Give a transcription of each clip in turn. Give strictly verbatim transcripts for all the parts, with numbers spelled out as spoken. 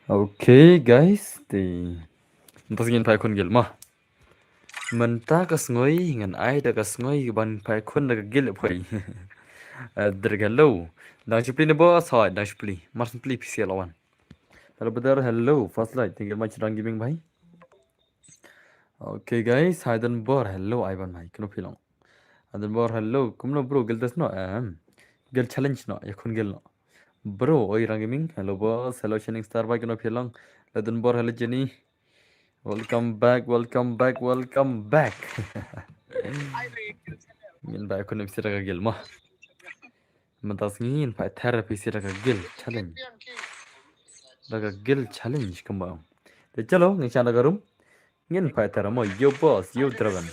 Okay, guys, te mynta ngin phai khun gel mo. Mynta ka sngi ngan ai da ka sngi ban phai khun da ka gel phai. Adar hello. Dang shu plie ne bo, soi, dang shu plie. Mar shu plie phi sia lawan. Hello brother, hello. First like, thank you much Rang Gaming bhai. Okay guys, Haidan Bor, hello Ivan bhai, kumno phi long? Haidan Bor, hello, kumno bro, gel test no, em. Gel challenge no, ya khun gel no. Bro, oi Rang Gaming, hello boss, hello Shining Star bhai, kumno phi long? Haidan Bor, hello Jenny. Welcome back, welcome back, welcome back. Ngin ba khun phi sia da ka gel mo. Mynta sngi ngin phai ther phi sia da ka gel challenge. Da ka gel challenge kumba. Te chalo, ngin shah da ka room. Ngin phai ther mo, yo boss, yo Draven.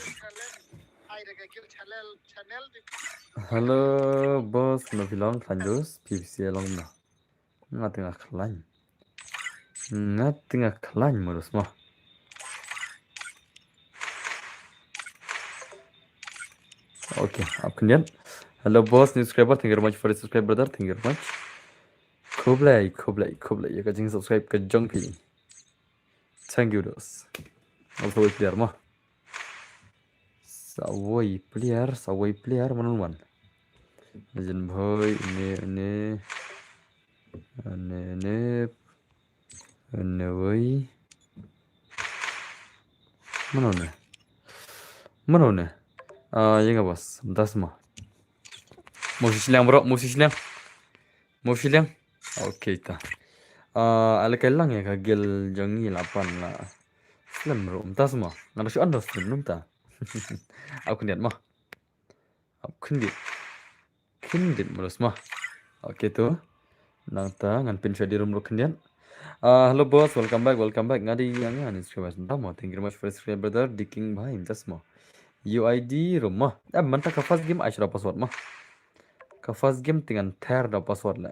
Hello boss, kumno phi long, khlaiñ dos, phi sia long na. Nga te nga khlaiñ. Nga te nga khlaiñ mo dos mo. Okay, ap khyndiat. Hello boss, new subscriber, thank you very much for the subscribe brother, thank you very much. Khublei, khublei, khublei ïa ka jing subscribe ka jong phi. Thank you dos. Also with player mo. Sawoi player, sawoi player, mano man. Legend boy, ini, ini. Ini, ini. Ini woi. Mano ne? Mano ne? Ah, ïa nga boss. Mynta sma. Mo shi shiliang bro, mo shi shiliang. Mo shi shiliang. Okay ta. Ah, ala kai lang ïa ka gel jong ngi la pan la. Slem bro, mynta sma. Nga da shu on da slem mynta. Ap khyndiat mo. Ap khyndiat. Khyndiat mo dos mo. Okay to. Nangta ngan pyn sha di room ruh khyndiat. Ah, hello boss, welcome back, welcome back. Nga dei ïa nga ni subscriber. Thank you very much for the subscribe brother. Diking bhai, mynta sma. U I D room mo. Eh, mynta ka first game ai sha da password mo. Ka first game te ngan ther da password la.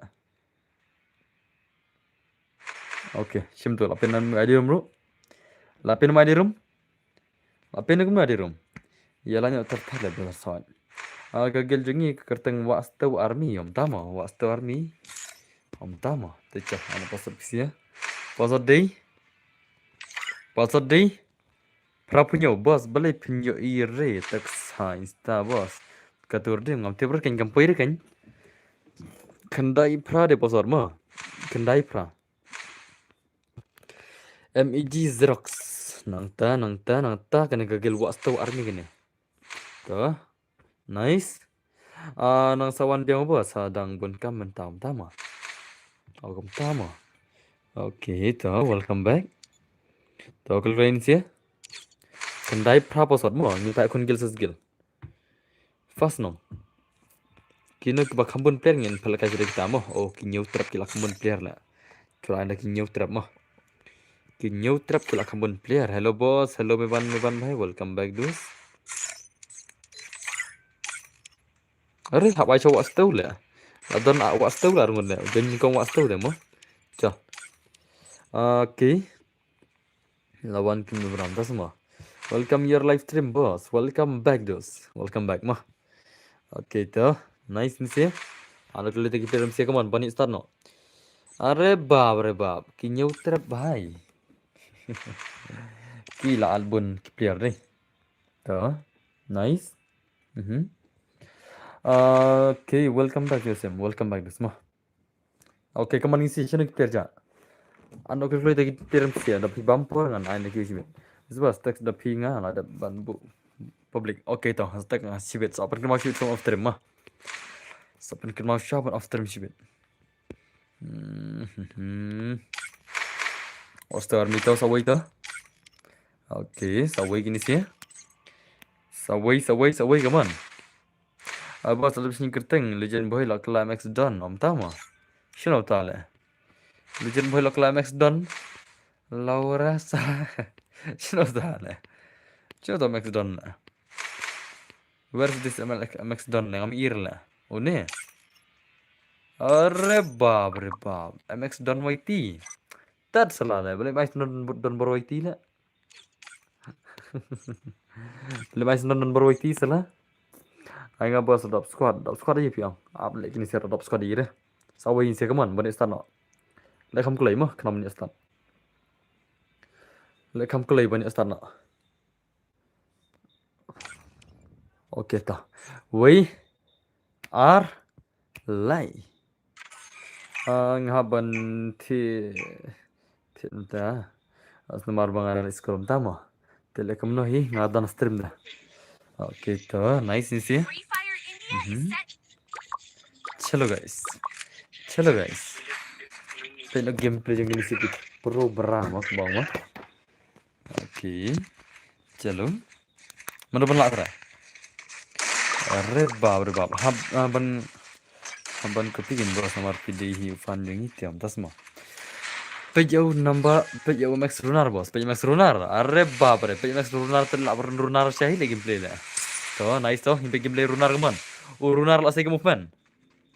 Okay, shim to, la pyn ïa u I D room ruh. La pyn ïa u I D room. La pyn ïa u I D room. Ïa la ñiah ter ter la bela sawat. Ah, ka gel jong ngi ka kyrteng Wahstew Army, ym tama, Wahstew Army. Ym tama, te cha, ano password phi sia. Password dei. Password dei. Phra pynïoh boss, balei pynïoh i re text ha Insta boss. Ka tur dim ngam tip re kan kam poi re kan. Khyndai phra de boss ma. Khyndai phra. M E G Xerox. Nangta, nangta, nangta, kane ka gel Wahstew Army kane. To. Nice. Ah, nang sa wan biang ba sa dang bun kam mynta mynta ma. Au kam ta ma. Okay, to, welcome back. To, kal rain sia. Khyndai phra password mo, ngi ta khun gel sa gel. First nong. Kino kiba kham bun player ngin pala ka jere kita mo. Oh, ki ñiew trap ki la kham bun player la. Kila anda ki ñiew trap mo. Ki ñiew trap ki la kham bun player. Hello boss, hello Meban, Meban bhai, welcome back dudes. Are hap ai cha Wahstew le. La don a Wahstew la rungun le. Don nyngkong Wahstew de mo. Cha. Okay. La wan kim bram ta sma. Welcome your live stream boss. Welcome back dudes. Welcome back ma. Okay to. Nice ni se. Ano kali te ki player sia, come on, bani start no. Are bab, are bab. Ki ñiew trap bhai. Ki la al bun ki player ni. To. Nice. Mhm. Okay, welcome back Josem. Welcome back dudes ma. Okay, come on, ngi si shano ki player ja. Ano kali te ki player sia da phi bam por ngan ai na ki shibit. Is bas text da phi nga la da ban bu public. Okay to, hashtag nga shibit. Sa pynkhynraw shibit from off stream ma. Sa pynkhynraw shibit off stream shibit. Hmm. Wahstew Army to, sawoi to. Okay, sawoi kini sia. Sawoi, sawoi, sawoi, come on. Abo sa lip sync kyrteng Legend Boy la kla M X Don, ym tama. Shino ta le. Legend Boy la kla M X Don. Laura sa. Shino ta le. Shino ta M X Don le. Where's this M X, M X Don le? Ngam ir le. Une. Are bab, are bab. M X Don Y T. Tad sala le. Balik mai Don, Don Bor Y T le. Balik mai Don, Don Bor Y T sala. Ai nga bos dop squad, dop squad aja piang. Ap le kini ser dop squad ire. Sa wei se kaman bani start no. Le kam kulai mo, kenam ni start. Le kam kulai bani start no. Okay ta. Wei. Ar. Lai. Ah, nga ban thi, thi ta. As namar bang ada scroll tama. Tele kamno hi nga dan stream da. Okay to, nice ni si. Mhm. Chalo guys. Chalo guys. Tele gameplay jong ni si pro bra mak bang ma. Okay. Chalo. Mano ban lah kra. Are bab, are bab. Hab, ah, ban, hab ban kopi gin bro samar pide hi fan jong hi tiam tas ma. Pej au number, pej au Max Runar bos, pej Max Runar. Are bab, are pej Max Runar tel lah runar syahi le gameplay le. To, nice to, himpe gameplay runar kaman. U runar lah sai ke movement.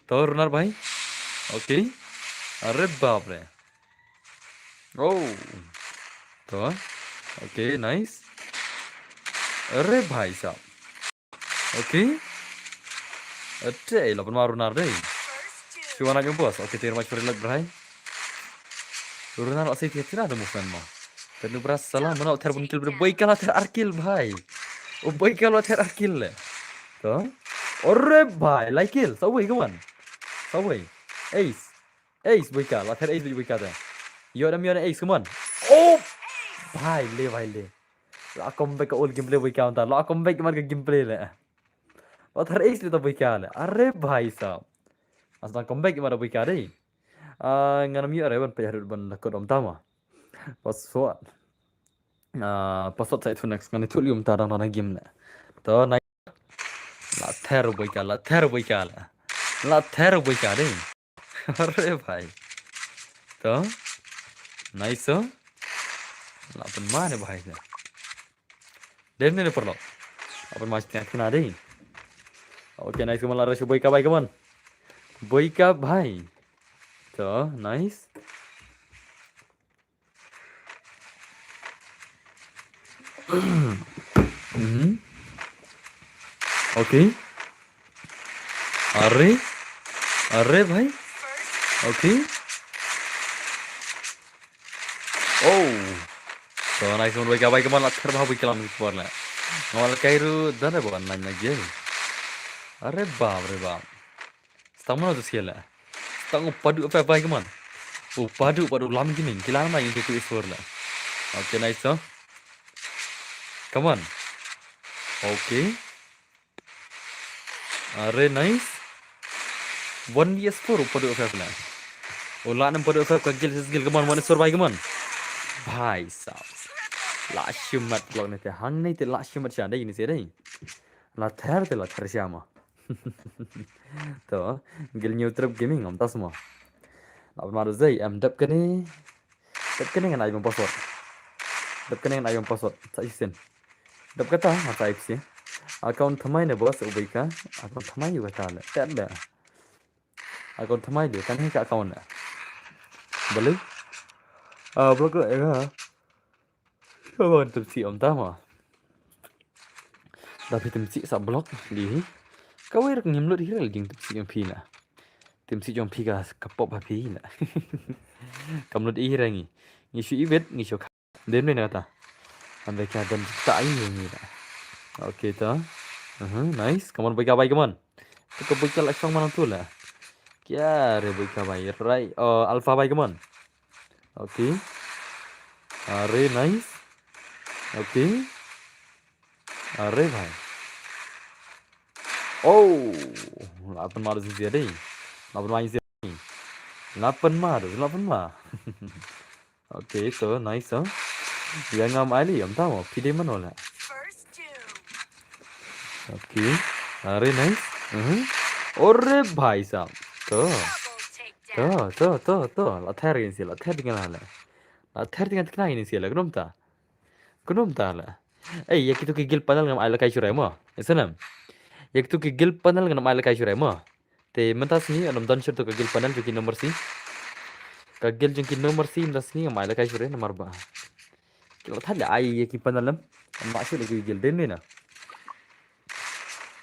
To, runar bhai. Okay. Are bab, are. Oh. To. Okay, nice. Are bhai sahab. Okay. Ate, la pun maru nar dei. Siwan aja bos. Okay, thank you very much for the like, bhai. Runar la sai tiap tiap ada movement mo. Tenu beras salah mana ter pun kill bhai. Boy kala ter arkil bhai. Oh boy kala ter arkil le. To. Ore bhai, like kill. Sawai kawan. Sawai. Ace. Ace boy ka, la ter ace boy ka te. Yo dam yo ace kaman. Oh! Bhai le, bhai le. La comeback ka old gameplay boy ka ta. La comeback man ka gameplay le. La ter ace le ta boy ka le. Are bhai sahab. As na comeback man boy ka dei. Ah, nganam yo are ban payah ban lakot om tama. Password. Ah, password sa itu next ngani thuli um ta dang dang game le. To na la ter boy ka, la ter boy ka le. La ter boy ka dei. Are bhai. To. Nice to. La pun ma ne bhai ne. Dem ne parlo. La pun ma stia kena dei. Okay, nice kaman la rush boy ka bhai kaman. Boy ka bhai. To, nice. Mhm. Okay. Are. Are bhai. Okay. Oh. To nice one, bhai ka bhai kaman la ter bha bhai kalam ki por la. Ngamal kairu dane bhai nanya gel. Are bab, are bab. Stang mana tu sia la. Stang u padu apa bhai kaman. U padu, padu lam gaming. Kila na ngi tu isor la. Okay, nice to. Kaman. Okay. Are nice. One V S four u padu apa la. U la nam padu apa ka gil sis gil kaman, one isor bhai kaman. Bhai sahab. La shimat blok ne te hang ne te la shimat sha dei ni se dei. La ter te la ter sha ma. To, gil new trip gaming om tas mo. La pun ma do zei em dep kane. Dep kane ngan ai bang password. Dep kane ngan ai bang password. Sa isen. Dep kata ngan sa ipsi. Account thamai ne bos u bhai ka. Account thamai u kata le. Tet le. Account thamai de kan hi ka account le. Balik. Ah, block le ya. Ka ban tepsi om tama. Da phi tepsi sa block di hi. Ka wei rek ngim lut hi rel jing tepsi jong phi na. Tepsi jong phi ka ka pop ha phi na. Kam lut hi reng ngi. Ngi shu ibet ngi shu ka. Dem ne na ta. Ambe ka dan ta ai ngi na. Okay ta. Aha, nice. Come on, boy ka bai, come on. Tu ka boy ka la shong mana tu la. Kya re boy ka bai. Right. Oh, alpha bai, come on. Okay. Are nice. Okay. Are bhai. Oh, la pun mar zia dei. La pun mar zia. La pun mar, la pun mar. Okay, so nice, huh? Yang am ali am tamo, pide mano la. Okay. Are nice. Mhm. Ore bhai sahab. To. To, to, to, to. La ther yin si, la ther dengan la. La ther dengan tekna yin si la. Kumno mynta? Kumno mynta la? Ei, ïa kito ki guild panel ngam ai lehkai shuh re mo. Ïa salam. Ïa kito ki guild panel ngam ai lehkai shuh re mo. Te mynta sngi ngam don shuh to ka guild panel jong ki No Mercy. Ka guild jong ki No Mercy mynta sngi ngam ai lehkai shuh re namar ba ki la thad ïa ai ïa ki panel em. Ngam ai shuh ïa ki guild dei ne na.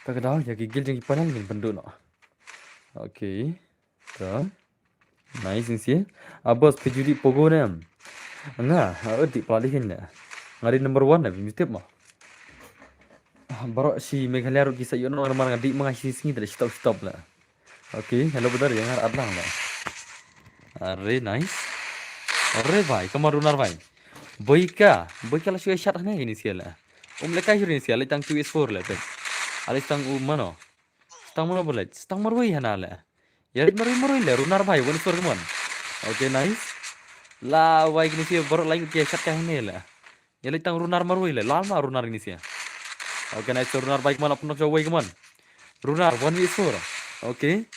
Ta ka daw ïa ki guild jong ki panel ngin pynduh noh. Okay. Ta. Nice ïa si. Ah boss, phi ju dih pogo ne em? Nga, ah, dih pla dih ne. Nga dih number one ne, phi ju tip mo. Ah, baroh shi Meghalaya ruh ki sa ïoh noh namar nga dih ma nga shi sngi te da stop stop la. Okay, hello brother, ïa nga ar lang la. Are nice. Are bhai, kumno Runar bhai? Boika, Boika la shu ïa shot hangne ïa ni sia la. Um lehkai shuh ïa ni sia, leit tang two is four la peit. Ale tang u mano. Tang mano ba leit, tang marwei hana la. Ïa leit marwei marwei la, Runar bhai, one is four, come on. Okay, nice. La wai kini sia baroh la ïa ki shot kai hangne la. Ïa leit tang Runar marwei la, la ma Runar kini sia. Okay, nice, Runar bhai, come on, apno chawei, come on. Runar, one is four. Okay.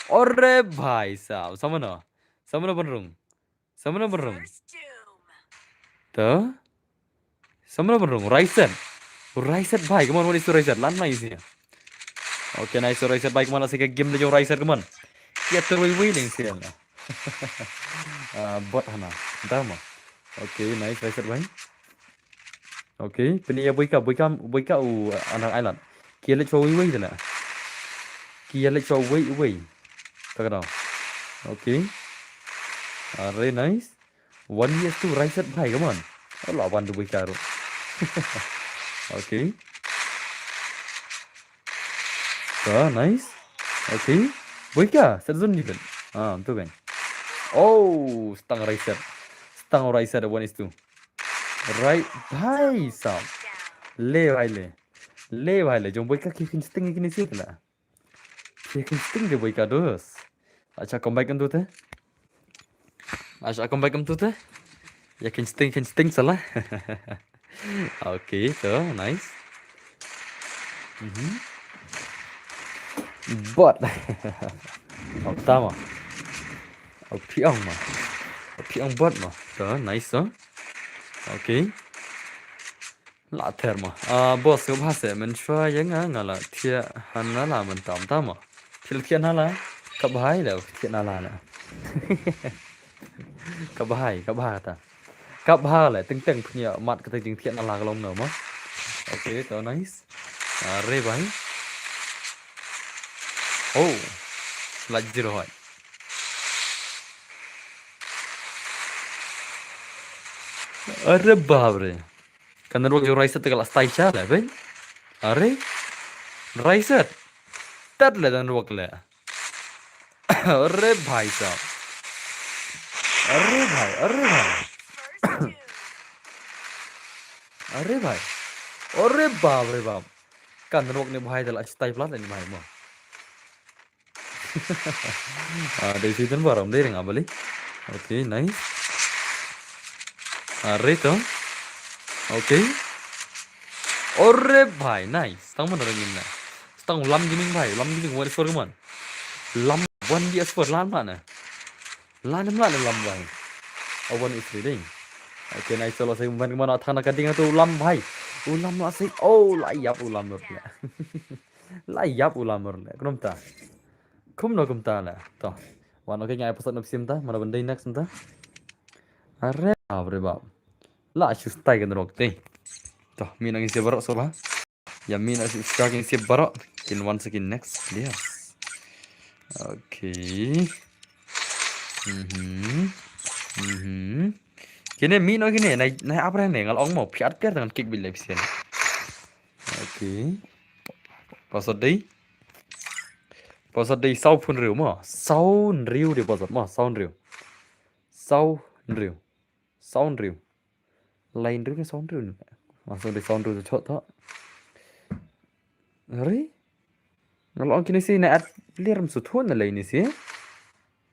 Ore bhai sahab, samano. Samano ban rung. Samano ban rung. To. Samano ban rung. Raiset. Raiset bhai, come on, one is to Raiset. Lan mai isi. Okay, nice to Raiset bhai, come on, la sika game de jong Raiset, come on. Ïa to wei wei ning sia. Ah, bot hana. Dama. Okay, nice Raiset bhai. Okay, pynïa Boika, Boika, Boika u anak Island. Ki ïa leit shuwa wei wei tana. Ki ïa leit shuwa wei wei. Ta ka daw. Okay. Are nice. One is to Raiset bhai, come on. Allah, one to Boika ruh. Okay. Ta, nice. Okay. Boika, set zone ni ben. Ah, tu ben. Oh, stang Raiset. Stang Raiset, one is to. Right, bhai sahab. Le bhai le. Le bhai le. Jong Boika ki khin sting kini sia la. Ki khin sting de Boika dos. Acha, come back into the. Acha, come back into the. Ïa khin sting, khin sting sala. Okay, to, nice. Mhm. Bot. Au tama. Au piang ma. Au piang bot ma. To, nice to. Okay. La ther ma. Ah, boss, nga bha se, men shwa ïa nga, nga la thiah hana la men tam tam ma. Phi la thiah hana la. Ka bhai la, thiah hana la la. Ka bhai, ka bha ta. Ka bha la, teng teng phi ïa mat kata jingthiah hana la ka long na ma. Okay, to nice. Are bhai. Oh. La zero hai. Are bap re. Ka network jong Raiset te ka la stay sha le, ben. Are. Raiset. Tat le network le. Are bhai sahab. Are bhai, are bhai. Are bhai. Are bap re bap. Ka network ne bhai te la stay plat le ni bhai mo. Ah, dei season barom dei ring abali. Okay, nice. Are to. Okay. Ore bhai, nice. Tang mana ring na. Tang lam gaming bhai, lam gaming one is four man. Lam one is four lan mana. Lan mana lam bhai. Oh, one is three ding. Okay, nice. Chalo sai man mana thana ka ding tu lam bhai. U lam la sai. Oh, la yap u lam. La yap u lamur le. Kumta. Kumno kumta le. To. Wan, okay, nga ai password na psim ta. Mana ban dei next ta. Are, abre bap. La shu stay kan rok te. To, mi nang isi barok sola. Ya mi nang isi barok. Kin wan sekin next. Yes. Okay. Mhm. Mhm. Kine mi no kine. Nai, nai apre ne. Ngal ong mo. Piat piat dengan kick bilai psim. Okay. Password dei. Password dei saw phun riu mo. Saw riu dei password mo. Saw riu. Saw riu. Saw riu. Lain riu ne saw riu ne. Password dei saw riu chot to. Hari. Ngal ong kine si na at liram su thun na lain ni si.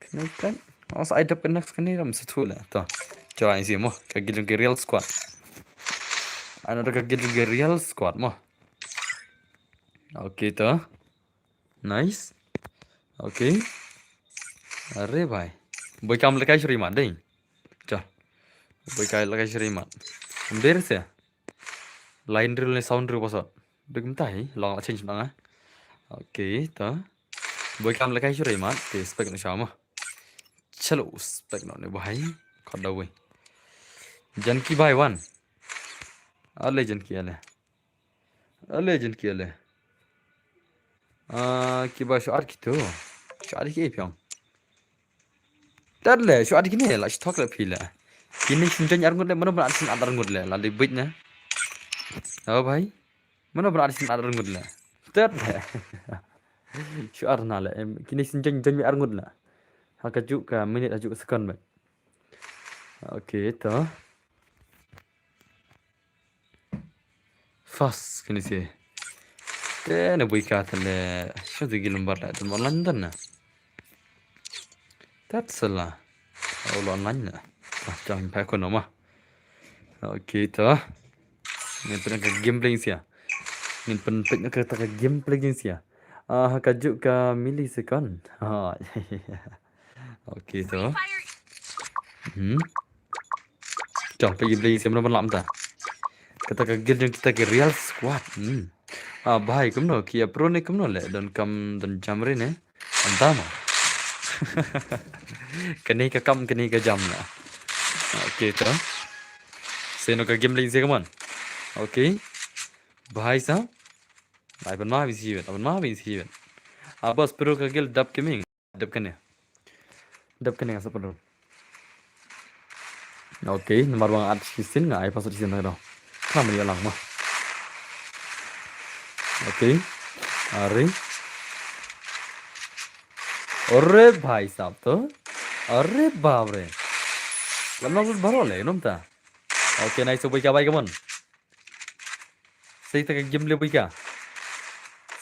Kane kan. Os ai dap kane kane ram sa thula. To. Cho ai si mo. Ka gil jong ki real squad. Ano da ka gil jong ki real squad mo. Okay to. Nice. Okay. Are bhai. Boi kam lekai shri mat dei. Cha. Boi kai lekai shri mat. Ber se. Line reel ne sound reel pasot. Duk mtai long la change nang. Okay to. Boi kam lekai shri mat. Te spek na shama. Chalo spek no ne bhai. Khoda wei. Janki bhai wan. Ale Janki ale. Ale Janki ale. Ah, kiba shu ar kito. Shu ar ki pyong. Tad le, shu ar kine la, shu thok le phi le. Kine shu jan ar ngut le, mano ban ar sin ar ngut le, la di bit ne. Oh bhai. Mano ban ar sin ar ngut le. Tad le. Shu ar na le, em, kine shu jan jan ar ngut le. Ha ka juk ka minute ha juk ka second bhai. Okay to. Fast kini si. Te na bui ka te le. Shu di gilum bar la. Dun online dan na. That's a la. Oh, online na. Ah, jang pa ko no ma. Okay to. Ngin pynpeit ka gameplay sia. Ngin pynpeit ka ta ka gameplay sia. Ah, ka juk ka millisecond. Ha. Okay to. Hmm. Chong pe gameplay sia mano ban lam ta. Kata ka guild jong kita ki real squad. Hmm. Ah, bhai kumno ki pro ne kumno le don kam don jam re ne. Anta ma. Kane ka kam kane ka jam na. Okay to. Seno ka gameplay sia kaman. Okay. Bhai sa. Ai ban ma bi si ben. Ban ma bi si ben. Ah, boss pro ka guild dap keming. Dep kane. Dep kane nga sa pynrung. Okay, namar ba nga at shisien nga ai password shisien na ka daw. Khnang ba ïa lang ma. Okay. Are. Are bhai sahab to. Are bap re. Lam nang baroh le nom ta. Okay, nice, bhai ka bhai, come on. Sei ta ka game le bhai ka.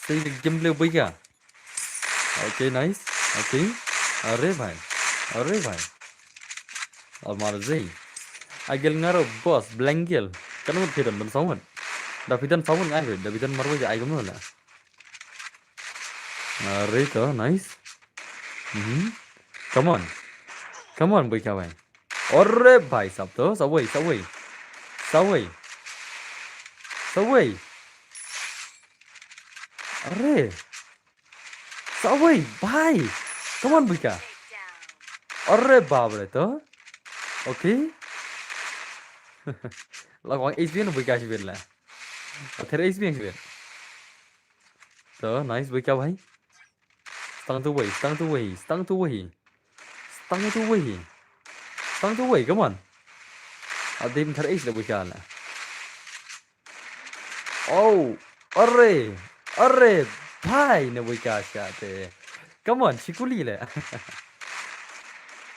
Sei ta ka game le bhai ka. Okay, nice. Okay. Are bhai. Are bhai. Amar zei. Agel ngaro boss blank gel. Kan mut phi don ban sawat. Da phi don sawat ngai bhai. Da phi don marwei ai gam la. Are to, nice. Mhm. Come on. Come on, bhai ka bhai. Are bhai sahab to, sawei, sawei. Sawei. Sawei. Are. Sawei, bhai. Come on, bhai ka. Are bap re to. Okay. La kong H P no bhai ka shibit la. Ather H P shibit. To, nice, bhai ka bhai. Stang tu wei, stang tu wei, stang tu wei. Stang tu wei. Stang tu wei, come on. Adim thar ace le bhai ka la. Oh, are, are, bhai ne bhai ka sha te. Come on, shikuli le.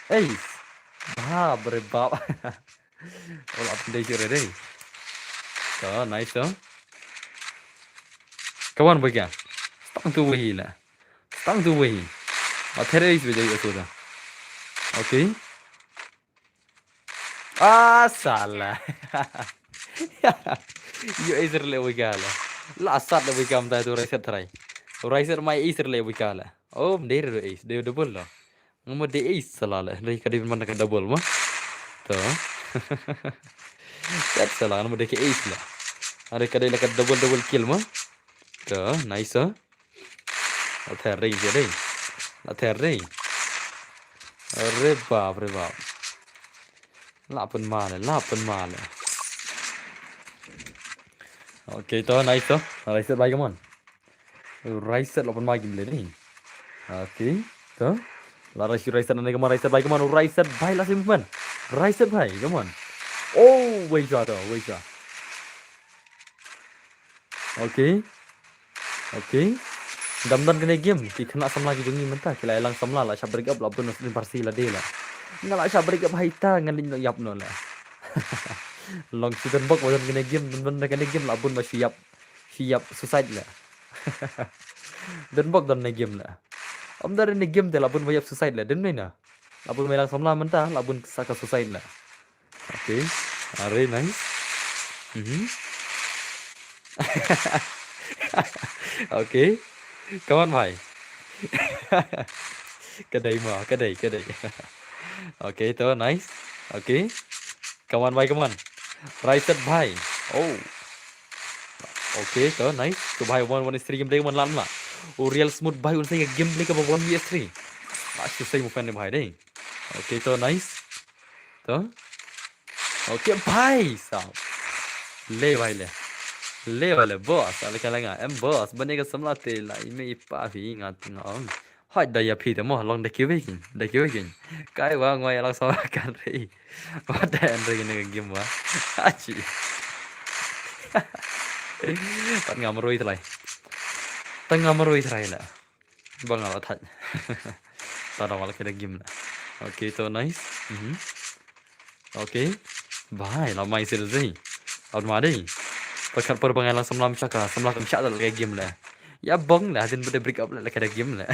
Ace. Bap re bap. Ol ap dei sure dei. To, nice to. Come on, bhai ka. Stang tu wei la. Stang tu wei. Ather ace bhai jai ato da. Okay. Ah, sala. Yo ace le bhai ka la. La sat le bhai ka mta tu reset try. Reset mai ace le bhai ka la. Oh, dei re ace. Dei double lo. Ngam dei ace sala le. Dei ka dei man ka double ma. To. Kat sala ngam dei ka ace la. Are ka dei la ka double double kill ma. To, nice. La ther ring je dei. La ther ring. Re bap, re bap. La pun ma le, la pun ma le. Okay, to, nice to. Nice bhai, come on. Rise set la pun ma game le ni. Okay. To. La rise, rise set na ne, come on, rise set bhai, come on, rise set bhai, la sim man. Rise set bhai, come on. Oh, wei jwa to, wei jwa. Okay. Okay. Dam don kane game ki khynnah samla ki jong ngi mynta ki la ïalang samla, la shah break up, la bun na sdin parsi la dei la. Nga la shah break up hai ta ngan leit noh ïap noh la. Long shu don bok ba don kane game, don, don kane game la bun ba shu ïap. Shu ïap suicide la. Don bok don ne game la. Ym don ne game te la bun ba ïap suicide la. Don ne na. La bun ba ïalang samla mynta la bun sa ka suicide la. Okay. Are nice. Mhm. Okay. Come on, bhai. Ka dei mo, ka dei, ka dei. Okay, to, nice. Okay. Come on, bhai, come on. Right set, bhai. Oh. Okay, to, nice. To, bhai, one, one is three gameplay, one lan ma. Oh, real smooth, bhai, un sa gameplay ka ba one V S three. Masih saya bukan ni, bhai, deh. Okay, to, nice. To. Okay, bhai, sab. Le, bhai, le. Le, bhai, le, boss. Ale ka langa, em, boss. Bane ka samla te la, ime ipa phi ngat ngong. Hoi, da ya phi te mo, long da kiwi king, da kiwi king. Kai wa ngoi lang sa kan re. Wa da en re ne game wa. Achi. Pat ngam roi tlai. Tang ngam roi tlai la. Bang ala thaj. Ta da wala keda game la. Okay, to nice. Mhm. Okay. Bhai, la mai sel zai. Aut ma dei. Pakat per bangai lang samlam chaka, samlam kam chak dal game la. Ya bong la, hadin bede break up la keda game la.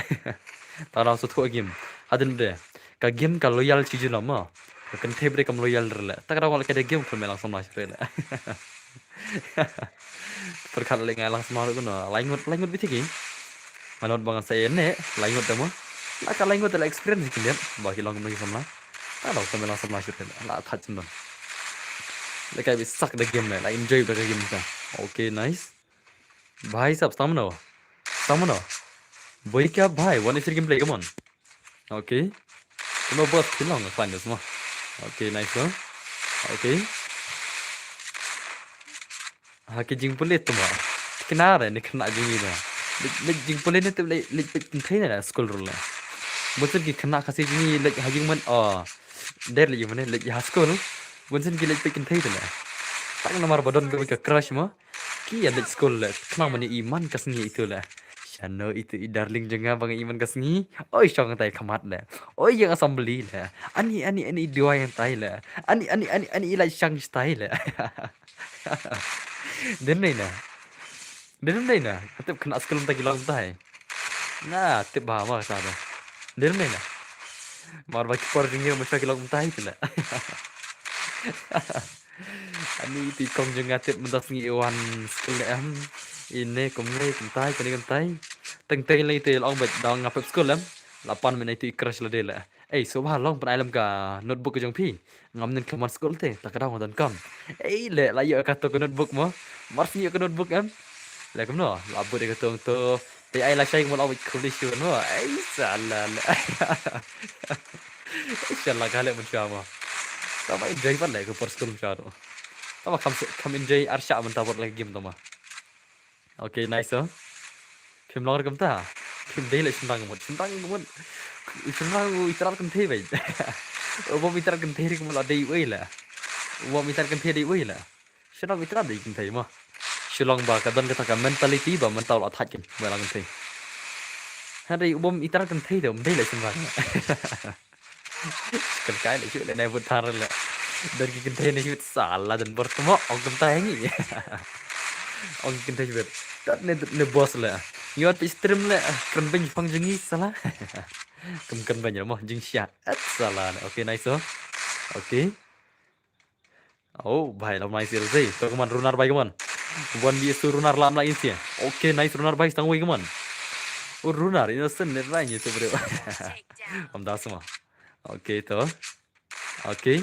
Ta da su thu game. Hadin bede. Ka game ka loyal chi juna ma. Ka kenthe bede kam loyal la. Ta ka da wala keda game kul me lang samlam chak la. Perkhat leh ngai lang sma ruh kano. Laingut, laingut bithi ki. Manot bang sa ne, laingut demo. La ka laingut la experience ki liat. Ba ki long kumno ki samla. Ta dong samla samla shoot la. La that sendon. Lekai bi sak da game la, la enjoy da game ka. Okay, nice. Bhai sab, stamina. Stamina. Bhai kya bhai, one v three gameplay, come on. Okay. Tuma boss khilong klan das mo. Okay, nice one. Okay. Ha ki jingpule tuma. Kinare ne kena jingi na. Le jingpule ne tu le le pit kinthe na school rule. Butun ki kena kasi jingi le ha jingman oh. Der le jingman le ha school. Butun ki le pit kinthe na. Tak namar badon ke ka crush mo. Ki ya leit skul le, khnang mane iman ka sngi itu le. Shano itu i darling jong nga ba nga iman ka sngi. Oi shong tai khmat le. Oi yang assembly le. Ani ani ani duai yang tai le. Ani ani ani ani i lai shang tai le. Den nei na. Den nei na. Katip khna skul tai ki long tai. Na tip ba ma sa da. Den nei na. Mar ba ki por jing yo ma sa ki long tai tu le. Ani ti kong jong nga tip mynta sngi i wan skul ne em. Ine kumne kumtai kane kumtai. Teng teng lei te long bet dang nga pep skul em. La pan mynta i ti crush la de la. Ei so ba long pan ai lem ka notebook jong phi. Ngam nen khlem wan skul te ta ka dang wan kam. Ei le la ïoh ka to ka notebook mo. Mar sngi ïoh ka notebook em. Le kumno la bud ka to to. Te ai la shai mo la wit khuli shu no. Ai sala le. Ai sala ka le mun shu mo. Tama enjoy pat le ko por skul mun shu to. Tama kam kam enjoy ar sha mun ta bot le game tama. Okay, nice. Phim long re kumta. Phim dei le shimrang mut. Shimrang mut. Shimrang u itrat kan thei bai. U bom itrat kan thei re kumut la dei wei le. U bom itrat kan thei dei wei le. Shillong itrat dei kynthei mo. Shillong ba ka don kata ka mentality ba mynta u la thait kan ba la kynthei. Hynrei u bom itrat kynthei de um dei la shynrang. Kan kai le shu le nai but thar le. Don ki kynthei ne shu sala don bor tmo ong kynthei ngi. Ong kynthei shu. Tat ne ne boss le. Ngi wat pi stream le kren beng pang jong ngi sala. Kem kren beng mo jing sha. At sala. Okay, nice. Okay. Oh, bhai, lam nice sir sei. To kaman runar bhai kaman. One v two runar lam la insia. Okay, nice runar bhai stang wei kaman. Oh, runar innocent net rai ni tu bro. Am das ma. Okay, to. Okay.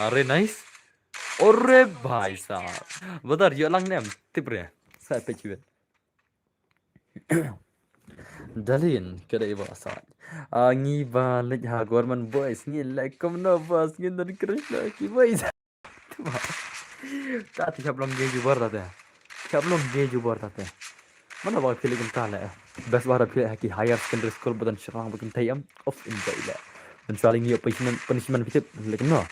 Are nice. Ore bhai sa. Badar yo lang nem tip re. Sa pe chiwet. Dalin, kada iba sa. Ah, ngi ba lek ha government boys, ngi lek kumno boys, ngi don crush na ki boys. Ta ti hap long ge jubar ta te. Hap long ge jubar ta te. Mana ba phi lek ta le. Best ba phi lek ha ki higher secondary school ba don shyrang ba kynthei em. Of enjoy le. Ban sali ngi punishment, punishment phi tip lek no.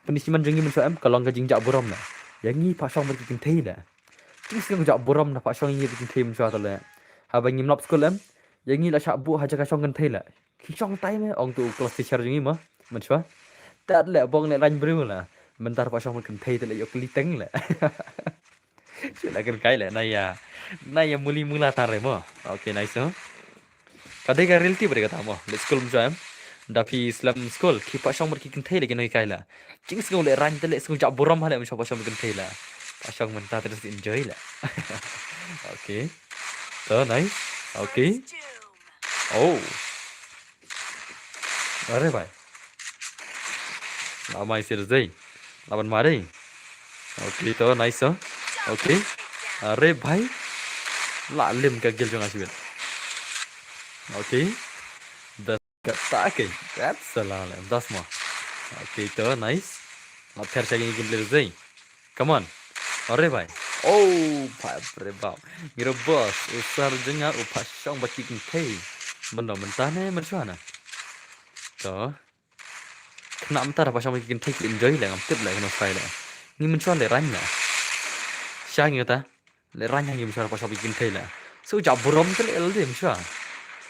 Punishment jong ngi ban sa em ka long ka jingjah burom le. Ya ngi pa shong ba ki kynthei le. Jingsngew jak burom na pa shong ngi ba kynthei mynshwa ta le. Haba ngim lap skul em. Ya ngi la shah buh ha jaka shong kynthei le. Ki shong tai me ong tu class teacher jong ngi ma. Mynshwa. Tat le bong le rain briew la. Mynta pa shong kynthei te le yok liteng le. Shu la kynkai le na ya. Na ya muli mula tare mo. Okay, nice. Ka dei ka reality ba dei kata mo. Leit skul mynshwa em. Da phi slem skul ki pa shong bad ki kynthei le ki nonghikai la. Jingsngew le rain te le sngew jak burom ha le mynshwa pa shong bad kynthei la. Pa shong mynta te enjoy la. Okay. To, nice. Okay. Oh. Are bhai. Lah mai sir zai. Lah ban mari. Okay, to, nice, oh. Okay. Are bhai. Lah lim ka gel jong nga shibit. Okay. Best kata ke. That's a lot. Das mo. Okay, to, nice. Lah pher sa kini game player zai. Come on. Are bhai. Oh, bhai, are bhai. Ngi ruh boss. U sir jong nga u pha shong bad ki kynthei. Mynno mynta ne mynshuwa na. To. Khynnah mynta da pha shong bad ki kynthei ki enjoy leh, ngam tip leh kano sai leh. Ngi mynshuwa leh rang leh. Sha ngi kata. Leh rang ngi mynshuwa pha shong bad ki kynthei leh. So ja burom te leh el de mynshuwa.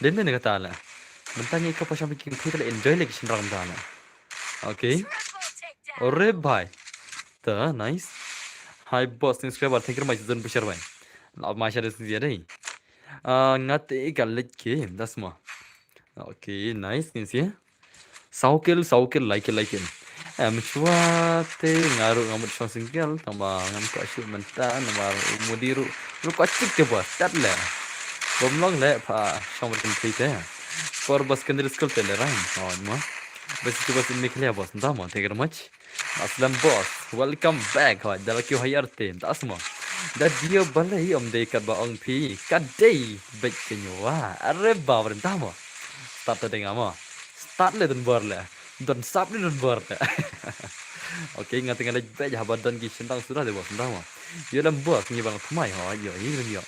Dei ne kata leh. Mynta ngi ka pha shong bad ki kynthei te leh enjoy leh ki shynrang mynta leh. Okay. Are bhai. To, nice. Hi boss, thanks for, thank you very much, Zon Bishar bhai. Lah ma sha de sing dei. Ah, nga te ka leh ke, das mo. Okay, nice, thanks ya. Saw kill, saw kill, lai kill, lai kill. Em, shuwa te nga ruh nga mut shong single, tangba ngam kwah shu mynta, namar u mudi ruh, ruh kwah chik te boss, tat leh. Bym long leh pha shong bad kynthei te. Por ba secondary school te leh rang, oh, mo. Best to best in Meghalaya boss, nda mo, thank you very much. Aslam boss, welcome back. Hoi, da la kiew haiar te, da asmo. Da dio balei ym dei katba ong phi, ka dei beit ka nyo wa. Are ba bren da mo. Start te dei nga mo. Start leh don bor leh. Don sap leh don bor leh. Okay, nga te nga leh beit haba don ki shynrang suda de boss da mo. Ïoh lem boss ngi bang thymmai ho, ïoh, ïoh, ïoh.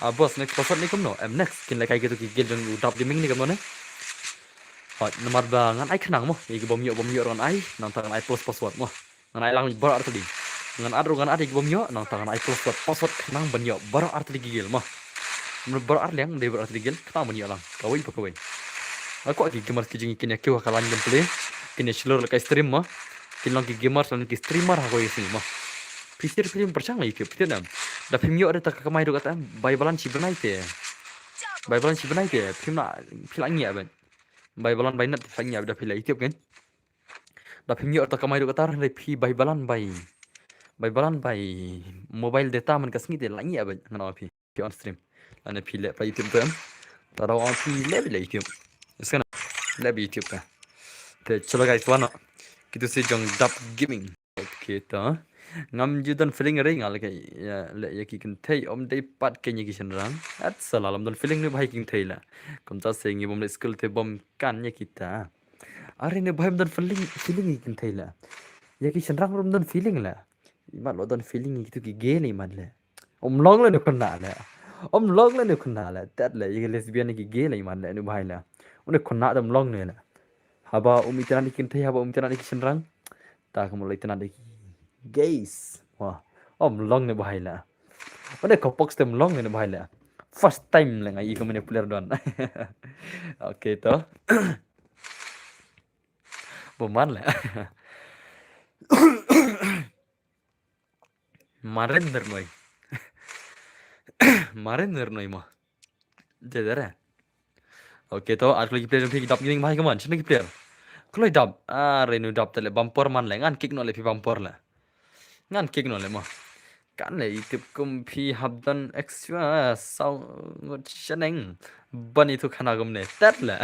Ah, boss, next password ne kumno? Em, next kin leh kai kito ki gel jong u Dap Gaming ne kumno ne? Hoi, namar ba ngan ai khnang mo, ïa ki bym ïoh, bym ïoh ruh ngan ai, nangta ngan ai plus password mo. Ngan ai lang baroh artylli. Ngan add ruh ngan add ïa ki bym ïoh, nangta ngan ai plus password, password khnang ban ïoh baroh artylli ki gel mo. Namar baroh arliang, dei baroh artylli gel, khnang ban ïoh lang. Kawei pa kawei. Nga kwah ki gamers ki jong ngi kin ïa kiew ha ka line gameplay, kin ïa shlur leh kai stream mo. Kin long ki gamers, long ki streamer ha kawei sngi mo. Phi sir phi pyrshang leh ïa ki, phi tip ne em. Da phim ïoh de ta ka kamai ruh kata, bai balan shi bnai te. Bai balan shi bnai te, phim lah, phi lah ngiah beit. Bai balan bai net phi lah ngiah beit da phi leh YouTube kan. Da phim ïoh ta kamai ruh kata hynrei phi bai balan bai. Bai balan bai mobile data man ka sngi te lah ngiah beit ngan ong phi. Phi on stream. Lane phi leh pla YouTube te em. Ta da ong phi leh beit leh YouTube. Is kana leh beit YouTube ka. Te chalo guys, wan noh. Kitu si jong Dap Gaming. Okay, to. Ngam ju don feeling re nga leh ïa, leh ïa ki kynthei, ym dei pat kein ïa ki shynrang. At sa la lam don feeling ne bha ïa ki kynthei la. Kumta se ngi bym leh school te bym kan ïa kita. Are ne bha ym don feeling, feeling ïa ki kynthei la. Ïa ki shynrang ruh ym don feeling la. Imat lo don feeling ïa kitu ki gel imat le. Ym long leh ne khynnah leh. Ym long leh ne khynnah leh. Tat leh ïa ki lesbian ïa ki gel imat leh ne bha leh. Une khynnah te ym long ne leh. Haba um itynnad ïa ki kynthei, haba um itynnad ïa ki shynrang. Ta ka mut leh itynnad ïa ki gays. Wah. Ym long ne bha leh. Une ka box te ym long ne bha leh. First time leh nga i ka mane player don. Okay to. Bym man leh. Maren der noi. Maren der noi mo. Jadara. Okay to, ar kloi ki player phi ki Dap Gaming bhai, come on, shano ki player? Kloi Dap. Are nu Dap te leh bumper man leh, ngan kick noh leh phi bumper leh. Ngan kick noh leh mo. Kan leh itip kum phi hap don extra saw ngut shaneng. Ban itu khana kumne. Tat leh.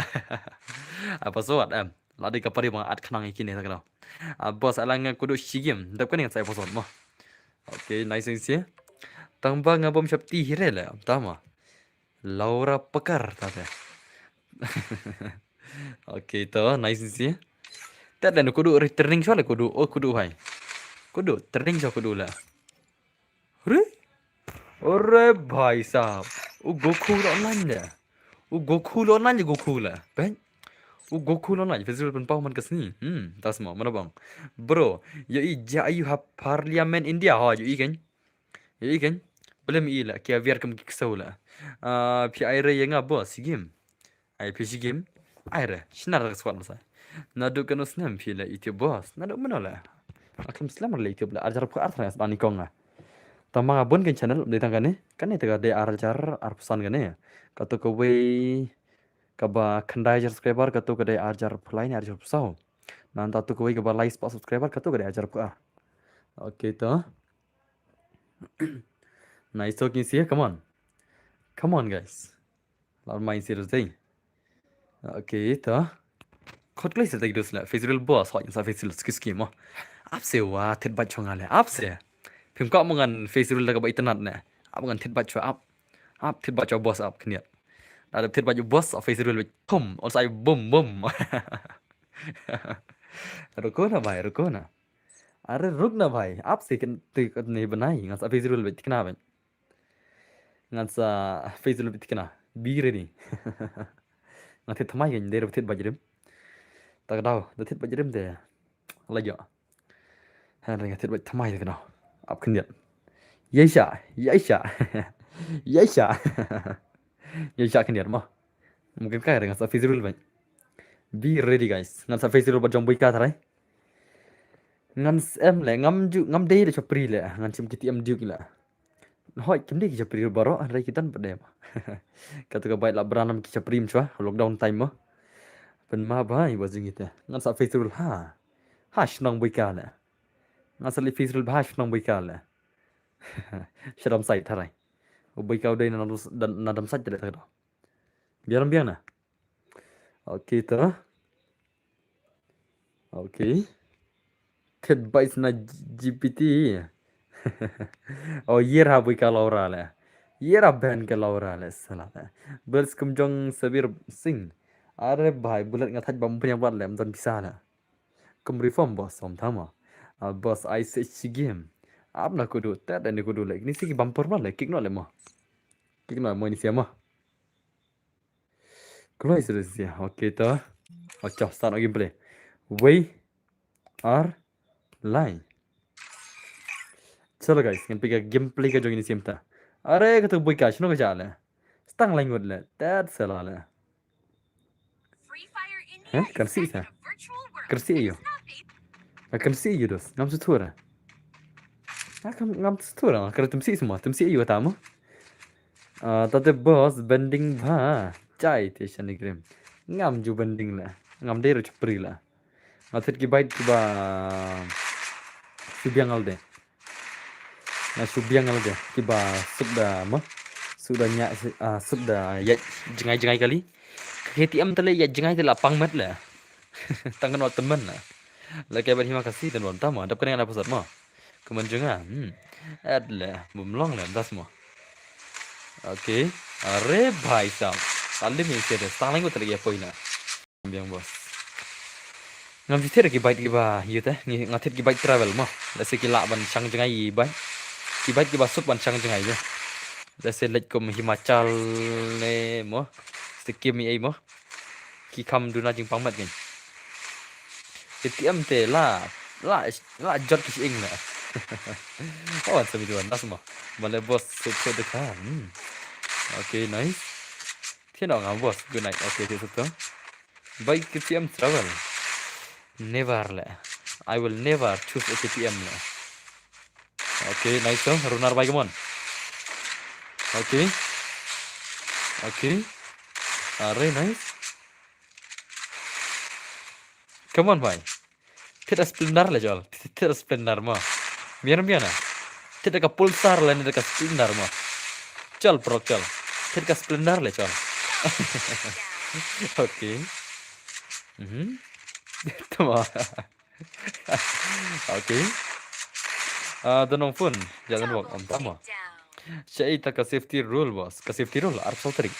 Apa suat em. Lada ka pari bang at khnang ïa kine ta kano. Ah, boss, ala nga kudu shi game. Dap kane ngan sa episode mo. Okay, nice and see. Tang ba nga bom shop ti hire le. Tama. Laura Pakar ta te. Okay, to, nice and see. Tat le kudu returning shot le kudu. Oh, kudu hai. Kudu turning shot kudu le. Re? Ore bhai sahab. U Goku lo online le. U Goku lo online le Goku le. Ben. U Goku lo online. Festival pynpaw man ka sngi. Hmm, tas mo, mana bang. Bro, yo i ja ayu ha Parliament India ha, yo i kan. Yo i kan. Belum i la, kia biar kem kikso la. Ah, pi ai re yang apa si game. Ai phi shi game. Ai re, shinar ka squad masa. Nadu kano snem phi le YouTube boss. Nadu mano le. Akhlim slam le YouTube le. Arjar pukar arthar ngas bani konga. Tama bun kan channel de tang kane. Kane tega de arjar arpsan kane. Kato kawei kaba khandai jar subscriber kato ka de arjar pulai ne arjar psau. Nan tato kawei kaba lai spot subscriber kato ka de arjar pukar. Okay to. Nice talking sih, come on. Come on, guys. Lar mai serious dei. Okay, to. Khot klei sa ta ki dos la. Face reveal boss, hoi sa face reveal ski ski mo. Ap se wa thied bad chong ale. Ap se. Phim ka mo ngan face reveal da ka ba internet ne. Ap ngan thied bad chwa ap. Ap thied bad chwa boss ap khyndiat. Da thied bad boss ap face reveal bad thum. Ol sa bum bum. Ruko na bhai, ruko na. Are ruk na bhai. Ap se kin tu ne banai. Ngan sa face reveal bad tikna bad. Ngan sa face reveal bad tikna. Be ready. Ngan thied thymmai kan dei ruh thied bad rim. Tak dau, da thied bad rim te. La jo. Hynrei ngan thied bad thymmai tak dau. Ap khyndiat. Yai sha, yai sha. Yai sha. Yai sha khyndiat mo. Mungkin kai ngan sa face reveal bad. Be ready guys. Ngan sa face reveal bad jong bui ka tharai. Ngan sem le, ngam ju, ngam dei le chapri le. Ngan chim ki T M Duke le. Hoi, kim dei ki chapri baroh, hynrei ki don pat de mo. Katu ka bait la bran nam ki chapri mchwa, lockdown time mo. Pynma bha i ba jingite. Ngan sa face reveal ha. Ha shnong bui ka le. Ngan sa le face reveal bha shnong bui ka le. Shadam sai tharai. U bui ka u dei na dam sai tharai. Biar biar na. Okay to. Okay. Thied bad na G P T. Oh, yera bui ka Laura le. Yera ben ka Laura le sala le. Bel skum jong Sabir Singh. Are bhai bullet nga thaj bam punya bat le mdan bisa le. Kum reform boss om thama. Ah, boss I say she game. Ap na kudu tet ni kudu le. Ni si ki bam por le. Kick no le mo. Kick no mo ni siama. Close this ya. Okay to. Okay, start gameplay. We are live. Chalo guys, ngan pika gameplay ka jong ini sim ta. Are katu bui ka shino ka jale. Stang language le. Tet sela le. Heh, kan si sa. Kan si yo. Kan si yo dos. Ngam sutura. Ngam sutura. Kare tum si semua. Tum si yo tamu. Ah, tate boss bending bha. Chai te shani grim. Ngam ju bending le. Ngam dei ro chapri le. Nga thied ki bait kiba shu biang alde. Nga shu biang alde kiba suk da mo. Suk da nya, ah, suk da ya jingai jingai kali. Ka K T M tale ya jingai tale pang met le. Tang kan wat temen le. Lake bat hima kasi dan wan tama. Dap kena ada pusat mo. Kemen junga. Hmm. At le bumlong le das mo. Okay. Are bhai sab. Talim ise de. Tang lagi tale ya poi na. Biang boss. Ngam thied ki bait kiba yu te, nga thied ki bait travel mo. Lehse ki lah ban shang jngai bait. Ki bait kiba suk ban shang jngai je. Lehse leit kum Himachal ne mo. Sikkim ei mo. Ki kham duna jingpang met ngin. K T M te la la la jot ki ing na. Oh, sa mi tuan das mo. Male boss set set de kan. Okay, nice. Thied noh nga boss, good night. Okay, thied satu. Bait K T M travel. Never le. I will never choose a K T M le. Okay, nice to. Runar bai kemon. Okay. Okay. Are nice. Come on bai. Thied da Splendor le chol. Thied da Splendor mo. Mian mian na. Thied da ka Pulsar le ne da ka Splendor mo. Chol prok chol. Thied da ka Splendor le chol. Okay. Mhm. Tama. Okay. Ah, da nong phone. Jangan wak om tama. Sha ita ka safety rule boss. Ka safety rule arphew saw tarik.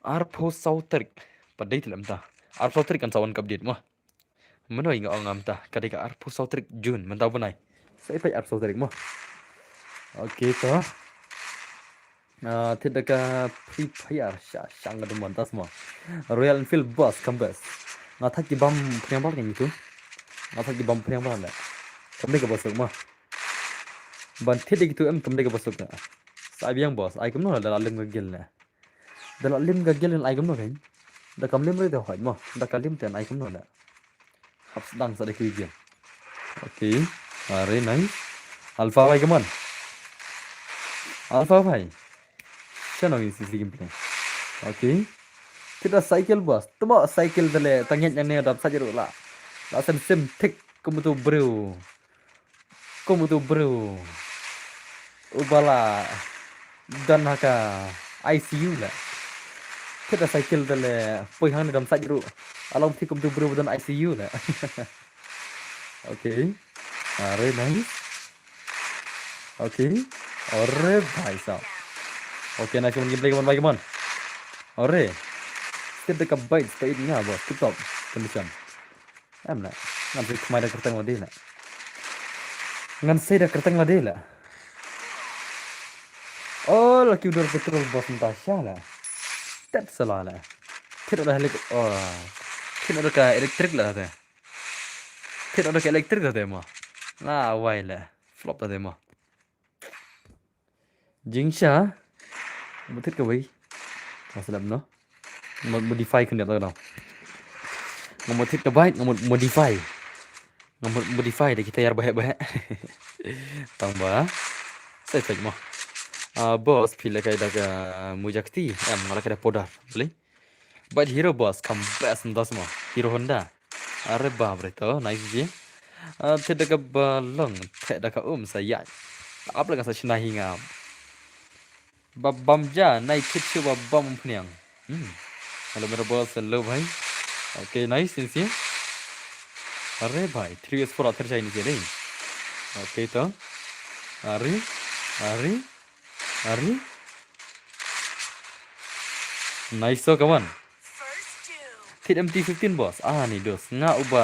Arphew saw tarik. Pat dei te le mynta. Arphew saw tarik kan sa wan ka update mo. Mynno i nga ong mynta ka dei ka arphew saw tarik June mynta u bnai. Sa i peit arphew saw tarik mo. Okay to. Ah, thied da ka Free Fire sha shang ka dum mynta mo. Royal Enfield boss kambes. Nga thait ki bam phriang bal ngi tu. Nga thait ki bam phriang bal le. Kam dei ka boss mo. Ban thied da ki tu em kam dei ka boss ka. Sa biang boss ai kumno da la lim ka gil le. Da la lim ka gil ai kumno kan. Da kam lim re da hoi mo. Da ka lim ten ai kumno le. Hap sdang sa da ki gil. Okay. Are nice. Alpha bhai kemon. Alpha bhai. Chano in sisi gameplay. Okay. Thied da cycle boss. Tuma cycle dale tangit yang ne dap saja la. La sem sem tik kumutu bro. Kumutu bro. Ubala. Dan haka. I C U la. Thied da cycle da le poi hangne dam sait ruh. Along thied kum tu bru ba don I C U la. Okay. Are nice. Okay. Are bhai sahab. Okay, nice one gameplay, come on, bhai, come on. Are. Thied da ka bike, speed nga boss, tip top condition. Em la. Ngan sei thymmai da kyrteng lade la. Ngan sei da kyrteng lade la. Oh, la ki u dur petrol boss mynta sha la. Tet sala la. Thied da helik, oh. Thied da ka electric la te. Thied da ka electric la te mo. La wai la. Flop la te mo. Jingshisha. Mo thied kawei. Masalah no. Mo-, modify khyndiat tau. Nga mo thied ka bike, nga mo-, modify. Nga mo-, modify da ki tyre baheh baheh. Tang ba. Sai fake mo. Ah, boss, phi lehkai da ka muja kti. Em, nga lehkai da powder. Boleh? Bad Hero boss, kam best ndas mo. Hero Honda. Are bap re to, nice ji. Ah, thied da ka balong, thied da ka um sa ïaid. Ap la ka sa shna hi nga. Ba bam ja, nai thied shu ba bam pniang. Hmm. Hello, mera boss, hello bhai. Okay, nice, nice. Are bhai, three S four athar chai ni dei. Okay, to. Are, are, are. Nice, to, come on. Thied M T fifteen, boss. Ah, ni dos. Nga uba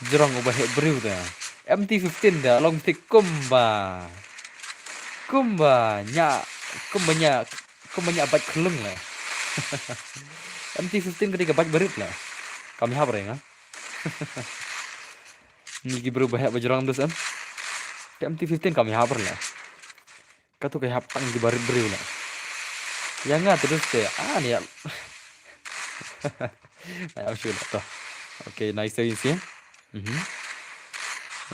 jrong uba heh briew da. M T fifteen da long thied kumba. Kumba nya, kumba nya, kumba nya bike khlung la. M T fifteen ka dei ka bike barit la. Kam ïahap re nga. Ni ki briew ba heh ba jrong dos em. Ka M T fifteen kam ïahap re la. Katu ka hap tang ki barit briew la. Ïa nga te dus te, ah, ni ïa. Ai, am sure to. Okay, nice to see. Mhm.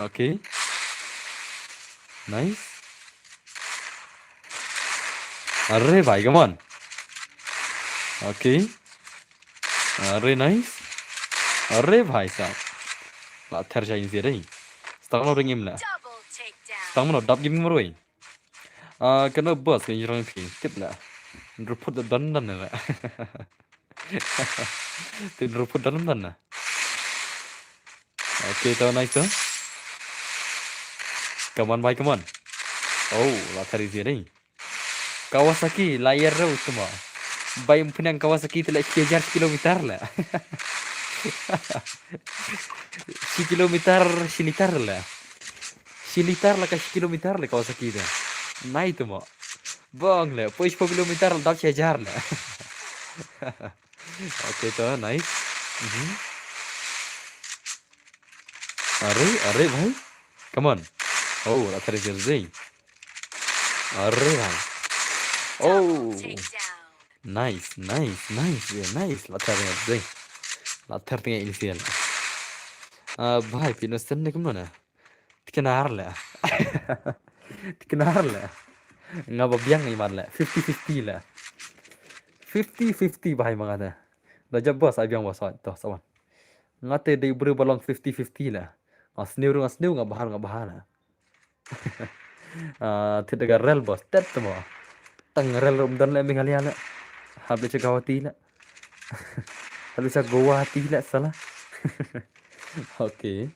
Okay. Nice. Are bhai, come on. Okay. Are nice. Are bhai sahab. La ther jai ni dei. Stang lo ring im la. Double takedown. Stang lo dap gim marwei. Ah, kano boss ka jrong phi? Tip la. Report da don don la. Tin report don don la. Okay, to nice to. Come on, bhai, come on. Oh, la thari ji dei. Kawasaki, la ïa rau tu mo. Bai ym pynang Kawasaki te la shi hajar kilometer la. Shi kilometer, shi liter la. Shi liter la ka shi kilometer la Kawasaki te. Nai tu mo. Bong le, poi shiphew kilometer la dap shi hajar la. Okay, to, nice. Mhm. Are, are, bhai. Come on. Oh, la thar jir jing. Are, bhai. Oh. Nice, nice, nice, yeah, nice. La thar jir jing. La thar tengah initial. Ah, bhai, phi nustan ne kumno na? Tiknar le. Tiknar le. Nga ba biang imat le. Fifty fifty le. Fifty fifty, bhai, ma nga te. Da jab boss, ai biang boss, to, sawan. Nga te dei briew ba long fifty fifty le. Nga sniew ruh nga sniew, nga bha ruh nga bha le. Ah, thied da ka rel boss, tet mo. Tang rel ruh ym don le Meghalaya le. Hap le sha Guwahati le. Hap le sha Guwahati le sala. Okay.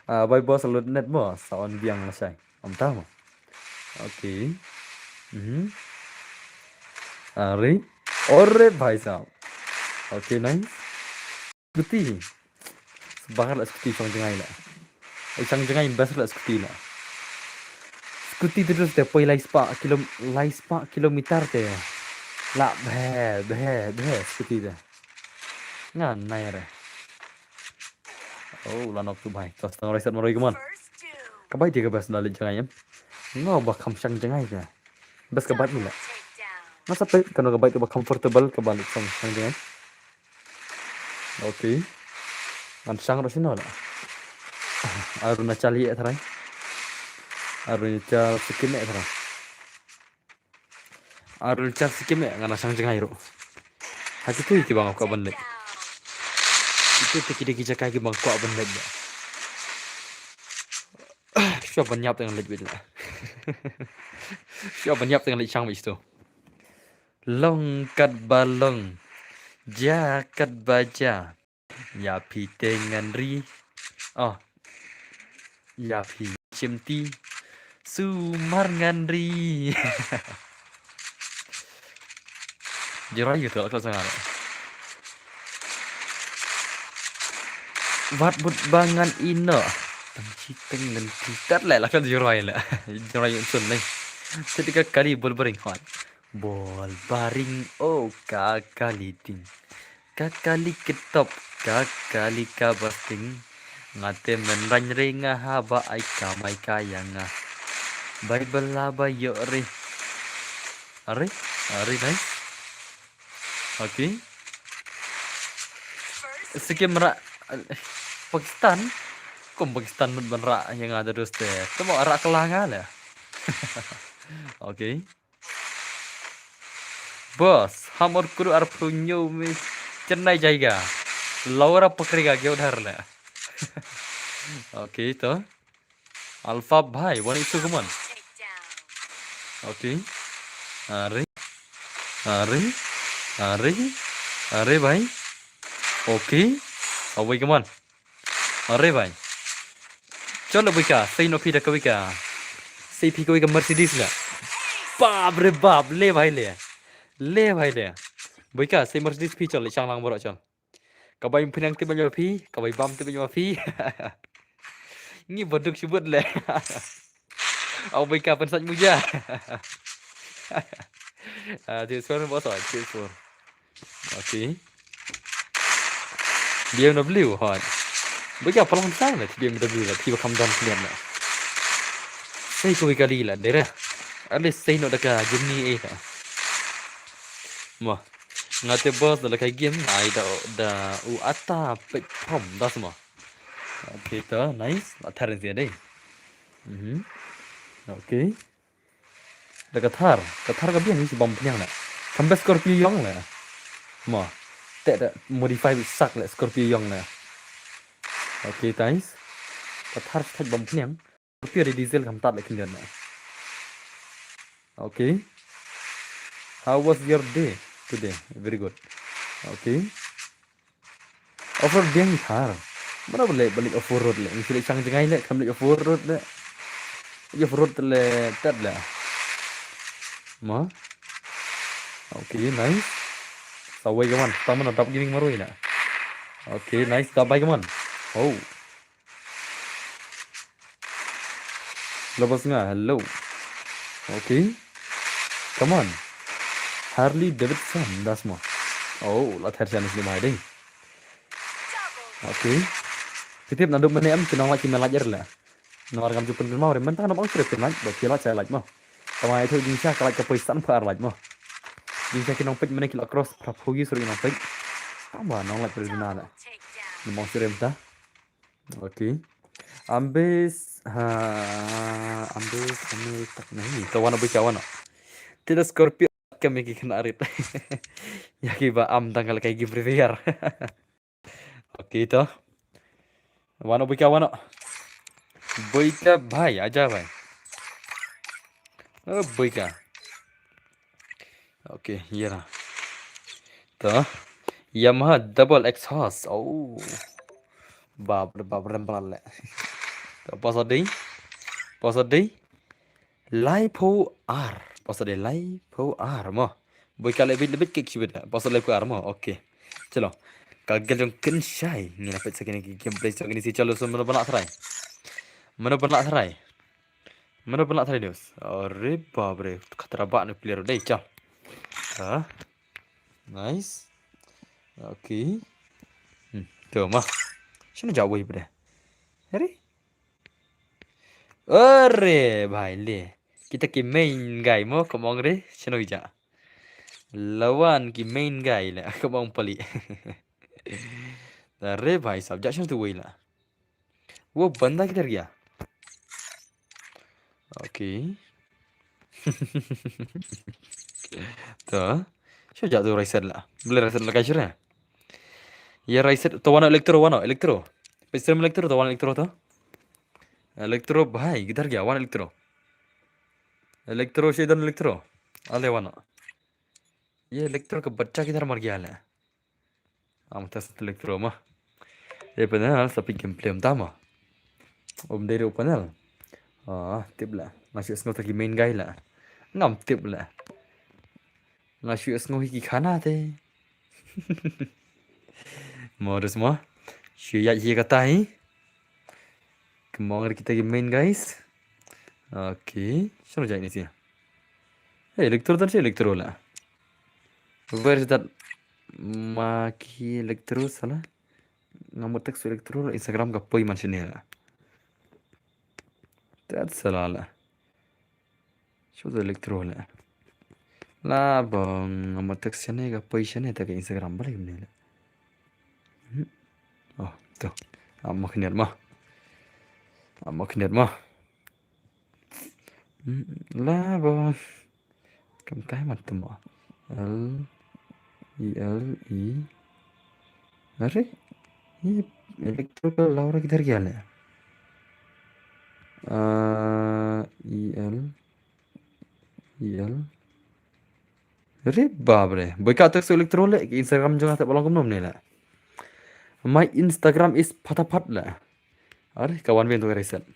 Ah, bhai boss, lut net mo, sa on biang lashai. Ym tang mo. Okay. Mhm. Are. Ore bhai sahab. Okay, nice. Scooty. Sbang la scooty shang jngai la. Ai shang jngai best la scooty la. Scooty te dus te poi lai spah kilo, lai spah kilometer te. La bhe, bhe, bhe scooty te. Nga nai re. Oh, la nok tu bhai. Tos tang roi set maroi kemon. Ka bike te ka best la leit jngai em. Nga ba kham shang jngai te. Best ka bike ni la. Nga sa peit kano ka bike te ba comfortable ka ba leit shang, shang jngai. Okay. Ngan shang ruh shano la. Arunachal ïa tharai. Arunachal Sikkim ïa tharai. Arunachal Sikkim ïa ngan shang jngai ruh. Ha kitu ki ba nga kwah ban leit. Kitu te ki dei ki jaka ki ba nga kwah ban leit. Shuwa ban ïap te ngan leit beit la. Shuwa ban ïap te ngan leit shang beit tu. Long katba long, ja katba ja. Ïa phi te ngan ri. Oh. Ïa phi shim ti. Sumar ngan ri. Jroi ïa u to, to sangat. Wat mut ba ngan ïehnoh. Tang shi teng ngan ti tat leh, la kan jroi leh. Jroi ïa u sun leh. Siti ka kali bol baring hot. Bol baring, oh, ka kali ting. Ka kali ketop, ka kali kaba sting. Nga te mynrang re nga haba ai kamai ka ïa nga. Bai bela ba ïoh re. Are, are, nice. Okay. Sikim rah Pakistan. Kum Pakistan mut ban rah ïa nga da dus te. Tamo rah ka la nga leh. Okay. Boss, hamar kuru arphew hynñiew me Chennai jaiga. Laura pakri ka kyo dhar leh. Okay, to. Alpha bhai, one issue, come on. Okay. Are. Are. Are. Are bhai. Okay. Away, come on. Are bhai. Chol le bui ka, sei noh phi da kawei ka. Sei phi kawei ka Mercedes leh. Bap re bap, le bhai le. Le bhai le. Bui ka, sei Mercedes phi chol le chang lang baroh chol. Ka bai ym pynang tip ïa phi, ka bai bam tip ïa phi. Ngi baduk shibut leh. Au bui ka pynsach muja. Ah, this one was on, this one. Okay. B M W hot. Bui ka palang sang leh B M W leh, phi ba kham don khlian leh. Sei kawei ka li leh, dere. At least sei noh da ka Jimny eh leh. Mo. Nga te boss da la kai game, ai da, da u ata pek pom, das mo. Okay, to, nice. La thar sia dei. Mhm. Okay. Da ka thar, ka thar ka biang ni si bom pynïang leh. Kam best Scorpio yong leh. Mo. Te da modify sak leh Scorpio yong leh. Okay, guys. Ka thar thaj bom pynïang. Scorpio da diesel kam tat leh khyndiat leh. Okay. How was your day today? Very good. Okay. Off-road biang thar. Mano ba leh ba leh off-road leh. Ngi leh chang jngai leh, kam leh off-road leh. Off-road leh tat leh. Ma. Okay, nice. Sawai kawan, tang mana dap gaming marui leh. Okay, nice, dap bai kawan. Oh. Labas nga, hello. Okay. Come on. Harley Davidson, das mo. Oh, la thar chance ni mai ding. Okay. Kitip na dum mane am kinong la ki melaj er la. Nawar ngam ju pynrem mau re, mynta ngam ong sre pynlaj, ba ki laj cha laj mo. Tama itu jingcha ka laj ka poi san pha ar laj mo. Jingcha ki nongpeit mane ki la cross phra phew ïa sre ki nongpeit. Tama nong laj pynrem na la. Ngam ong sre mynta. Okay. Ambis, ha, ambis, ambis tak nahi. To wan bui ka wan. Te da Scorpio kam ki khynnah rit. Ïa ki ba am dang ka la kai game Free Fire. Okay, to. Wan bui ka wan. Bui ka bhai, aja bhai. Oh, bui ka. Okay, ïa la. To. Yamaha double exhaust. Oh. Bap re, bap re, bap re. To, pasa dei. Pasa dei. Lai phew ar. Pasa dei lai phew ar mo. Bui ka leh bit, leh bit ki kibit. Pasa lai phew ar mo. Okay. Chalo. Ka gel jong kin shai. Ngi na peit sa kine ki gameplay sa kine si, chalo, so mano ban lah try. Mano ban lah try. Mano ban lah try news. Are bap re. Khatra ba nuclear dei cha. Ha. Nice. Okay. Hmm. To ma. Shano ja wei bde. Are. Are bhai le. Kita ki main guy mo, ka mong re, shano ija. Lawan ki main guy le, ka mong pali. Are bhai sab, ja shano tu wei la. Wo banda kitar gaya. Okay. To. Shano ja tu riser la. Bele riser la ka shira. Ya riser to wano electro wano, electro. Pistol electro to wano electro to. Electro bhai, kitar gaya, wan electro. Electro, Shedon electro. Ale wan. Ye electro ka bachcha kidhar mar gaya le. Am tas electro ma. Ye panel sa pi gameplay um tama. Um dei re panel. Ah, tip la. Nga shu sngew ta ki main guy la. Ngam tip la. Nga shu sngew hi ki khana te. Mo dus mo. Shu ya hi kata hi. Kumong kita ki main guys. Okay. Shano jai ni si. Hey, electro tan si electro la. Where is that? Ma ki electro sala. Nga mut text electro Instagram ka poi man shini la. That's sala la. Shu da electro la. La ba nga mut text shini ka poi shini ta ka Instagram balik ni la. Hmm. Oh, tu. Am khniat ma. Am khniat ma. Hmm, la ba. Kam kai mat tu mo. L E L E. Are? Ye electro ka Laura kidhar gaya le? Ah, E L E L. Are bap re. Boi ka text electro le Instagram jong nga te ba long kumno ne le. My Instagram is phataphat le. Are ka wan biang tu ka reset.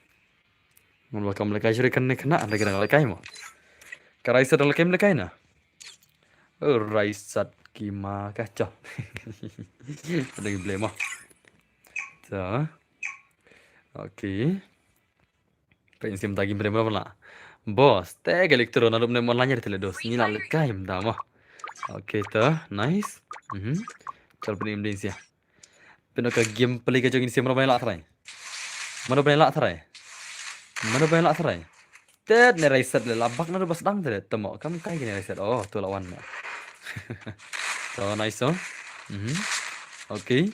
Ngan welcome lekai shuh kan ne kena lagi nang lekai mo. Ka rai sa lekai lekai na. Oh, rai sat ki ma ka cha. Ada ki blame mo. Cha. Okay. Ka insim ta game pre mo la. Boss, te ka electro na rup ne mo la nyar tele dos. Ni la lekai mda mo. Okay ta, nice. Mhm. Chal pini im din sia. Pino ka gameplay ka jong insim mano bai la try. Mano bai la try. Mano bai la try. Tet ne rai set le la bak na bas dang tet temo kam kai ne rai set. Oh, tu lawan ne. So nice so. Mhm. Okay.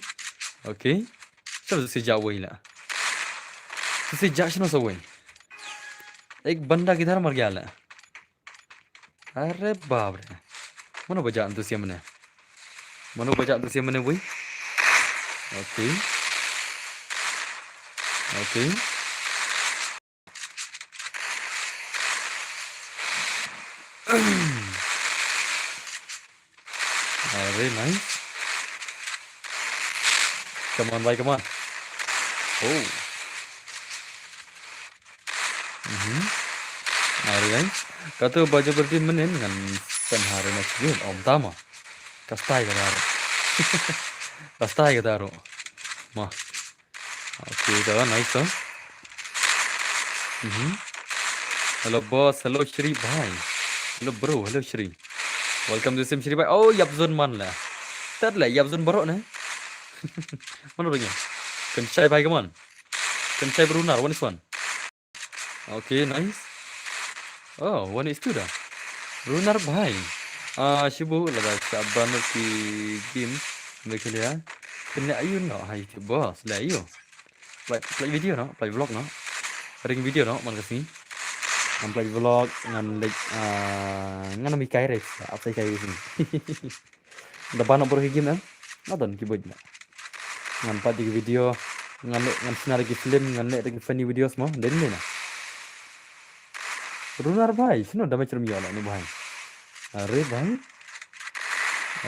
Okay. So si ja wei la. Si ja shino so wei. Ek banda kidhar mar gaya la. Are bap re. Mano baja antusiam ne. Mano baja antusiam ne wei. Okay. Okay. Ah, very nice. Come on, bhai, come on. Oh. Mhm. Ah, very nice. Katu baju berdi menin ngan pen hari na sigi om tama. Kastai ka daru. Kastai ka daru. Ma. Okay, dah nice tu. Mhm. Hello boss, hello Shri bhai. Hello bro, hello Shri. Welcome to Sim Shri bhai. Oh, Yapzon man la. Tad la Yapzon baroh ne. Mana orangnya? Kan Shai bhai, come on. Kan Shai bro nar, one is one. Okay, nice. Oh, one is two dah. Runar bhai. Ah, shibu lada shaban ki game. Mereka dia. Kena ayun no hai ti boss la ayu. Play, play video no, play vlog no. Ring video no man kasi. Ngan play vlog ngan like ah ngan mi kai re. Apa kai sini. Da ban bro hi game em. Nga don ki boj na. Ngan pat ki video, ngan leh ngan snar ki film, ngan leh ki funny videos mo. Den ne na. Runar bhai, sino da macam yo la ni bhai. Are bhai.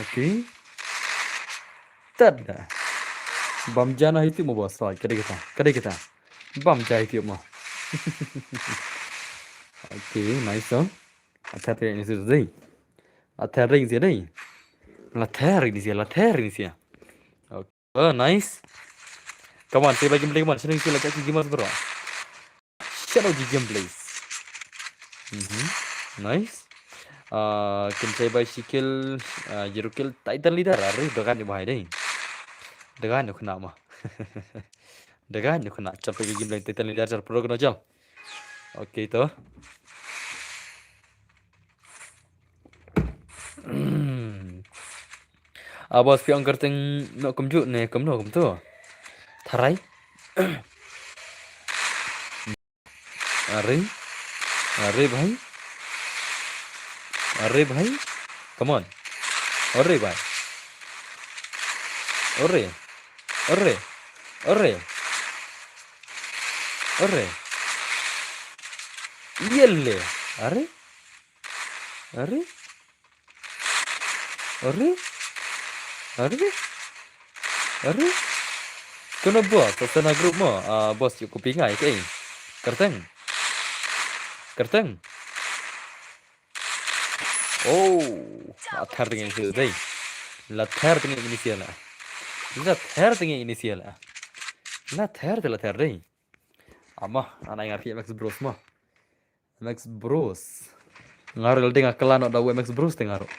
Okay. Tad da. Bam jana hitu mo boss, right? Kada kita, kada kita. Bam jai hitu mo. Okay, nice song. Athar ring sia dei. Athar ring sia dei. La thar ring sia, la thar ring sia. Okay. Oh, nice. Come on, say bye gameplay, come on. Sino isi la kaki gamers bro. Shadow G gameplays. Mhm. Nice. Ah, kin say bye Shikil, ah, Jerukil, title leader. Are, dagan ni bhai dei. Dagan ni khna ma. Dagan ni khna. Chal pa gameplay title leader chal pro kno chal. Okay to. Abo spi ong kerteng no kumju ne kumno kumto. Tharai. Are. Are bhai. Are bhai. Come on. Are bhai. Are. Are. Are. Are. Yelle. Are. Are. Are? Are? Are? Kano boss? Sa send ha group mo. Ah, boss, ïa ko pyngai ke. Kyrteng. Kyrteng. Oh, la ther teng ïa ini sila dei. La ther teng ïa ini sila. La ther teng ïa ini sila. La ther te la ther dei. Ama, ana ngar ki M X Bros mo. M X Bros. Nga ruh la dei nga kylla noh da u M X Bros te nga ruh.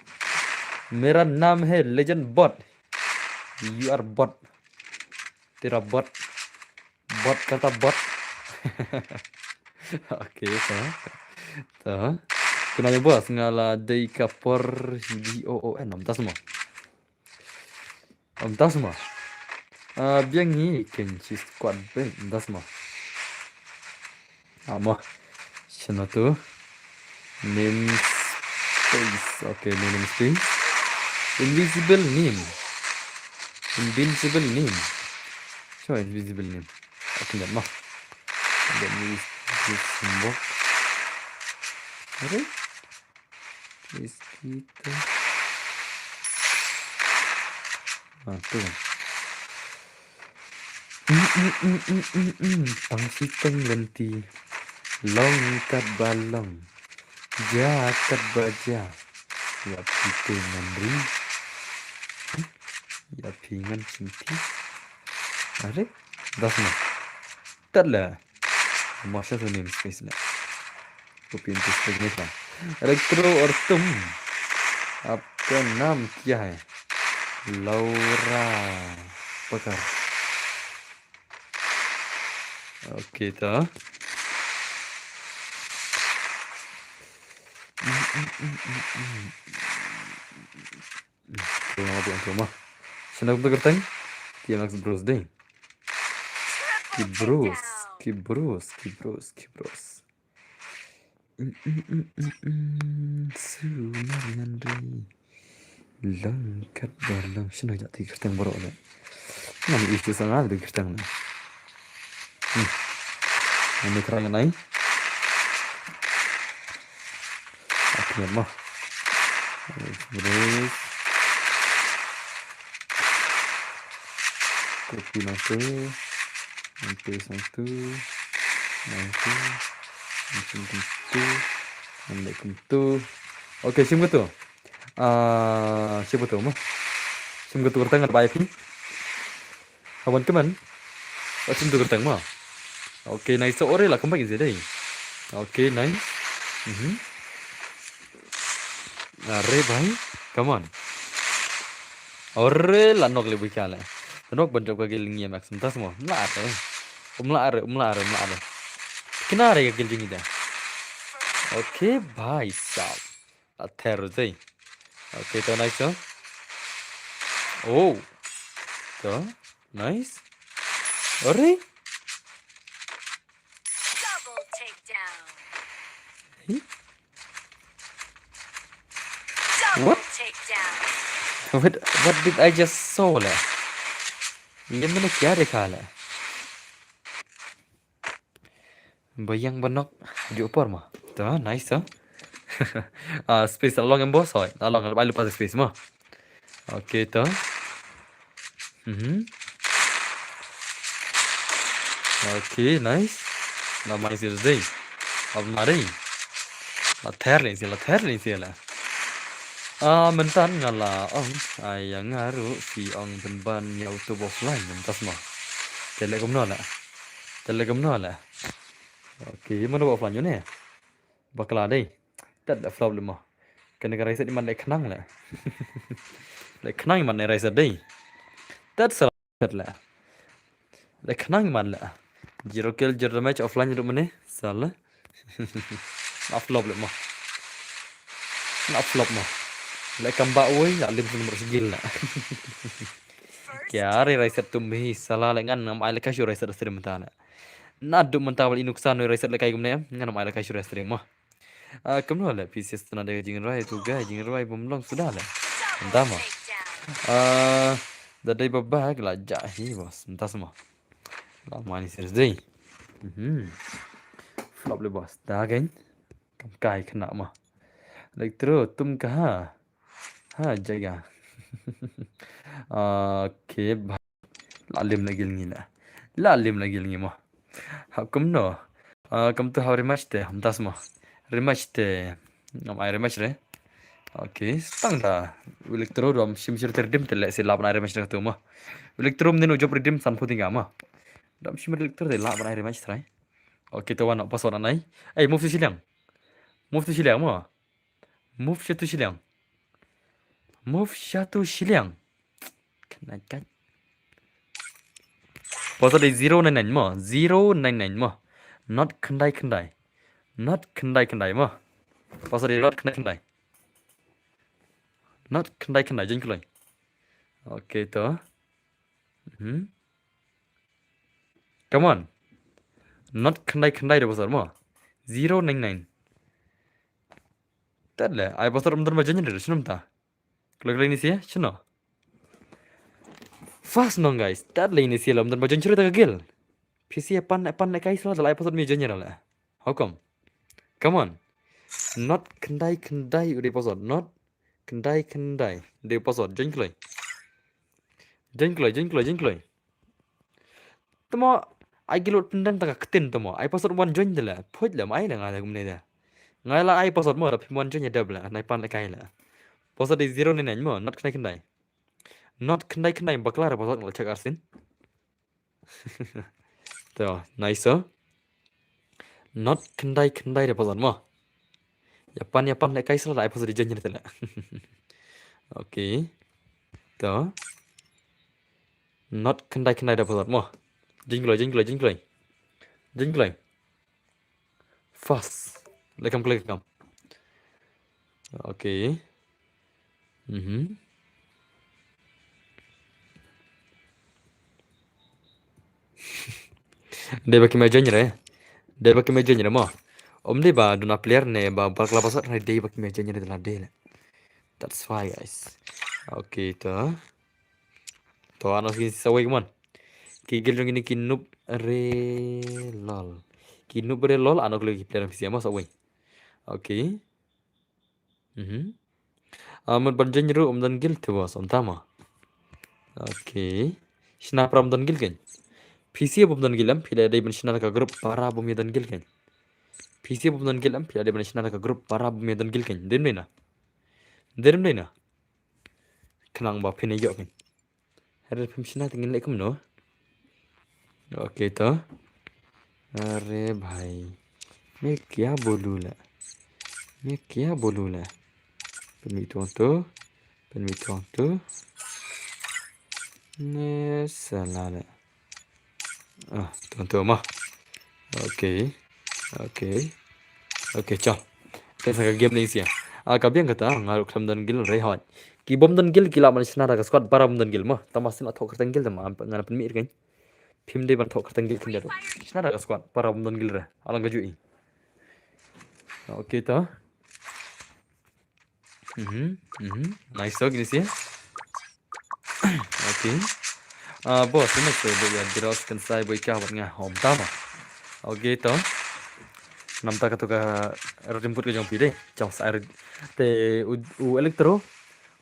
Mera naam hai legend bot. You are bot. Tera bot. Bot kata bot. Okay, to. To. Kena ïa boss nga la dei ka por G O O N. Ym tas mo. Ym tas mo. Ah, biang ngi ken chi squad be. Ym tas mo. Ah, mo. Shano tu? Namespace. Okay, namespace. Invisible name. Invincible name. Sure, invisible name. Okay, that mo. Let me use this symbol. Alright. Mosquito. Ah, tu. Mm, mm, mm, mm, mm, mm. Pang shiteng lynti. Long katba long. Ja katba ja. Ïa phi te ngan ri. Ïa phi ngan chim phi. Are? Das na. Tat la. Masha tu namespace la. Copy and paste lagi ni lah. Electro or tum. आपका नाम क्या है? Laura Pakar. Okay, to. Tuma, tuma, tuma. Shano tu kyrteng? Ki M X Bros dei. Ki Bros, ki Bros, ki Bros, ki Bros. Mm, mm, mm, mm, mm. Sunar ngan ri. Long katba long. Shano ïa ti kyrteng baroh le. Ngan issue sa nga dei kyrteng le. Hmm. Ngan ïa try ngan ai. Ak ngan mo. Bros. Copy nangtu. Nangtu sangtu. Nangtu. Nangtu kumtu. Nangtu kumtu. Okay, shim kumtu. Ah, shim kumtu mo. Shim kumtu kyrteng ngan bai phi. Hawan keman. Shim kumtu kyrteng mo. Okay, nice. So, ore la kembang isi dei. Okay, nice. Mhm. Are bhai, come on. Ore la nok le bui kale. Nok ban jop ka gil ngi M X Bros mo. Mla are. Mla are, mla are, mla are. Kena re ka gil jing ida. Okay, bhai sahab. La ther te. Okay, to nice to. Oh. To nice. Ore. Double takedown. Hey. Double takedown. What, what did I just saw le? Ye maine kya dekha le? Bayang banok ju por ma. To, nice to. Ah, space along em boss hoi. Along, ai lupa space ma. Okay, to. Mhm. Okay, nice. Na mai sir dei. Ab mari. La ther le si, la ther le si la. Ah, mynta nga la ong, ai ïa nga ruh phi ong pynban ïa utu offline mynta sma. Te leh kumno la. Te leh kumno la. Okay, mano offline ne? Bakla dei. Tat da flop le mo. Kane ka reset iman le khnang le. Le khnang iman ne reset dei. Tat sa reset le. Le khnang iman le. Zero kill, zero damage offline ruh mane. Sa le. Na flop le mo. Na flop mo. Le kamba woi, la lim sum ros gil le. Kya re reset tum hi sala le ngan ngam ai le kashu reset stream ta le. Na du mynta wal inuk san reset le kai gumne, ngan mai le kai shu reset stream mo. Ah, kumno le P C S tana de jingrai tu ga jingrai bum long suda le. Nda mo. Ah, da dei ba bag la ja hi boss. Nda sma. La mani serious dei. Mhm. Flop le boss. Da gain. Kam kai khna mo. Electro tum kaha. Ha, jaka. Okay, bha. La lim la gil ngi la. La lim la gil ngi mo. Ha, kumno. Ah, kam tu ha rematch te, hom tas mo. Rematch te. Ngam ai rematch re. Okay, stang da. Electro dom shim shir ter dim te le si lap na rematch na tu mo. Electro mnin u jop redim san puting mo. Dom shim Electro te lap na rematch try. Okay, to wan password anai. Ei, move to shiliang. Move to shiliang mo. Move to shiliang. Move to shiliang. Kena kat. Password di zero nine nine mo. Zero nine nine mo. Not khyndai khyndai. Not khyndai khyndai mo. Password di not khyndai khyndai. Not khyndai khyndai, jin kloi. Okay, to. Hmm. Come on. Not khyndai khyndai de password mo. Zero nine nine. Tad le, ai password um don ba jin re, shnum ta. Kloi kloi ni sia, shno. Fast nong guys, tad le ni sia lom don ba jin chre ta gil. Phi sia pan, pan le kai sala, ai password mi jin re le. How come? Come on. Not khyndai khyndai u de password, not khyndai khyndai. De password, jin kloi. Jin kloi, jin kloi, jin kloi. Tamo, ai gilot pendang ta ka ktin tamo. Ai password wan join de le. Phoit le, mai le ngai le kumne de. Ngai la ai password mo, da phim wan join ya dab le. Nai pan le kai le. Password di zero nine nine mo, not khyndai khyndai. Not khyndai khyndai, bakla re password ngal check arsin. To, nice, oh. Not khyndai khyndai de password mo. Ya pan, ya pan le kai sala ai password di jin te le. Okay. To. Not khyndai khyndai de password mo. Jin kloi, jin kloi, jin kloi. Jin kloi. Fast. Le kam kloi kam. Okay. Mhm. Dei ba ki me jin re. Dei ba ki me jin re mo. Om dei ba duna player ne ba bakla password ne, dei ba ki me jin re la dei le. That's why guys. Okay, to. To ano ki sawai kemon. Ki gil jong ini ki noob re lol. Ki noob re lol ano klo ki player P C mo sawai. Okay. Mhm. Ah, mut ban jin ruh um don gil te bos, um tama. Okay. Shna para um don gil kein. P C bum don gil em, phi la dei ban shna ka group para bum ya don gil kein. P C bum don gil em, phi la dei ban shna ka group para bum ya don gil kein. Dem dei na. Dem dei na. Khnang ba phin ïoh kein. Hare phim shna te ngin leh kumno. Okay to. अरे भाई, मैं क्या बोलूँ ला? मैं क्या बोलूँ ला? Pynmih tong to, pynmih tong to. Ne sala la. Ah, tong to mo. Okay. Okay. Okay, chal. Te sa ka game ne sia. Ah, ka biang kata, nga ruh khlem don gil re hoi. Ki bom don gil ki lah ban shna da ka squad para bom don gil mo. Tama sien la thoh kyrteng gil tama ngan pynmih rkein. Phim dei ban thoh kyrteng gil khyndiat ruh. Shna da ka squad para bom don gil re. Alang ka ju i. Okay to. Mhm, mhm. Nice to, kini sia. Okay. Ah, boss, ini tu dia jelas kan saya boy kah buat ngah hom tama. Okay to. Namta ka tu ka redeem code ka jong phi dei. Jong sa te u, u Electro.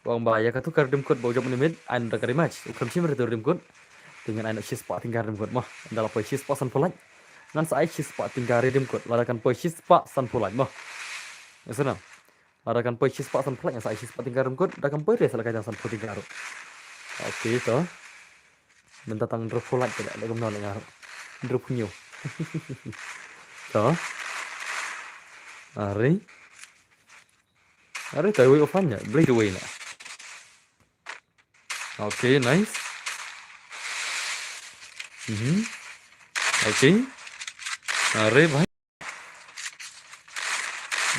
Wang ba ya ka tu ka redeem code ba u jop ni mid, an da ka rematch. U khlem shim re tu redeem code. Te ngan ai na shispah tyngka redeem code mo. Da la poi shispah san pulai. Ngan sa ai shispah tyngka redeem code. Lada kan poi shispah san pulai mo. Ya sana. Lada kan poi shispah san pulai ngan sa ai shispah tyngka redeem code. Da kan poi re sa la ka jang san pulai tyngka ruh. Okay to. Mynta tang hynriewphew lak te da, da kumno lak nga hynriewphew hynñiew. To. Are. Are, to wei ofan ya, blei to wei na. Okay, nice. Mhm. Okay. Are bhai.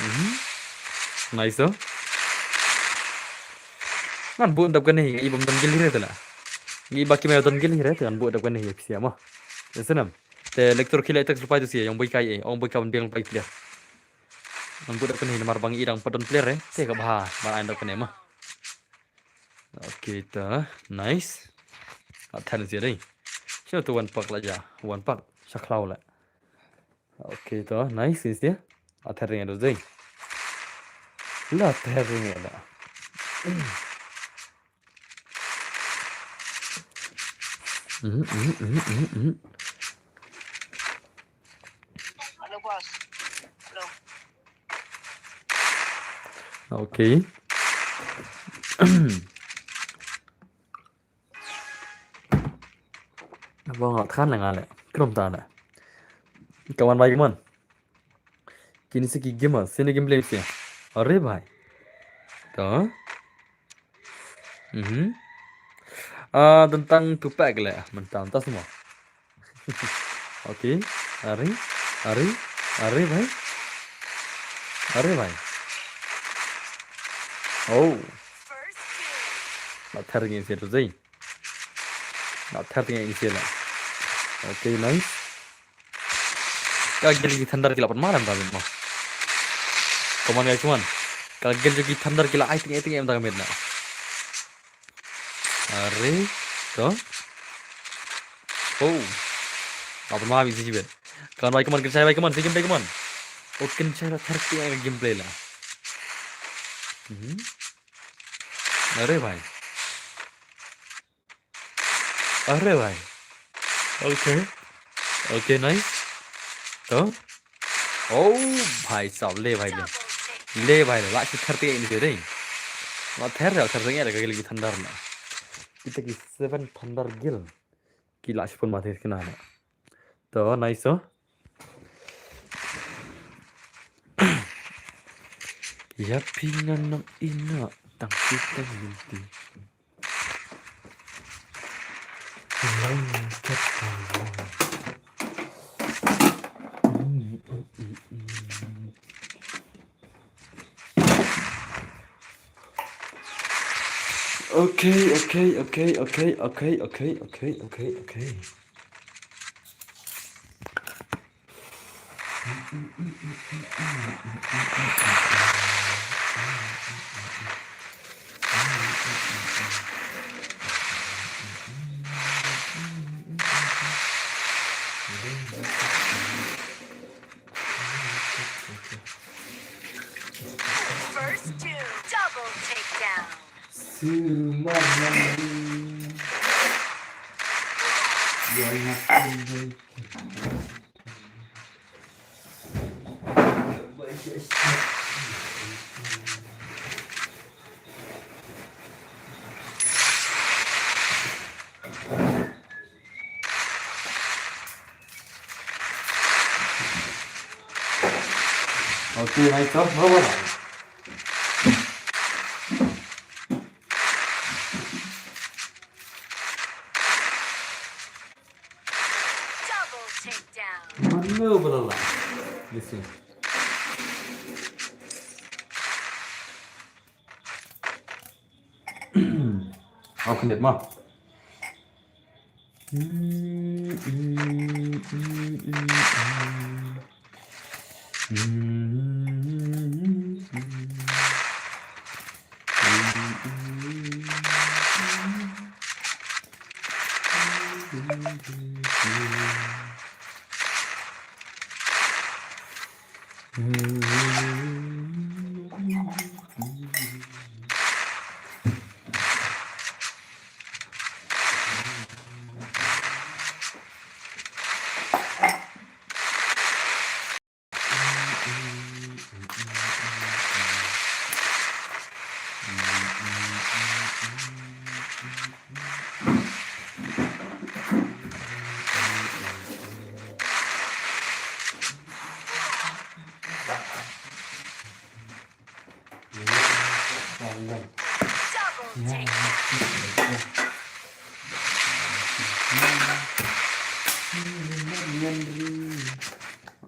Mhm. Nice to. Ngan buh dap kane, ngi bam don gil hire te la. Ngi ba ki me don gil hire te ngan buh dap kane ya pisia mo. Ya senam. Te lektor ki le tek lupai tu sia, yang boi kai e, ong boi kai ban biang lupai plia. Ngan buh dap kane namar bang i dang pat don player e, te ka bha, mar ai dap kane mo. Okay ta, nice. At than sia dei. Sio tu one pack la ja, one pack, sha khlaw la. Okay to, nice is dia. At than ring dei. La than ring da. Mhm, mhm, mhm, mhm, mhm. Hello, boss. Hello. Okay. Ba nga than nga le. Krum ta le. Kawan bai kaman. Kini si ki gamer, sini game play si. Are bhai. To. Mhm. Ah, tentang tupak le. Mentang tas semua. Okay. Are. Are. Are bhai. Are bhai. Oh. Not thar ngi sir zai. Not thar ngi sir la. Okay, nice. Ka gil ki thunder ki la pan malam ta mit mo. Come on guys, come on. Ka gil ki thunder ki la ai ting ai ting em ta mit na. Are, to. Oh. Apa ma bisi jibet. Kan bai kaman, kan chai bai kaman, si game bai kaman. Oh, kan chai la thar ti ai gameplay la. Mhm. Are bhai. Are bhai. Okay. Okay, nice. To. Oh, bhai sahab, le bhai le. Le bhai le, la shi thar ti ai ni te dei. La thar, la thar ti ai ka gil ki thunder na. Kita ki seven thunder gil. Ki la shi pun ma te kina na. To, nice, oh. Ïa phi ngan nang ina tang ki tang minti. Okay, okay, okay, okay, okay, okay, okay, okay, okay. First two, double takedown. Sirmar nang. Ya, ya, ya. Okay, nice, sir. Bro, bro. Double takedown. Mano ba la la. Listen. Ap khyndiat ma. Double takedown.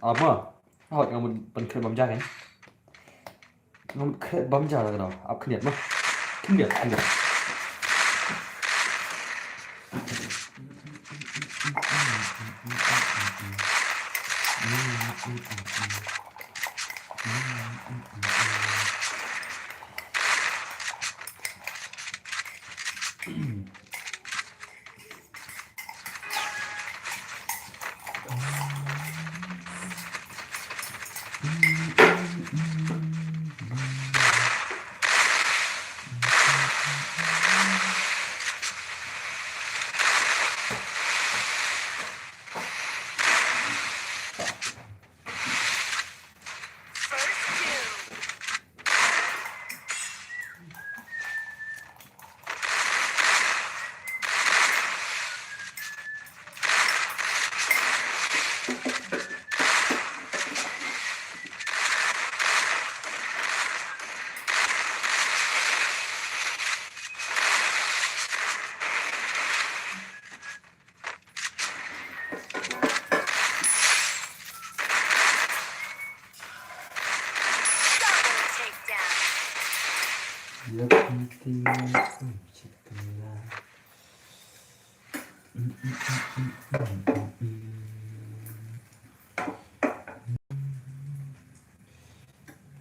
Apa? Hot, nga mut ban khreh bam ja kan. Nga mut khreh bam ja la ka daw. Ap khyndiat ma. Khyndiat, khyndiat. Ting, ting, ting.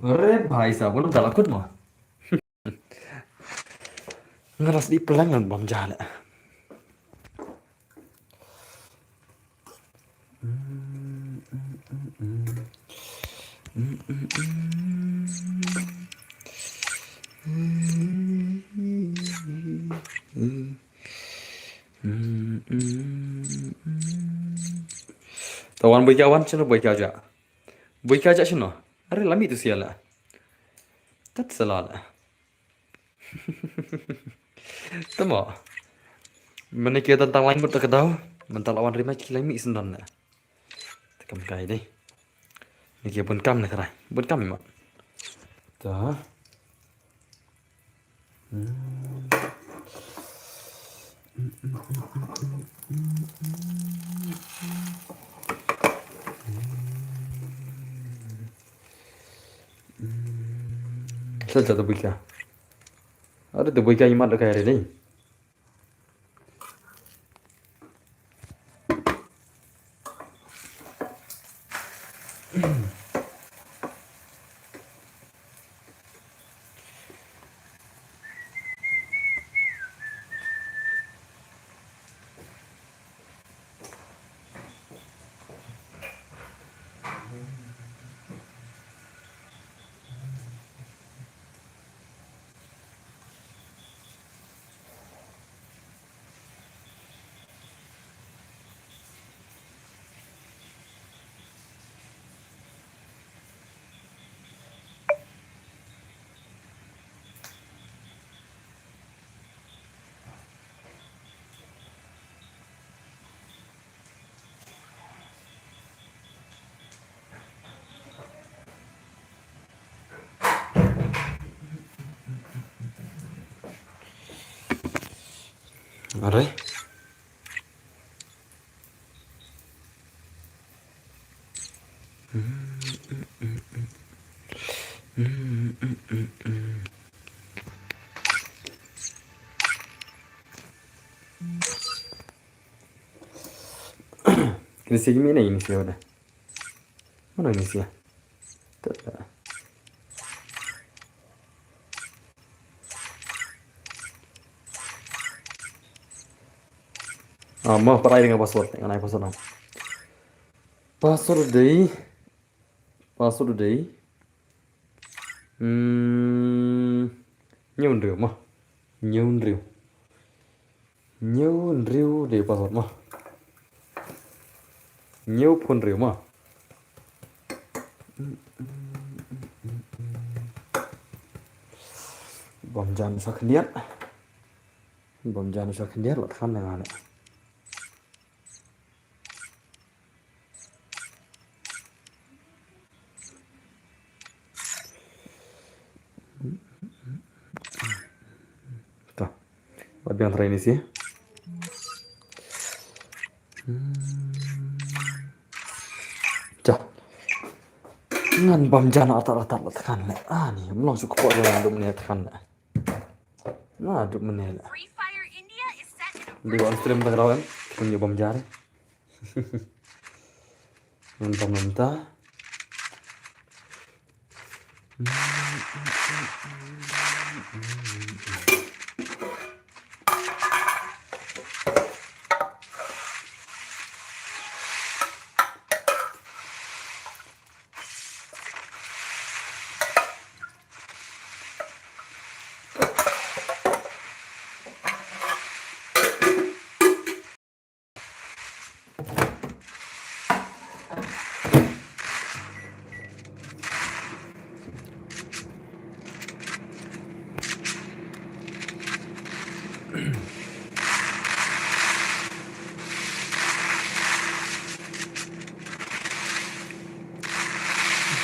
Are bhai sahab, bun dala khut mo. Nga ras di pelang ngan bam jale. Tawan boy ka wan chino boy ka ja. Boy ka ja chino. Are lami tu siala. Tat salala. Tamo. Mane ki don tang lain mut ka dau. Mental awan rima ki lain mi sendon na. Te kam kai dei. Ni ki bun kam na krai. Bun kam ma. Ta. Hmm. Sa sa tu buika. Ada tu buika imat dekat hari ni. Are. Kena sigi mina ini siapa dah? Mana ini siapa? Tak ada. Ah, mo parai dengan password, dengan ai password. Password dei. Password dei. Hmm. Hynñiew hynriew mo. Hynñiew hynriew. Hynñiew hynriew dei password mo. Hynñiew phew hynriew mo. Bam jan sa khyndiat. Bam jan sa khyndiat la than nga ne. Ta. Wat biang trai ni si. Hmm. Cha. Ngan bam jan atat atat la than le. Ah ni, mlong su kepok jan dum ni than le. Na dum ni le. Di wan stream ta grawan. Kum ye bam jar. Ngan bam mynta.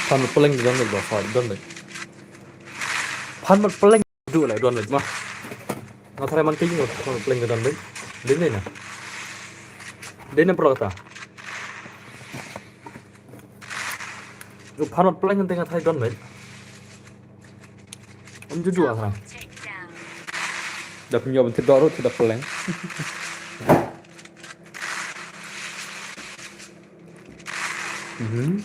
Phan peleng don leh ba, phan don leh. Phan peleng. Du lai don leh ma. Nga tharai man keiñ nga phan peleng don leh. Dei ne na. Dei ne pro ta. Du phan peleng te nga tharai don leh. Em ju du a tharai. Da pynïoh ban thied doh ruh thied da pyleng. Mhm.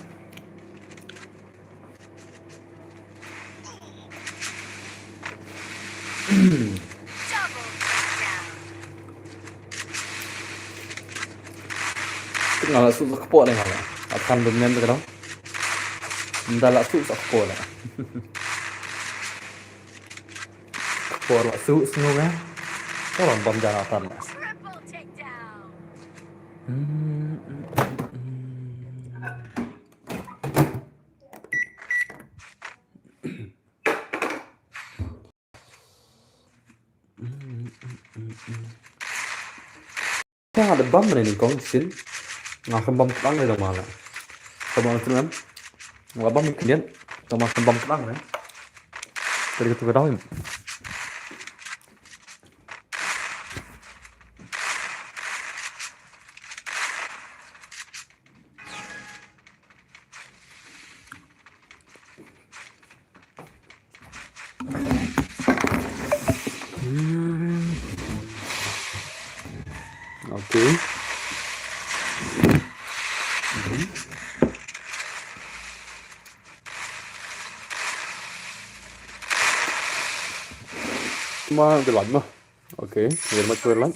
Nga la suk sa kpoh ne nga la. Akan bym nem ka dong. Nda la suk sa kpoh la. Kpoh la suk snu nga. Kpoh la bam jana tan la. Nga da bam ne nyngkong shisien. Nga khlem bam kdang ne dang ma la. Khlem bam kdang. Nga la bam khyndiat. Tang ma khlem bam kdang ne. Tadi katu ka daw. Hmm. Okay. Mhm. Ma, de lait ma. Okay, de lait ma, de lait.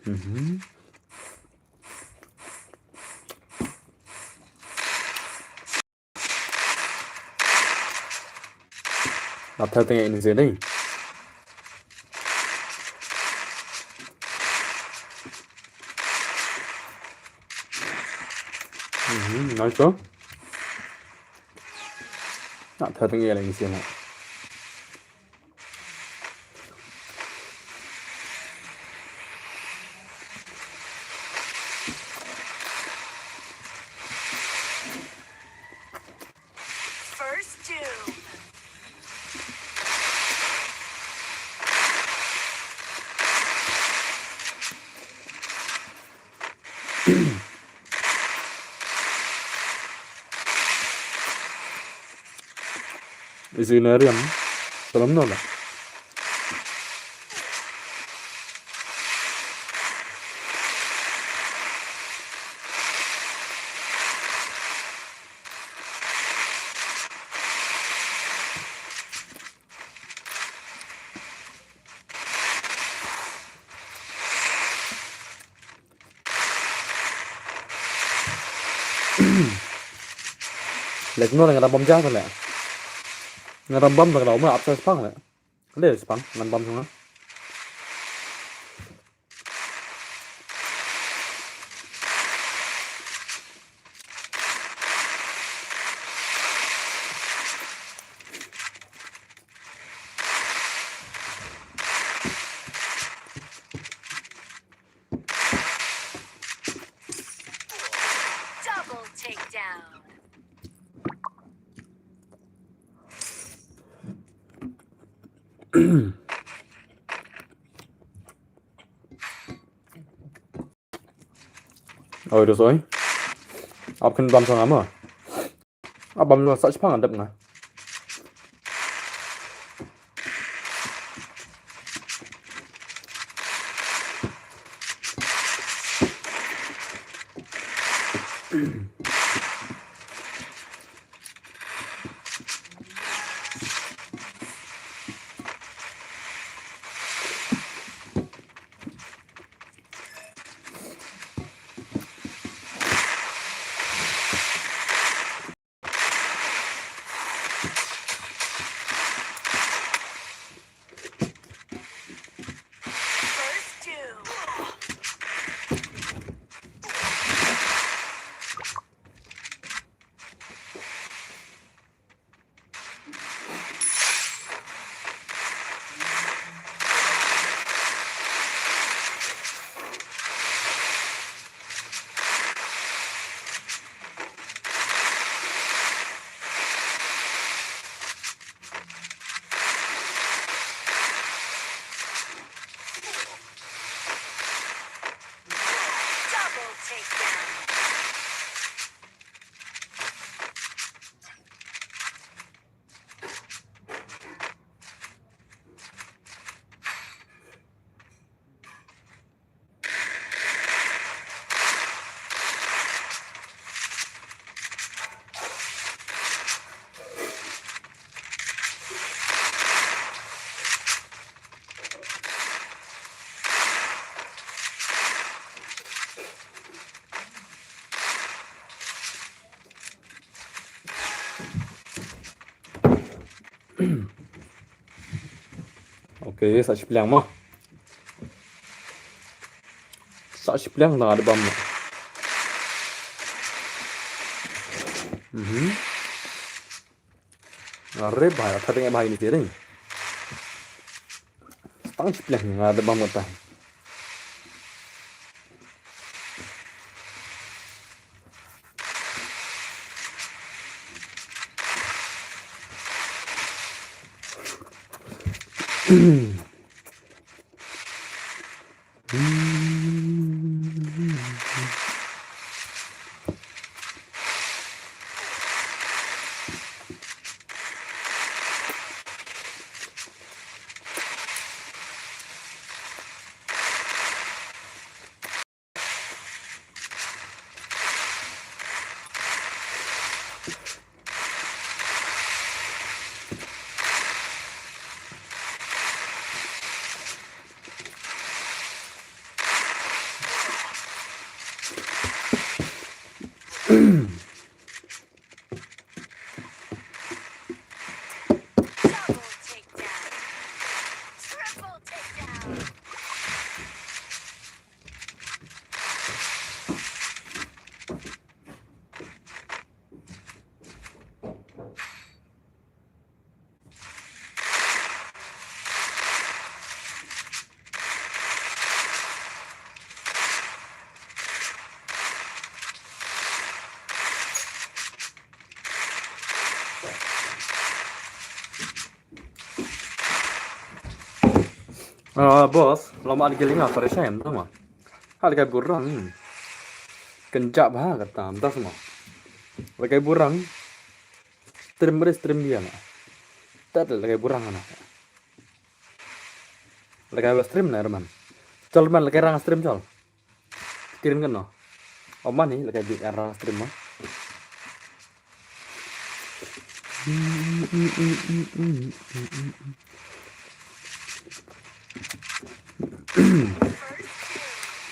Mhm. Nga thaw tang ïa ine sha dei. Mhm, nice, oh. Nga thaw tang ïa ine sha na. First Doom. Is in a realm. Salam no la. Lek no nga da bam ja le. Nga da bam da ka ma ap sa spang le. Le spang ngan bam sunga. Double takedown. Oi, dos oi. Ap khen bam sa nga mo. Ap bam lo sa chipang adap nga. Double takedown. Okay, sa shi pliang mo. Sa shi pliang na de bam mo. Mhm. Are bhai, atha ding bhai ni tiring. Tang shi pliang na de bam mo ta. Double takedown. Triple takedown. Ah, boss, lama ada giling apa rasa em, tama? Hal kai burang. Kenjap ha, kata, entah semua. Lakai burang. Stream beri stream dia, na. Tak ada lakai burang, na. Lakai stream, na, Herman. Chol, Herman, lakai rang stream, chol. Kirim kan, no? Oman ni, lakai bik rang stream, no?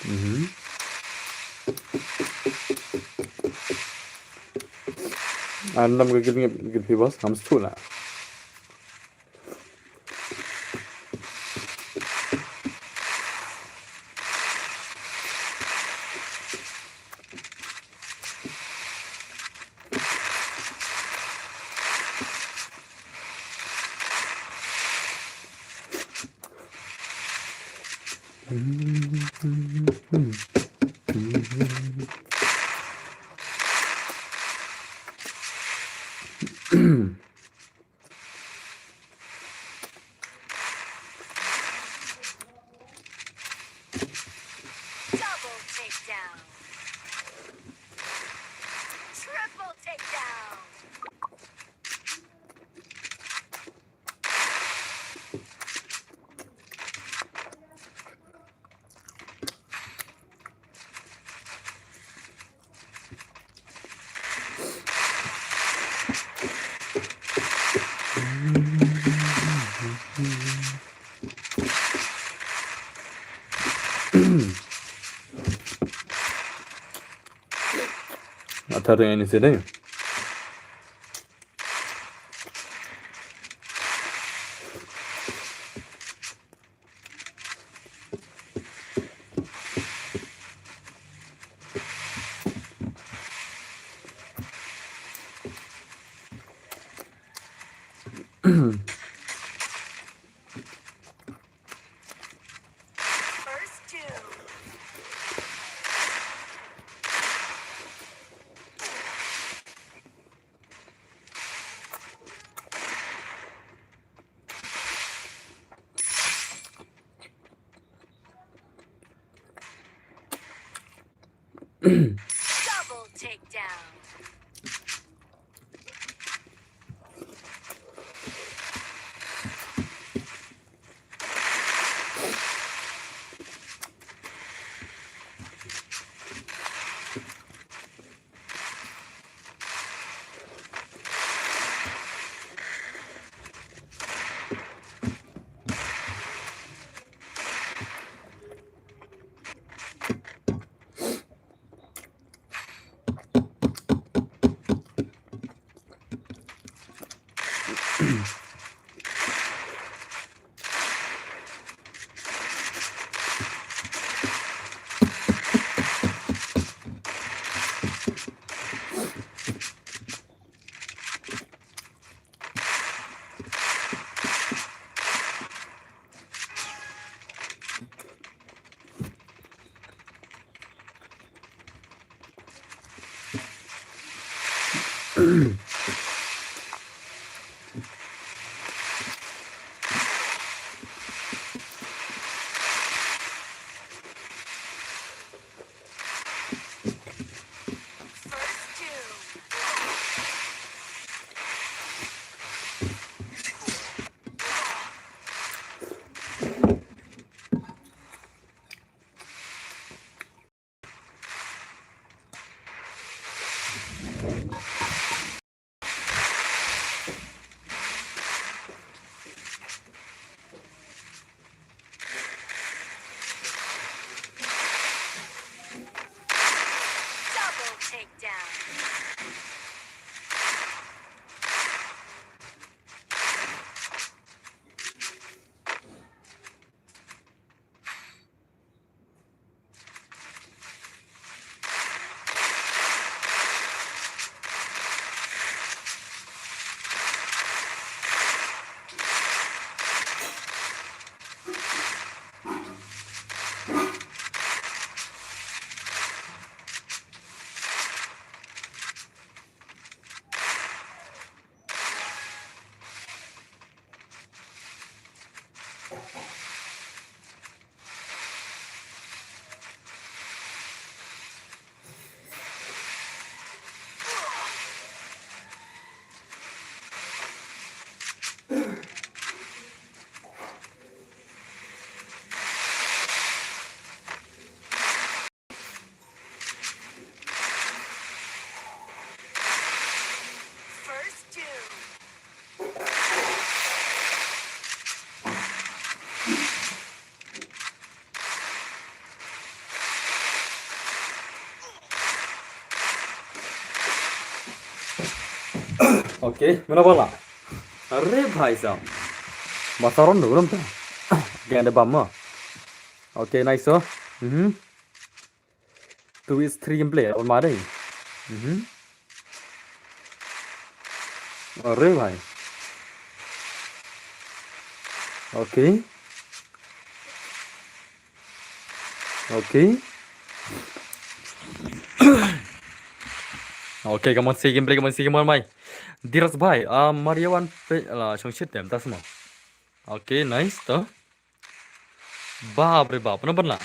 Mhm. Anam ke gilngip gilpi bos, ngam stula. Atar dengan ini sini. Double takedown. Double takedown. First two. Okay, mano bala? Arre bhai sahab. Masaron do rum ta. Gande bam ma. Okay, nice so. Mhm. Two is three gameplay on mare. Mhm. Arre bhai. Okay. Okay. Okay, come on, si gameplay, come on, si gameplay mai. Diras bhai, ah, Maria wan pe la shong shit dem tasma. Okay, nice to. Bap re bap, na ban la.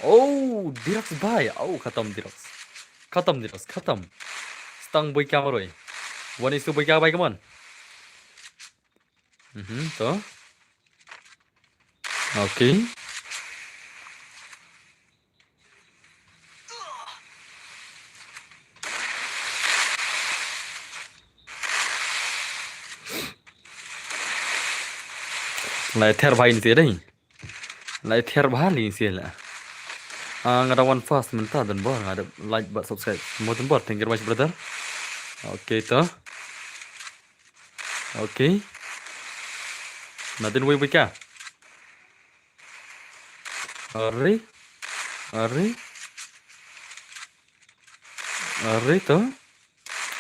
Oh, Diras bhai. Oh, khatam Diras. Khatam Diras, khatam. Stang boi kamaroi. One is to boi ka bhai, come on. Mhm, to. Okay. Lai ther bha ini sih dei. Lai ther bha ini sih la. Ah, nga da wan first mynta, don bor nga da like bad subscribe. Mo don bor, thank you very much brother. Okay to. Okay. Nadin wei wei ka. Are. Are. Are to.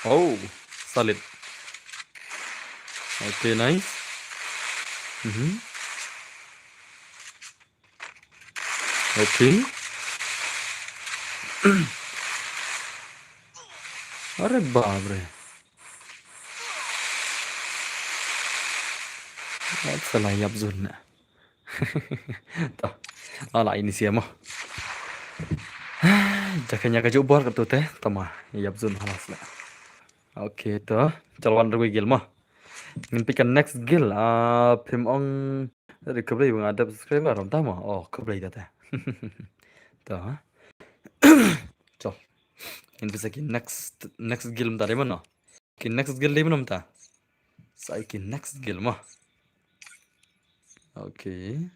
Oh, solid. Okay, nice. Mhm. Okay. Are bap re. Wat sa la ïap zone na. To. Ala ini sih mo. Jaka nya ka jubor ka tu te. Tama ïap zone halas la. Okay to. Chal wan rwi gil mo. Ngin pika next gil. Ah, phim ong. Ri khublei ba nga dep subscriber ram tama. Oh, khublei da te. To. Chal. Ngin pisa ki next next gil mynta dei mo. Ki next gil dei mo mynta. Sa ki next gil mo. Okay.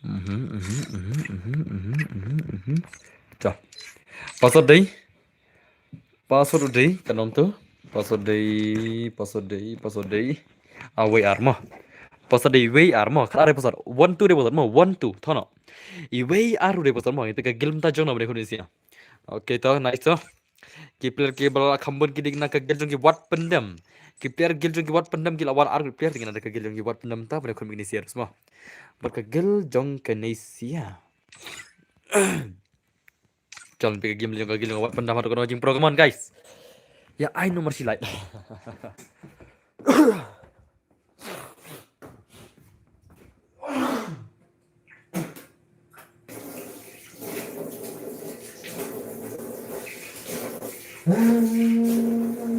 Mhm, mhm, mhm, mhm, mhm, mhm, mhm. Cha. Password dei. Password dei, kan ong tu. Password dei, password dei, password dei. Ah, wei ar mo. Password dei wei ar mo. Khat ar password. One two dei password mo. One two. Thono. I wei ar dei password mo. Ita ka gil mynta jong na bani khun sia. Okay, to, nice to. Ki player ki ba la kham bun ki dei na ka gil jong ki Wat Pyndem. Ki player gil jong ki Wat Pyndem ki la wan ar player dei na ka gil jong ki Wat Pyndem ta bad khun Magnesius mo. Bad ka gil jong ka Nesia. Chal phi ka gil jong ka gil jong ka Wat Pyndem ha ka jingpro, come on guys. Ya ai nomor silai.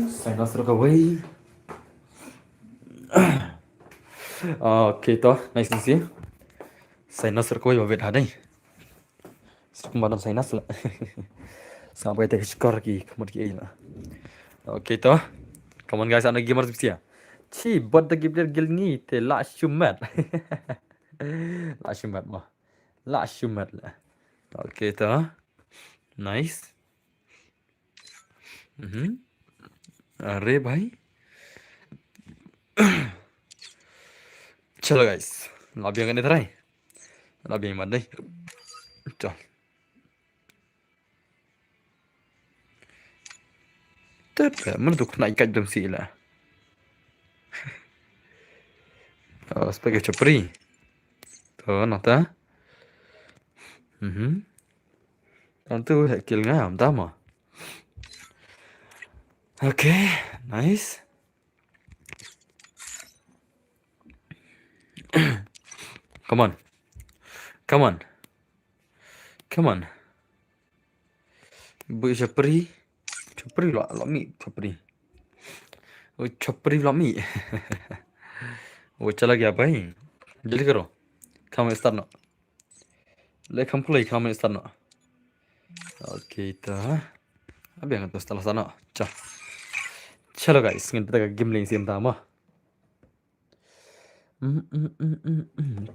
Sign us kawei. Okay to, nice to see. Sign us kawei ba wet ha dei. Skum ba dam sign us la. Sa ba te skor ki kamot ki ei la. Okay to. Come on guys, ano gamer sipsia. Chi bot da gibler gil ngi te la shumat. La shumat mo. La shumat la. Okay to. Nice. Mhm. Are bhai. Chalo guys. La biang kane try. La biang mat dei. Chal. Tet, mana tu kena ikat jam si la. Oh, sebagai chapri. Tu nata. Mhm. Tentu hek kill ngam tama. Okay, nice. Come on. Come on. Come on. Bu chapri. Chapri lo, lo mi chapri. Oh, chapri lo mi. Oh, chala gaya bhai. Jaldi karo. Kham start no. Le kham play, kham start no. Okay ta. Abi ngan to start no. Cha. Chalo guys, ngin pita ka game lane sim tama.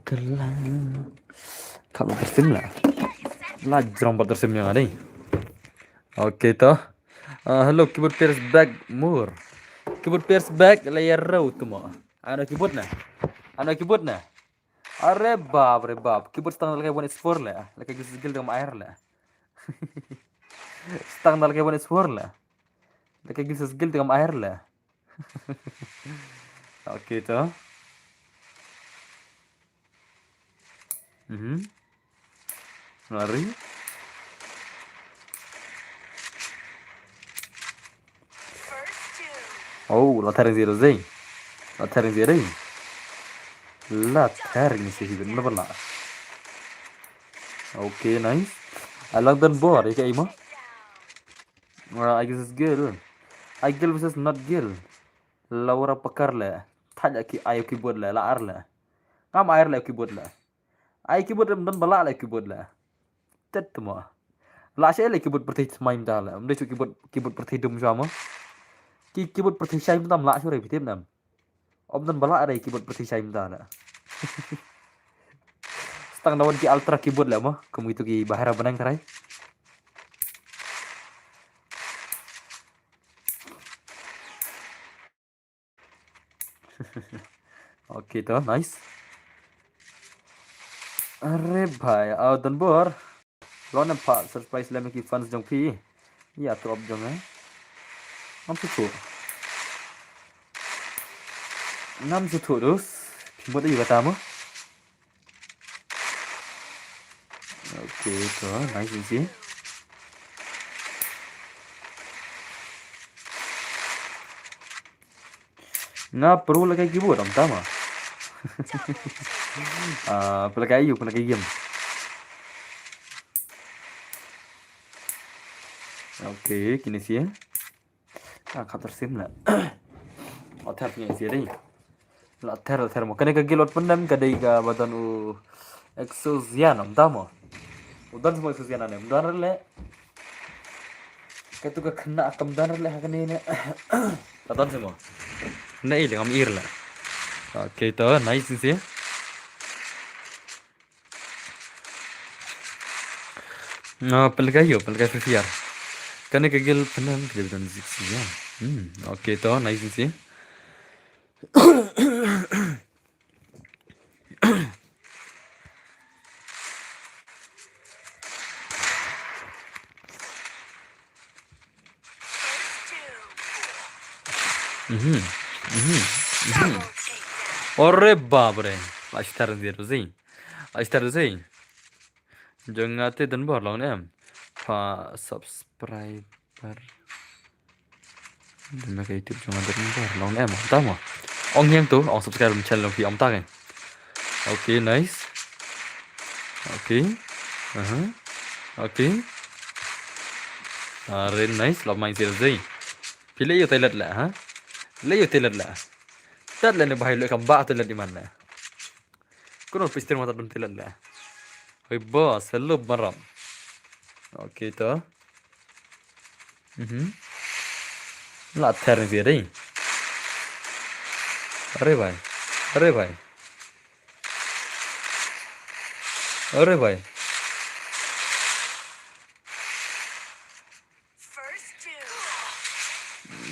Kelang. Kham tersim la. La jrong ba tersim yang ada. Okay ta. Ah, hello, keyboard players back more. Keyboard players back, la ya rau tu mo. Ano keyboard na? Ano keyboard na? Are bap, are bap. Keyboard stang da la ka one is four le. La ka gil sa gil da kam air le. Stang da la ka one is four le. La ka gil sa gil da kam air le. Okay to. Mhm. Lari. Oh, la tharing zero zing. La tharing zero. La tharing si hibin na bala. Okay, nice. Alang dan bor, ika imo. Ah, I guess it's girl. I girl versus not girl. Laura pakar le. Tanya ki ayo keyboard le, la ar le. Ngam air le keyboard le. Ai keyboard em don bala le keyboard le. Tet mo. La she le keyboard pyrthei tmaim da le. Mde chu keyboard, keyboard pyrthei dum shwa mo. Ki keyboard pyrthei shai mdam la shu re bitim nam. Ym don ba lah re keyboard pyrthei shai mynta na. Stang da wan ki ultra keyboard leh mo, kum kitu ki ba hera bneng trai. Okay to, nice. Are bhai, aw Donbor. Lone pha surprise lem ki fans jong phi. Ïa to op jong eh. Ngam sngewthuh. Ngam sngewthuh dus. Phi mut aïu kata mo. Okay to, nice and see. Nga pro la kai keyboard ym tama. Ah, pla kai yu, pla kai game. Okay, kine sie. Ah, khatar sim la. Othar punya sie dei. La ther, la ther mo. Kane ka guild wat pyndem ka dei kaba don u Exosian, ym tama. U don mo Exosian ne, ym don le. Katu ka khynnah kam don re leh ha kane ne. Ka don seh mo. Khynnah i leh ngam ir leh. Okay to, nice seh. Na, pynlehkai ïa u, pynlehkai Free Fire. Kane ka guild pynlehkai ka don six ya. Hmm, okay to, nice seh. Mhm. Mhm. Mhm. Ore bapre. Lashtar zero zing. Lashtar zing. Jong nga te Donbor long ne em. Pha subscriber. Dum ka YouTube jong nga Donbor long ne em. Tama. Ong hiang tu, ong subscribe channel phi ong ta ke. Okay, nice. Okay. Aha. Okay. Are nice, love my zero zing. Phi leh ïa u toilet la, ha? Leh ïa u toilet la. Tat la ne bhai leh kam ba toilet di man la. Kuno pistir mata dun toilet la. Hoi boss, hello maram. Okay to. Mhm. La ther ni dei. Are bhai. Are bhai. Are bhai.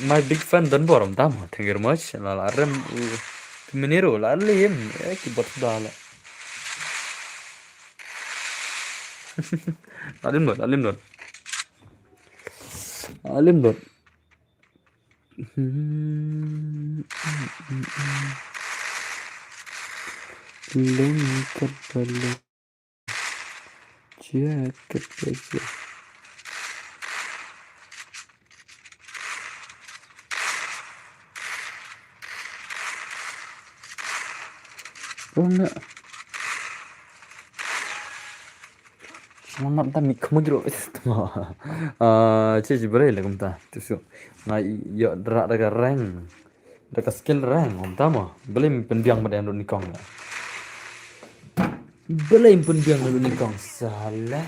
My big fan Donbor ym tama. Thank you very much. La la rem u minero la lim. Eh, keyboard da la. La lim dot, la lim dot. La lim dot. Lim kat ba lim. Jacket aja. Oh, enggak. Selamat tami kamu jero. Ah, cik jibrai lah kumta. Tu su. Ngai yo dra daga rank. Da ka skill rank, ym tama. Balei pynbiang bad ïa lut nyngkong. Balei pynbiang lut nyngkong. Salah.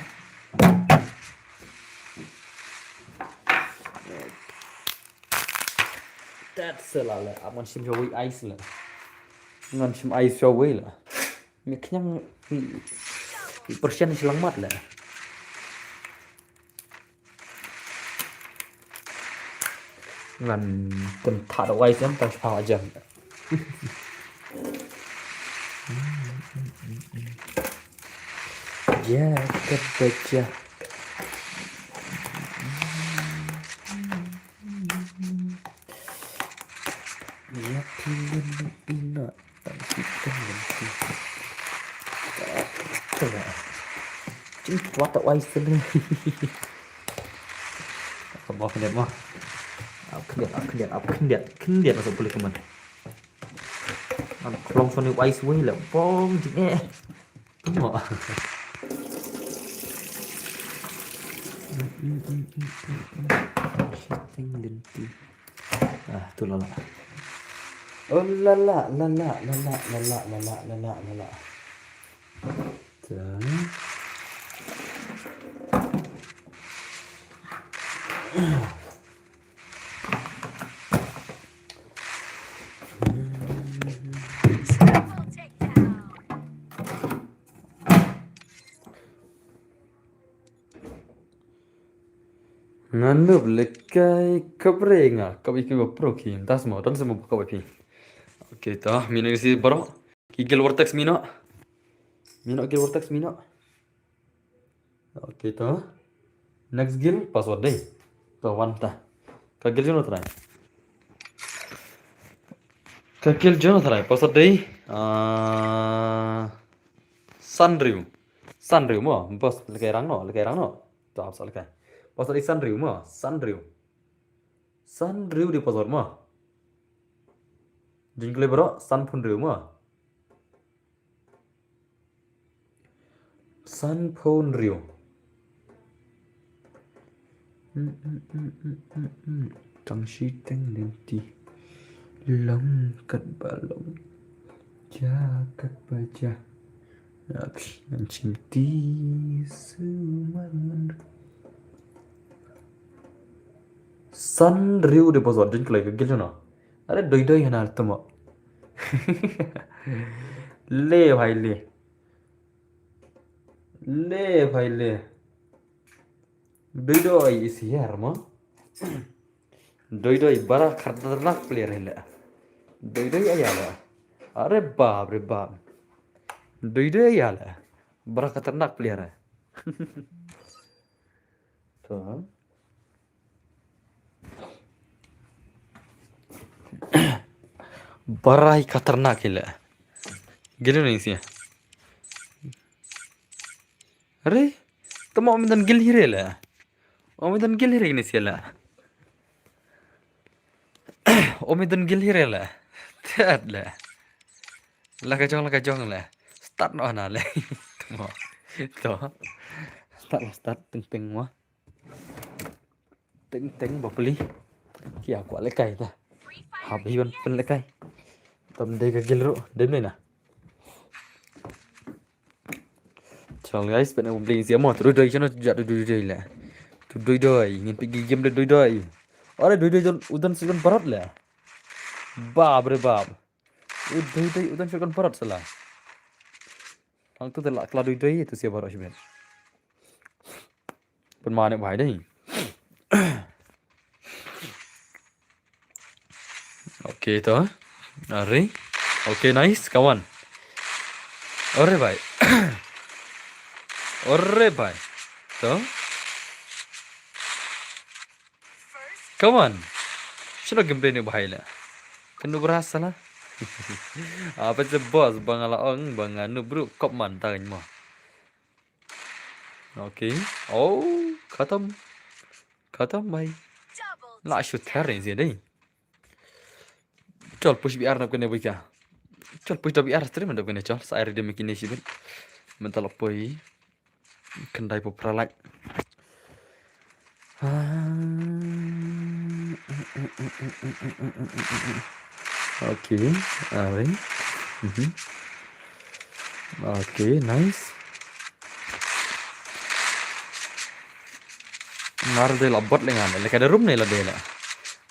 Tat salah la. Aman shim shawei ice la. Ngan shim ice shawei la. Me khñiang, i persian shlangmat la. Ngan pynthah da wai sem tang shipang ajan. Ya, kebeja. Ya, pilih ina. Jing kwat ta wai sene. Ka ba khyndiat ma. Ap khyndiat, ap khyndiat, ap khyndiat, khyndiat masuk pulih keman. Am klong soni wai suai la bong jing eh. Tengok. Shooting lenti. Ah, tu lala. Oh lala, lala, lala. Tu. Nga nup lekai kabre nga kawei ki ba pro ki das mo dan semua kawei pi. Okay to, mino isi baroh. Ki gil vortex mino. Mino gil vortex mino. Okay to. Next gil password dei. To wan ta. Ka gil jono trai. Ka gil jono trai password dei. Ah, Sanriu. Sanriu mo. Bos lekai rang no, lekai rang no. To ap sa lekai. Password dei Sanriu mo. Sanriu. Sanriu dei password mo. Jin klei baroh Sanphunriu mo. Sanphunriu. Tang shi teng lenti. Long kat ba long. Ja kat ba ja. Ngan chim ti suman. Sanriu dei password jin klei ka gil jono. Are doi doi hana tamo. Le bhai le. Le bhai le. Doi doi is here mo. Doi doi bara khatarnak player hele. Doi doi ayala. Are bap re bap. Doi doi ayala. Bara khatarnak player. To. Barai khatarnak hele. Gil ni sia. Are, tamo medan gil hire le. O medan gil hire ni sia le. O medan gil hire le. Tet le. La ka jong, la ka jong le. Start no na le. Tamo. To. Start, start, ting ting mo. Teng teng ba peli. Ki a kwah lekai ta. Hap hiwan pen lekai. Tam dei ka gil ru dem na. Chal guys, pen aku beli siamo tu doi doi chano ja tu doi doi le. Tu doi doi ngin pergi game tu doi doi. Ore doi doi udan sigon barat le. Bab re bab. U doi doi udan sigon barat sala. Ang tu telak kela doi doi tu sia barat sibet. Pun mane bhai dei. Okay to. Are. Okay, nice. Come on. Are bhai. Are bhai. To. Come on. Shino game dei ni bhai le. Kenu berasa lah. Apa je boss bang ala ong bang anu bro kop man tang mo. Okay. Oh, khatam. Khatam bhai. La shu ther ni dei. Chol push B R nap kene bika. Chol push W R stream nap kene chol. Sa ai ready me kine shibit. Mental poi. Kendai po pralak. Okay, are. Mhm. Okay, nice. Ngar de la bot le ngan le ka de room ne la de la.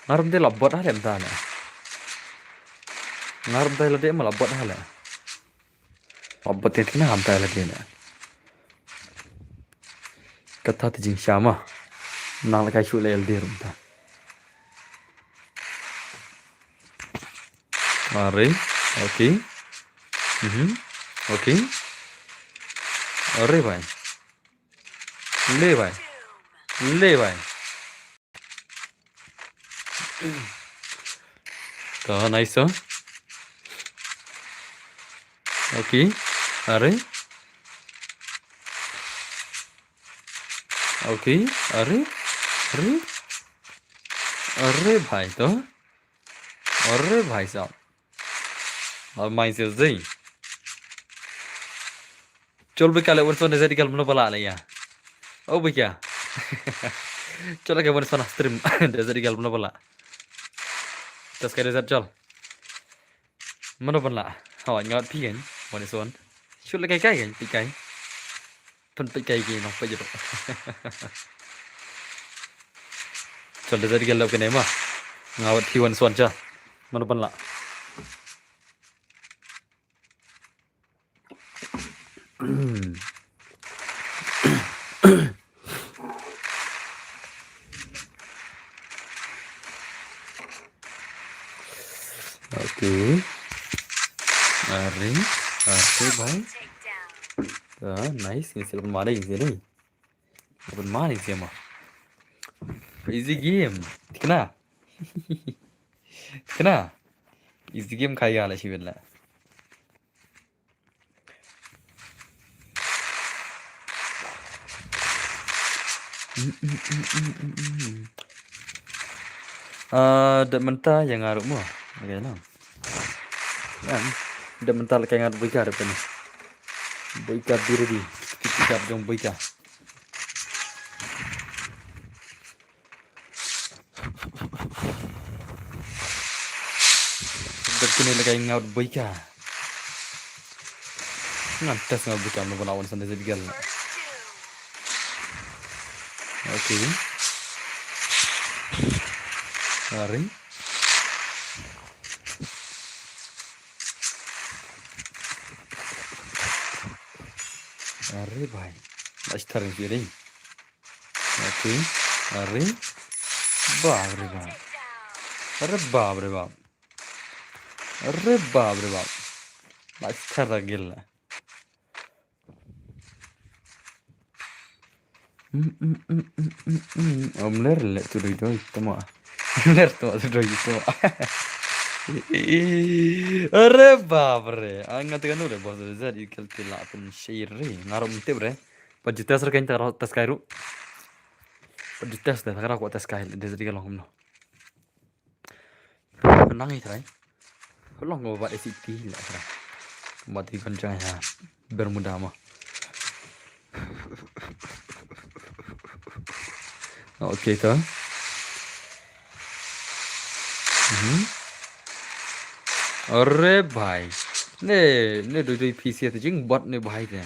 Ngar de la bot ha le mta le. Ngar de la de ma la bot ha le. La bot te na ham ta la de la. Kata te jing shama. Nang la kai shu le el de room ta. Are, okay. Mhm. Okay. Are bhai. Le bhai. Le bhai. To nice to. Okay. Are. Okay. Are. Are. Are bhai to. Are bhai sahab. Al mai sel zai. Chol bika le won son desert eagle mano bala le ya. Oh bika. Chol ke won son stream desert eagle mano bala. Tas ke desert chol. Mano bala. Hawa ngat pi kan. Won son. Chol ke kai kan pi kai. Pynpeit kai ki nong peit jero. Chol da dei gelap kene ma. Nga wat phi wan swan cha. Mano pynlah. Bhai. Ah, nice. Ngi sel pynmane, ngi sel. Pynmane, ngi sel ma. Easy game. Tikna. Tikna. Easy game kaya la shibit la. Ah, da mynta ïa nga ruh mo. Okay, no. Kan. Da mynta la ka nga ruh boika da pynne. Boika birdi. Kita jong boika. Dep kine la ka nga ruh boika. Ngan test nga ruh boika, no bana wan sande zedigal. Okay. Are. Are bhai. Last turn kiri. Okay. Are. Bap re bap. Are bap re bap. Are bap re bap. Last turn gila. Om ler le tu doi doi tama. Ler tu tu doi tu. Are bap re. Anga te kanu le bos re zat ikel tila pun share. Ngarom tip re. Pajutas re kan tara tas kairu. Pajutas da tara ko tas kai de zat ikel long no. Nang i trai. Long ko bat S C P la trai. Bat i kon jang ya. Bermuda ma. Okay to. Mhm. Are bhai. Ne, ne doi doi P C te jing bot ne bhai te.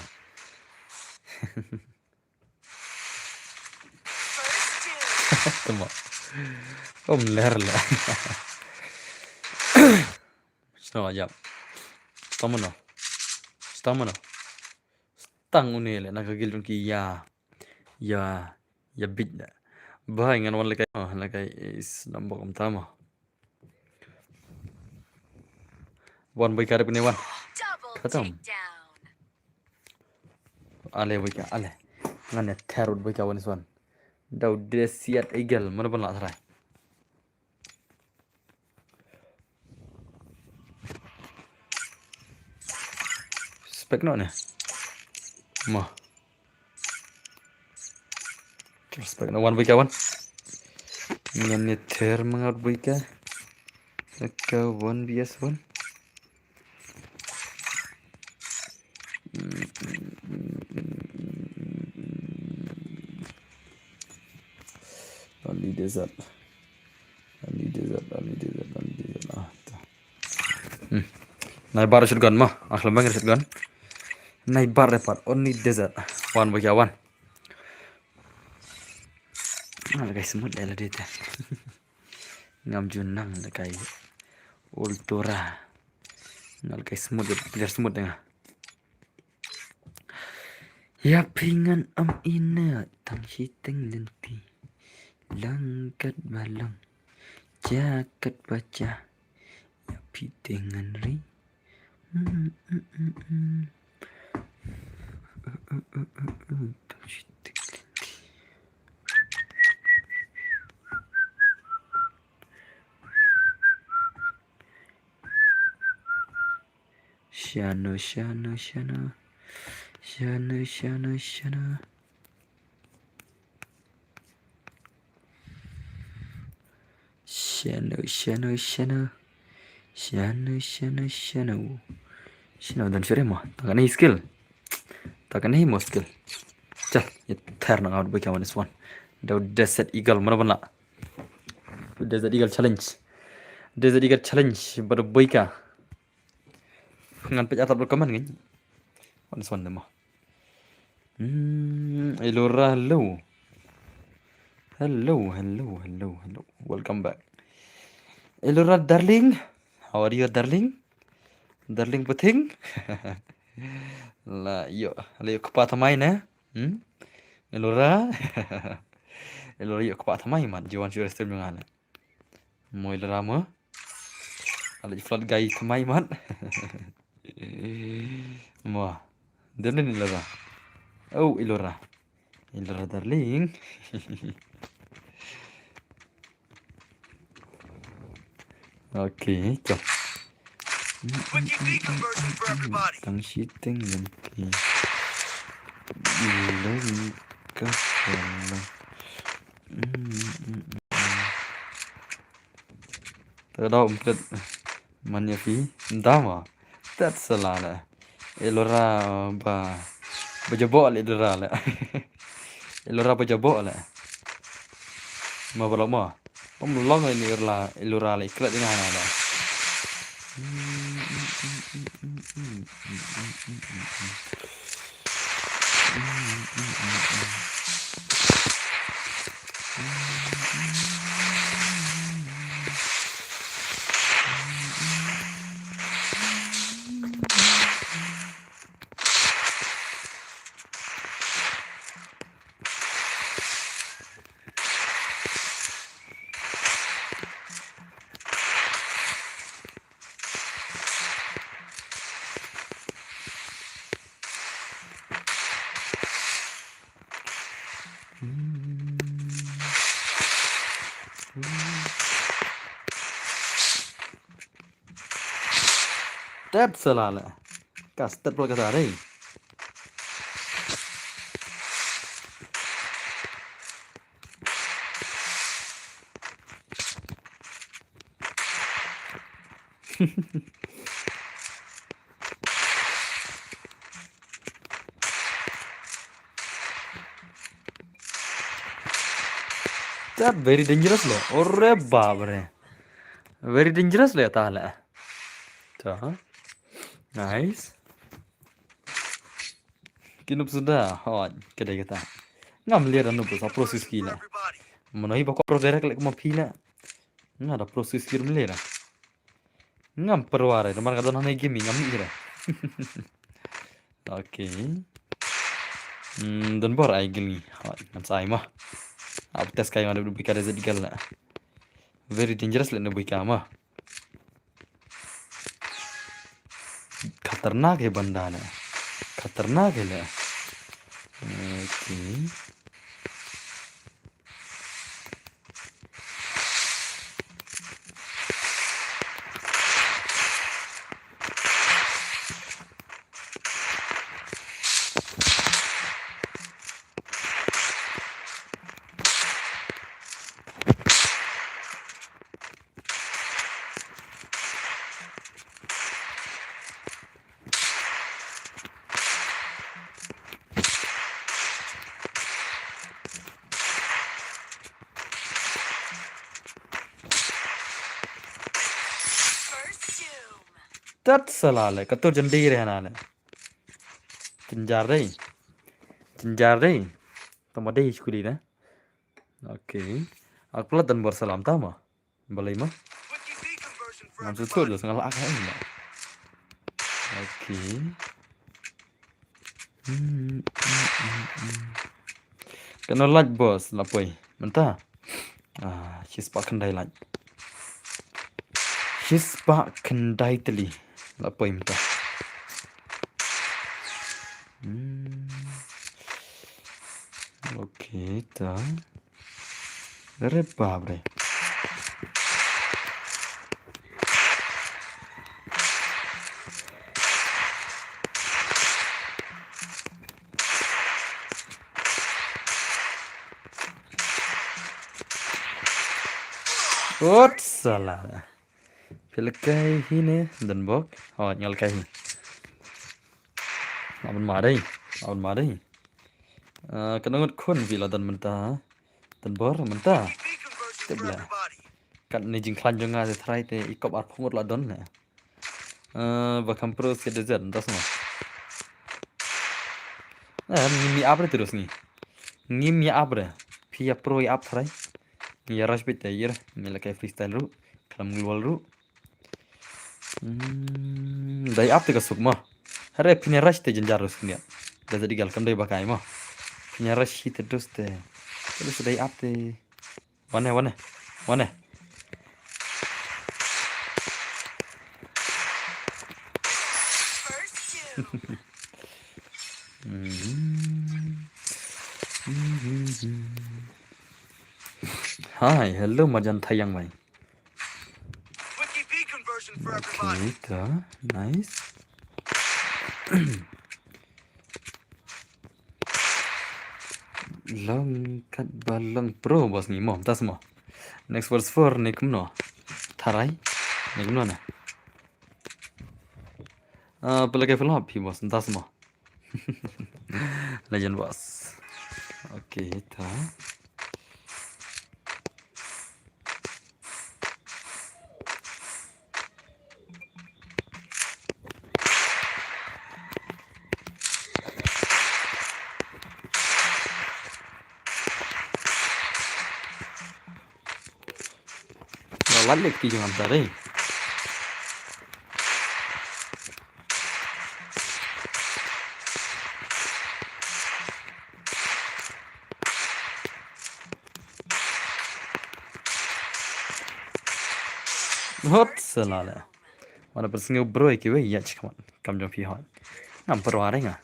Tama. Om ler la. Sno aja. Stamina. Stamina. Stang une le na ka gil jong ki ya. Ya. Ya bit da. Bhai ngan wan lekai. Oh, lekai is number kum tama. Wan boika dep ne wan. Khatam. Ale boika ale. Ngan ne ther ut boika wan is wan. Dau desiat eagle mana ban la tharai. Spek no ne. Ma. Spek no wan boika wan. Ngan ne ther mangat boika. Ka one V S one. Only desert. Only desert, only desert, only desert. Ah, ta. Hmm. Nai bar shotgun ma. Ah, lembang shotgun. Nai bar dapat only desert. Wan bagi awan. Ngal kai smooth dah lah dia. Ngam junang lah kai. Ultura. Ngal kai smooth, player smooth dengan. Ïa phi ngan ym ïehnoh tang shiteng lynti. Lang kat ba long, ja kat ba ja. Ïa phi te ngan ri. Mm, mm, mm, mm. Tang shiteng lynti. Shano, shano, shano. Shano, shano, shano. Shano, shano, shano. Shano, shano, shano. Shano, don sure mo. Takane skill. Takane mo skill. Chal, ïa ther na out boy kawan is one. Dau Desert Eagle, mana bana. Desert Eagle challenge. Desert Eagle challenge, bada boy ka. Ngan peit atat bad comment ngan. Wan swan dema. Hmm, Elora, hello. Hello, hello, hello, hello. Welcome back. Elora, darling. How are you, darling? Darling puting. La, yo, la yo kpa thamai ne. Hmm? Elora. Elora yo kpa thamai mat. Jiwan shu stream nga le. Mo Elora mo. Ala flood guy thamai mat. Mo. Dun dun Elora. Oh, Elora. Elora darling. Okay, chop. Tang shiteng lem ki. Elora ka sala. Ta ka daw um pet man ïa phi. Nda ma. Tat sala la. Elora ba ba jaboh la Elora la. Elora ba jaboh la. Ma ba la ma. Pom long ni Elora Elora la iklat ina na la. Tet sala la. Ka stet pula kata dei. That very dangerous lo. Ore babre. Very dangerous lo ya ta la. Ta. Nice. Ki noob suda. Hoi, kedai kata. Ngam leh da noob sa pro sis ki la. Mano hi ba ko pro direct leh kuma phi la. Nga da pro sis ki rum leh da. Ngam perwar da mar ka don hangne game ngam ni ra. Okay. Hmm, don bor ai gil ngi. Hoi, ngam sai ma. Ab test kai ma da buika da zet gal la. Very dangerous le na buika ma. खतरनाक है बंदा ना, खतरनाक है ले। Okay. Tat sala le, katur jandi re hana le. Chinjar dei. Chinjar dei. Tama dei skuli na. Okay. Ak plat dan bor salam tama. Balai ma. Ngam sut sut, ngam la ak hai ma. Okay. Hmm, hmm, hmm, hmm. Kano light boss la poi. Mynta. Ah, shispah khyndai light. Shispah khyndai tylli la poi mynta. Hmm. Okay, ta. Re babre. Ot sala. Phi la kai hi ne, Donbok. Oh, nga la kai hi. Aban ma dei, aban ma dei. Ah, ka ngut khun phi la don mynta. Donbor mynta. Tip la. Kat ne jingkhlaiñ jong nga te trai te i kop arphew ngut la don ne. Ah, ba kham pro se de zen, das ma. Eh, ngi mi ap re terus ngi. Ngi mi ap re. Phi ïa pro ïa ap trai. Ngi ïa rush bit te ïa re. Ngi la kai freestyle ruh. Klam global ruh. Hmm, dei ap te ka suk mo. Hare phin ïa rush te jynjar ruh suk nia. Da jadi gal kam dei ba kai mo. Phin ïa rush hi te dus te. Te dus dei ap te. Wane, wane. Wane. Hi, hello, Marjan Thayang bhai. Okay, ta, nice. Long kat ba long pro boss ni mo, tas mo. Next verse four ni kumno. Tharai. Ni kumno na. Ah, pala ke follow up hi boss, tas mo. Legend boss. Okay, ta. Lalat lek ki jong am tadi. Hot selale. Mana persngew bro ki wei ya chikmat. Kam jong phi hot. Ngam perware nga.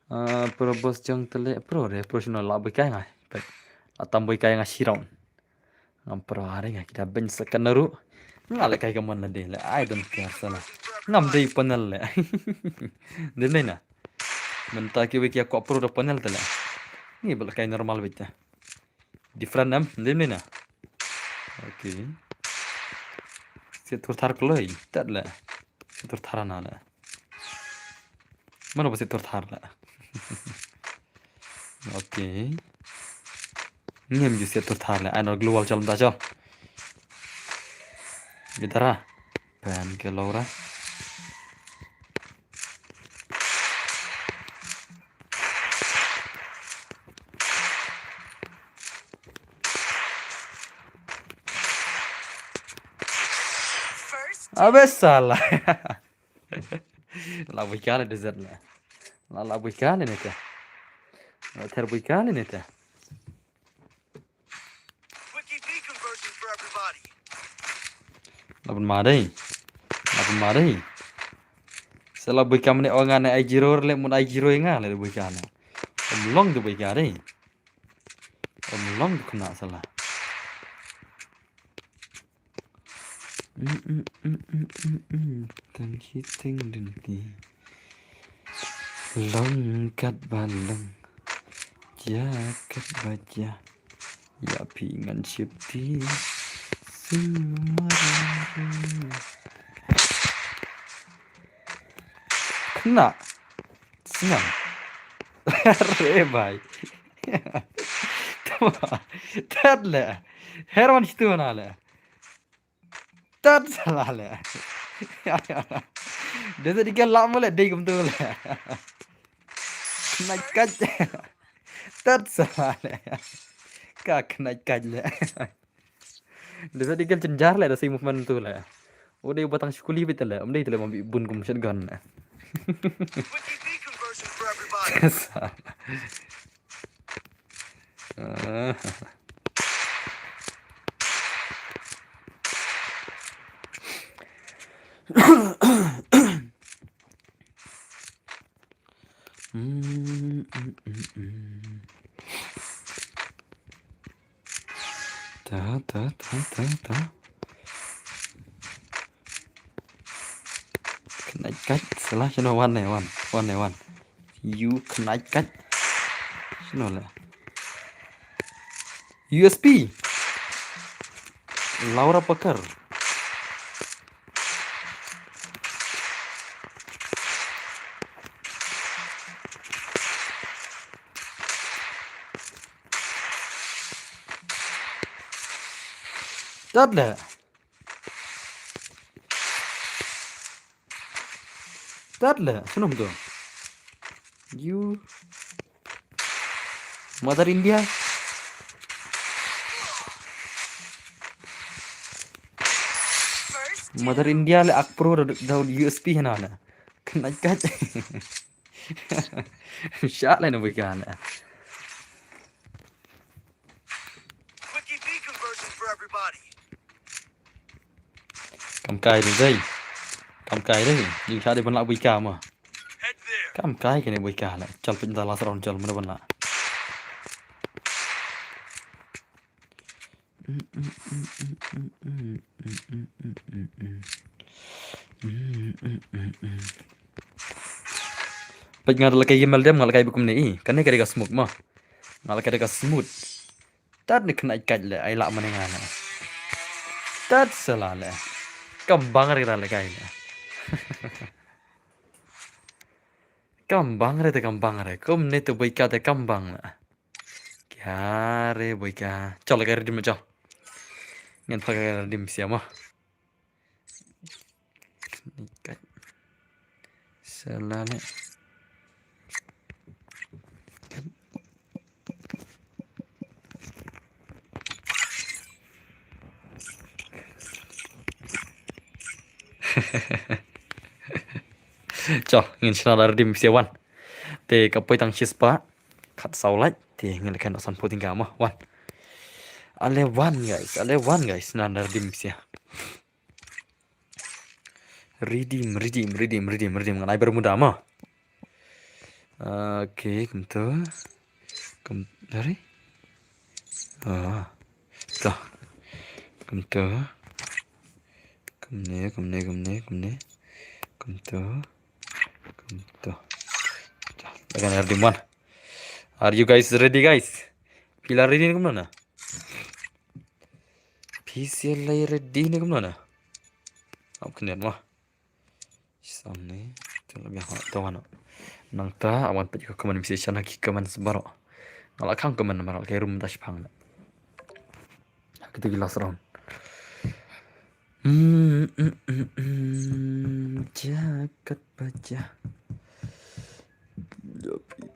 Ah, pro boss jong tele pro re pro sino la bukai ngai. Pek. Atam bukai ngai shirong. Ngam pro hari ngai kita bench second naru. Nga le kai kaman la de le. I don't care sana. Ngam dei panel le. Dei na. Mynta ki wiki aku pro da panel tele. Ni bel kai normal bit ta. Different nam. Dei na. Okay. Siat tur thar kloi. Tat le. Siat tur thar na le. Mano ba siat tur thar le. Okay. Ngem ju siat tur thar le. Ai nor global chal mta chal. Bidara. Pen ke Laura. Abe sala. La buika le desert le. La, la buika le nete. La ther buika le nete. La bun ma dei. La bun ma dei. Sela buika mane o nga ne ai zero le mun ai zero nga le buika ne. Om long de buika dei. Om long de kena sela. Tang ki ting dun ki. Long kat ba long. Ja kat ba ja. Ya phi ngan ship ti. Sumar. Kena. Snam. Re bai. Tama. Tat le. Herwan shitu na le. Tat sala le. Desa dikal la mo le dei kumtu le. Khnai kaj. Tat sala le. Ka khnai kaj le. Desa dikal chenjar le desa movement tu le. Udah batang shukuli bit le. Umdei tu le mambi bun kum shotgun le. Sala. Ta, ta, ta, ta, ta. Khnai kaj, salah, shano wan ne, wan, wan ne, wan. You khnai kaj. Shano le. U S P. Laura Pakar. Tat le. Tat le, shano tu? You Mother India. Mother India le ak pro da, da U S P hana le. Khnai kaj. Shah le na bukan le. Kam kai dei dei. Kam kai dei. Ning shah dei ban lah buika ma. Kam kai kane boi ka la. Chal pynta last round chal mana ban la. Peit nga la kai gimel dem nga la kai bukum ne i. Kane ka dei ka smooth ma. Nga la kai dei ka smooth. Tat ni kena ikat le ai la mane nga na. Tat sala le. Kambang re la kai le. Kambang re te kambang re. Kum ne tu boi ka te kambang na. Kya re boi ka. Chal kai redim chal. Ngan pakai redim siama. Sala le. Cho, ngin shna la redim sia wan. Te ka poi tang shispah. Khat saw lait. Te ngin la khan san pho tingga mo. Wan. Ale wan guys, ale wan guys. Na la redim sia. Redim, redim, redim, redim, redim. Ngan ai bermuda mo. Okay, kumto. Kum, dari? Ah. To. Kumto. Kumne, kumne, kumne, kumne. Kumto. Kumto. To. Akan redim wan. Are you guys ready, guys? Phi la ready ne kumno na? Phi sia la ready ne kumno na? Ap khnit mo. Samne. Te la biang ha to wan. Nangta awan peit ka comment message na ki comment baroh. Nga la khang comment baroh ka room dash phang. Kita ki last round. Hmm, hmm, hmm, hmm. Jakat baja.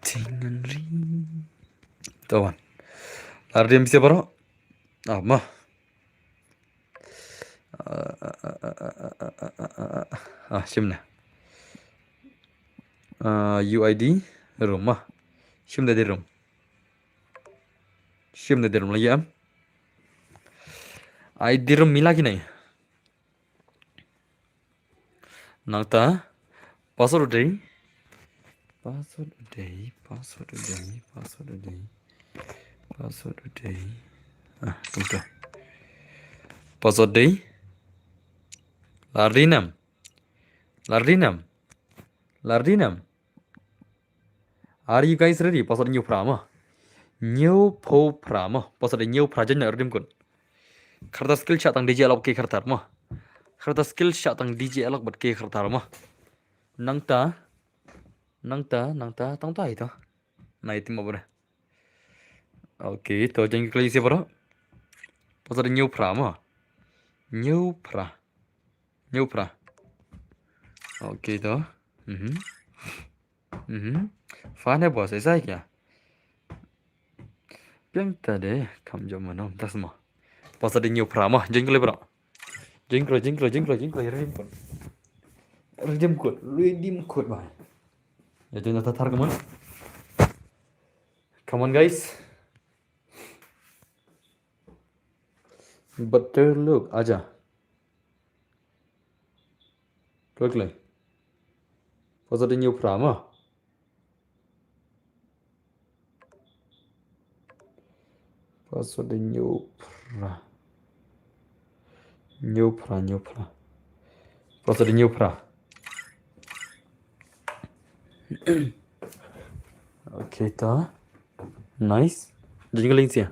Tingan ri. To wan. La redim sia baroh. Ah, mah. Ah, shim na. Ah, U I D room mah. Shim da di room. Shim da di room la yam. I D room mila ki nai. Nangta password u dei. Password u dei, password u dei, password u dei. Password u dei. Ah, kumta. Password dei. La ready nam. La ready nam. La ready nam. Are you guys ready? Password hynñiew phra mo. Hynñiew phew phra mo. Password hynñiew phra jan na redim kun. Kharta skill shah tang D J Alok ke khartar mo. Kharta skill shah tang D J Alok bad ke khartar mo. Nangta. Nangta, nangta, tang ta ito. Na iti mo bra. Okay, to jan ki klai sia bra. Password hynñiew phra mo. Hynñiew phra. Hynñiew phra. Okay to. Mhm. Mhm. Fan hai boss, aisa hai kya? Piang ta de, kam jo mano, das mo. Password hynñiew phra mo, join ko le bro. Join ko, join ko, join ko, join ko, redeem code. Redeem code, redeem code bhai. Ya join ta thar, come on. Come on guys. Better look, aja. Quickly. Password hynñiew phra mo. Password hynñiew phra. Hynñiew phra, hynñiew phra. Password hynñiew phra. Okay ta. Nice. Join ko link sia.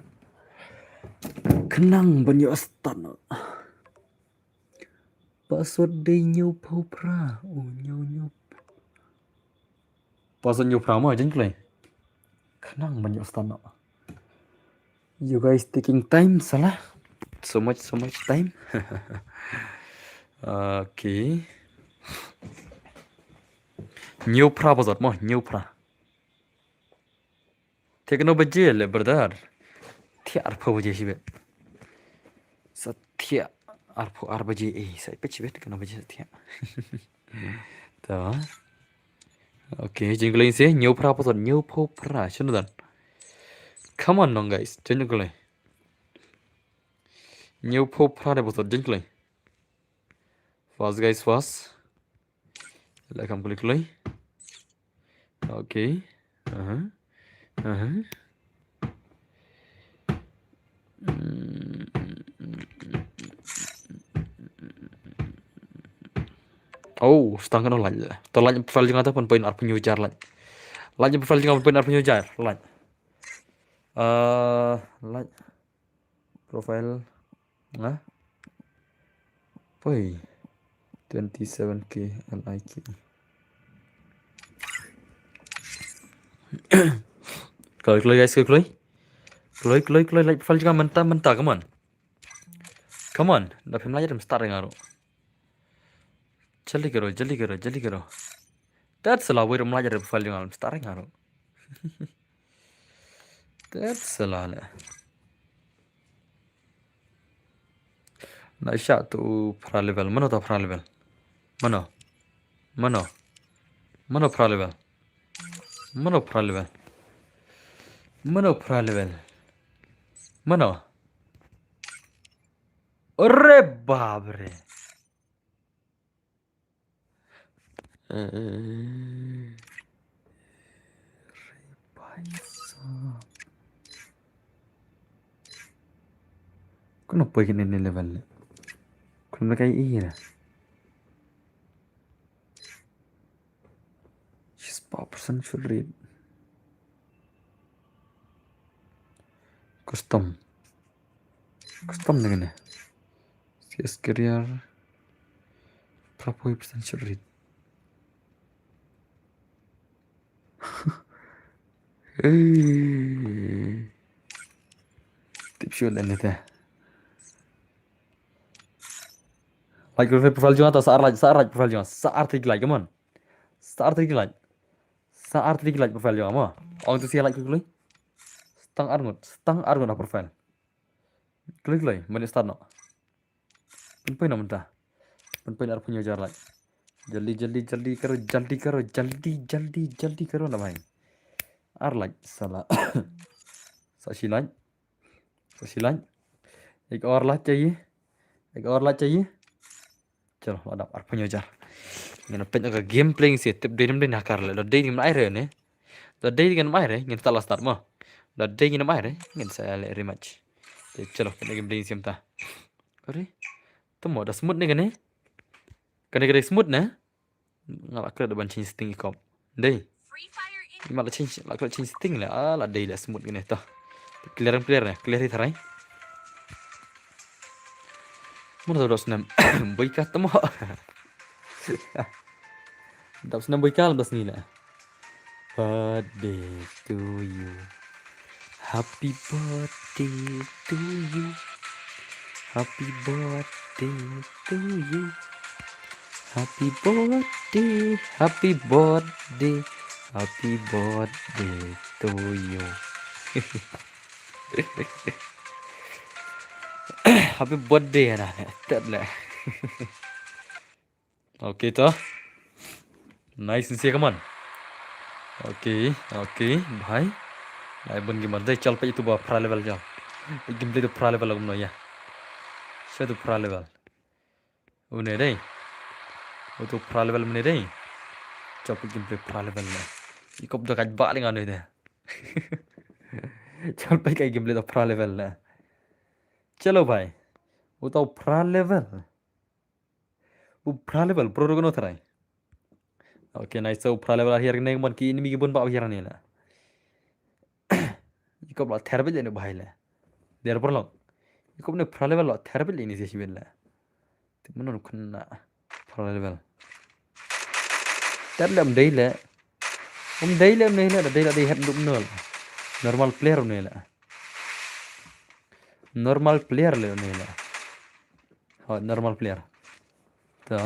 Khnang ban ïoh start noh. Password dei hynñiew phew phra. Oh, hynñiew, hynñiew. Password hynñiew phra mo, join ko link. Khnang ban ïoh start noh. You guys taking time sala. So much, so much time. Okay. Hynñiew phra password mo, hynñiew phra. Te kano baje le brother? Te arphew baje shibit. Sa te arphew ar baje eh, sa peit shibit kano baje sa te. To. Okay, join ko link sia, hynñiew phra password, hynñiew phew phra, shano don. Come on nong guys, join ko link. Hynñiew phew phra ne password, join ko link. Fast guys, fast. La kam klik lei. Okay. Aha. Aha. Oh, stang kano lait. To lait profile jong nga to pynpoint arphew hajar lait. Lait profile jong nga pynpoint arphew hajar lait. Uh, lait profile nga. Poi. Twenty-seven K L I K. Kloi, kloi, guys, kloi, kloi. Kloi, kloi, kloi, lait profile jong nga mynta, mynta, come on. Come on, da phim lait ruh start ring aro. Jaldi karo, jaldi karo, jaldi karo. That's a lot, wei ruh lait profile jong nga start ring aro. That's a lot. Na sha tu pra level, mano tu pra level? Mano? Mano? Mano pra level? Mano pra level? Mano pra level? Mano? Ore babre. Eh, re bhai sahab. Kuno poi kine ne level ne. Kuno kai ira. Just percent should read. Custom. Custom ne kane. C S career. Pra poi percent should read. Eh. Tip should ne te. Lait profile jong nga to sa ar lait, sa ar lait profile jong nga. Sa ar tik lait, come on. Sa ar tik lait. Sa ar tik lait profile jong nga mo. Ong tu sia lait kloi. Stang ar ngut, stang ar ngut na profile. Kloi kloi, mane start no. Pynpoi na mynta. Pynpoi na arphew hajar lait. Jaldi, jaldi, jaldi karo, jaldi karo, jaldi, jaldi, jaldi karo na bhai. Ar lait, sala. Sa shi lait. Sa shi lait. Ek aur lait chahiye. Ek aur lait chahiye. Chalo, la dap arphew hajar. Ngin peit ka gameplay ngin sa tip dei ne ym dei, na kar leh. Da dei ngin ai re ne. Da dei ngin ai re, ngin sa la start mo. Da dei ngin ai re, ngin sa leh rematch. Te chalo, peit ka gameplay ngin sa ta. Are? Te mo da smooth ne kane? Kane ka dei smooth ne? Nga la klet da ban change setting i kop. Dei. Ima la change, la klet change setting le. Ah, la dei le smooth kane to. Clear, clear ne, clear hi tharai. Mano to dap snem. Boi ka tamo. Dap snem boi ka, dap snem le. Birthday to you. Happy birthday to you. Happy birthday to you. Happy birthday, happy birthday, happy birthday to you. Happy birthday na, tet le. Okay to. Nice, nsi, come on. Okay, okay, bhai. Ai bun gamer dei, chal peit itu ba pra level jal. Peit gameplay tu pra level kumno ya. Sha tu pra level. Une dei. Utu pra level une dei. Chal peit gameplay pra level na. I kop da kaj ba le nga une dei. Chal peit ka gameplay tu pra level na. Chalo bhai. Utu pra level. U pra level, pro ruh kano tharai. Okay, nice. So pra level ahiar kane man ki enemy ki bun ba ahiar ne la. I kop la ther bit ne bhai la. Der por lok. I kop ne pra level la ther bit ne si sibit la. Te mano khun na pra level. Ter le um dei le. Um dei le, um dei le, da dei le dei head duk nol. Normal player um dei le. Normal player le une le. Ho, normal player. To.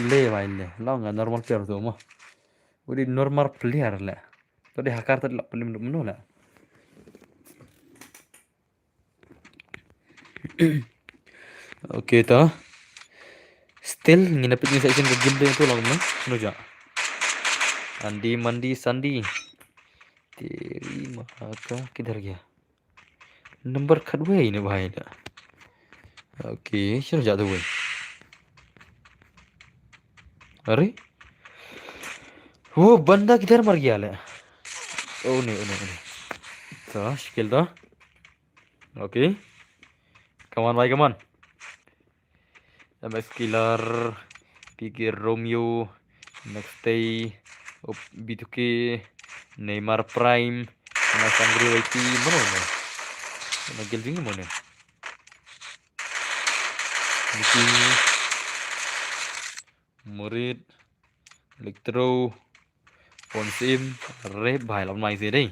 Le bai le. Long a normal player to mo. Udi normal player le. To di hakar to di lak pelim dum no le. Okay to. Still ngin ap ngin sa isin ka game dei to long no. No ja. Andi mandi sandi. Teri maka kidhar gaya? Number khatwei ne bhai da. Okay, shano ja tu wei. Are? वो बंदा किधर मर गया ले? ओ नहीं, ओ नहीं, ओ नहीं। तो, शिकिल तो। Okay. Come on भाई, come on. M X Killer, P K Romeo, Next Day, B two K, Neymar Prime, Nice Angry Y T, mano ne? Mano gel jing mano ne? Mickey, Murid, Electro, Pon Sim, re bhai, lam nai si dei.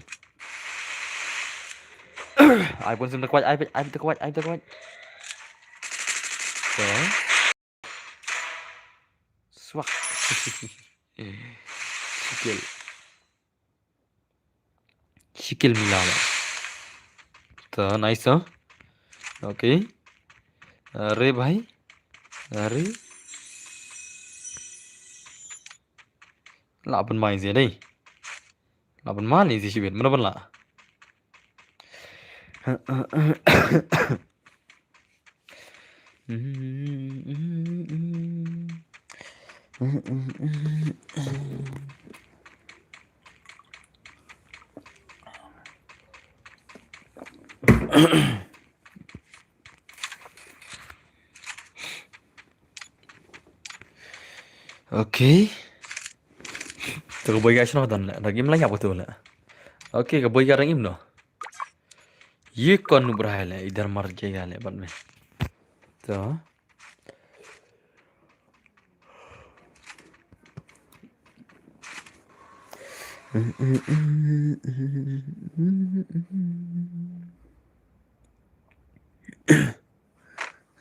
Ai Pon Sim ta kwat, ai, ai ta kwat, ai ta kwat. Okay. Swak. Sikil. Sikil mila ba. Ta nice, ha? Okay. Are bhai. Are. La ban mai zi dei. La ban mai zi shibit. Mana ban la. Okay. To ka boi ka shano don la. Dang im la ïap to la. Okay, ka boi ka dang im no. Ye kon nu bra le, idhar mar jayega le bad me. To.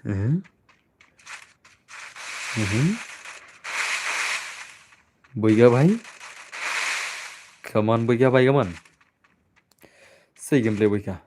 Mhm. Mhm. Boiga bhai. Come on, Boiga bhai, come on. Sei gameplay Boiga.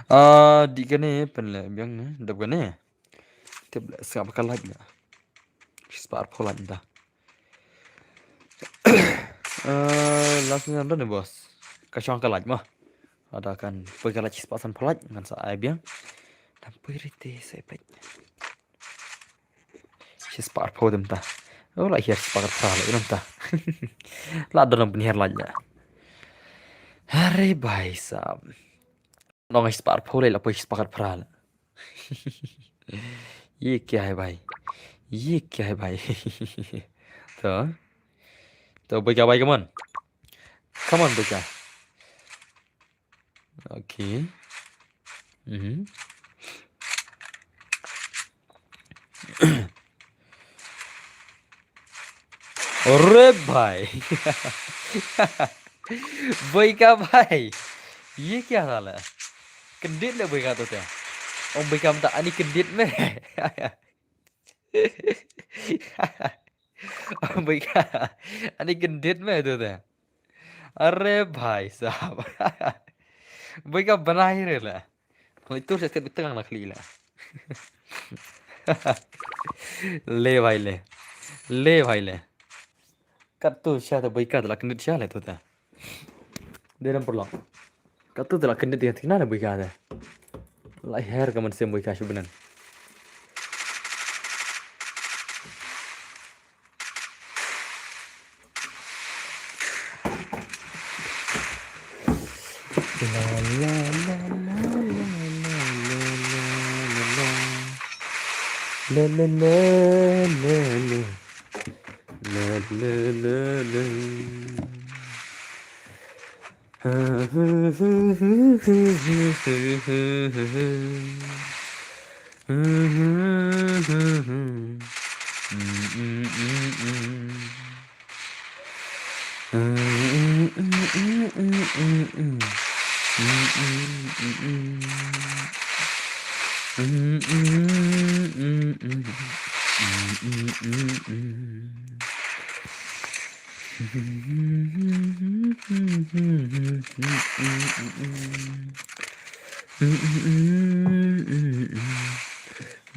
Ah, di kane pynleh biang ne, dep kane. Tip leh sngap ka light ne. Shispah arphew light nda. Eh, last ngan don ne boss. Ka shong ka light mo. Ada kan poi ka light shispah sanphew light ngan sa ai biang. Dang poi rite sa peit. Shispah arphew dum ta. Oh, la hiar shispah arphew la dum ta. La don pynhiar light la. Are bhai sahab. Nong shispah arphew la poi shispah arphew la. Ye kya hai bhai? Ye kya hai bhai? To. To, Boiga bhai, come on. Come on, Boiga. Okay. Mhm. अरे भाई। Boiga bhai, ये क्या साला? Kyndit le Boiga to te. Ong Boiga mynta ani kyndit me. Ong Boiga ani kyndit me to te. अरे भाई साहब। Boiga bana hi re la. Hoi tur sha kat bitang la khli la. Le bhai le. Le bhai le. Kat tu sha ta Boiga la kyndit sha le tu ta. Dei ram pyrlok. Kat tu la kyndit ïa thikna le Boiga ta. La her ka mynsiem Boiga shu byneng.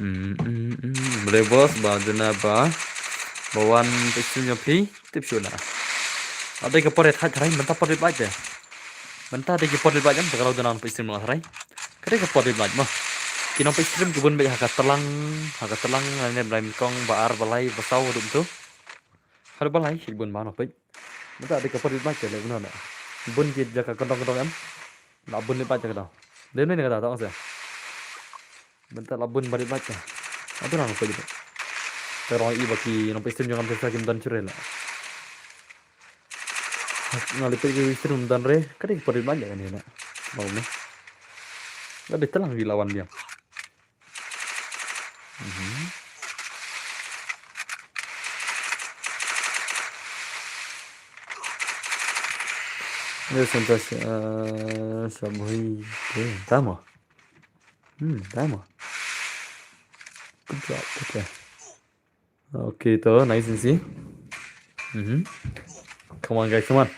Mm, mm, mm. Balei boss ba duna ba ba wan peit stream jong phi tip shuh na. Ade ka por rit haj tharai mynta por rit bait te. Mynta ade ki por rit bait jam ba ka duna peit stream la tharai. Ka dei ka por rit bait mo. Ki nong peit stream ki bun beit ha ka tlang ha ka tlang ne blai kong ba ar ba lai ba saw dum tu. Haduh ba lai ki bun ba nong peit. Mynta ade ka por rit bait te le bun na. Bun ki jaka kondong kondong em. Na bun rit bait jaka dong. Dei ne ka da tong se. Mynta la bun barit bait ka. Atu nang peit. Terong i ba ki nong peit stream jong am sa kim don chure la. Nga lipit ki stream don re, ka dei ka por rit bait ka ni na. Mau ni. Ka dei telang wi lawan dia. Mhm. Ni sentas, eh, sabui. Eh, tama. Hmm, tama. Good job, good job. Okay, to, nice and see. Mhm. Come on, guys, come on.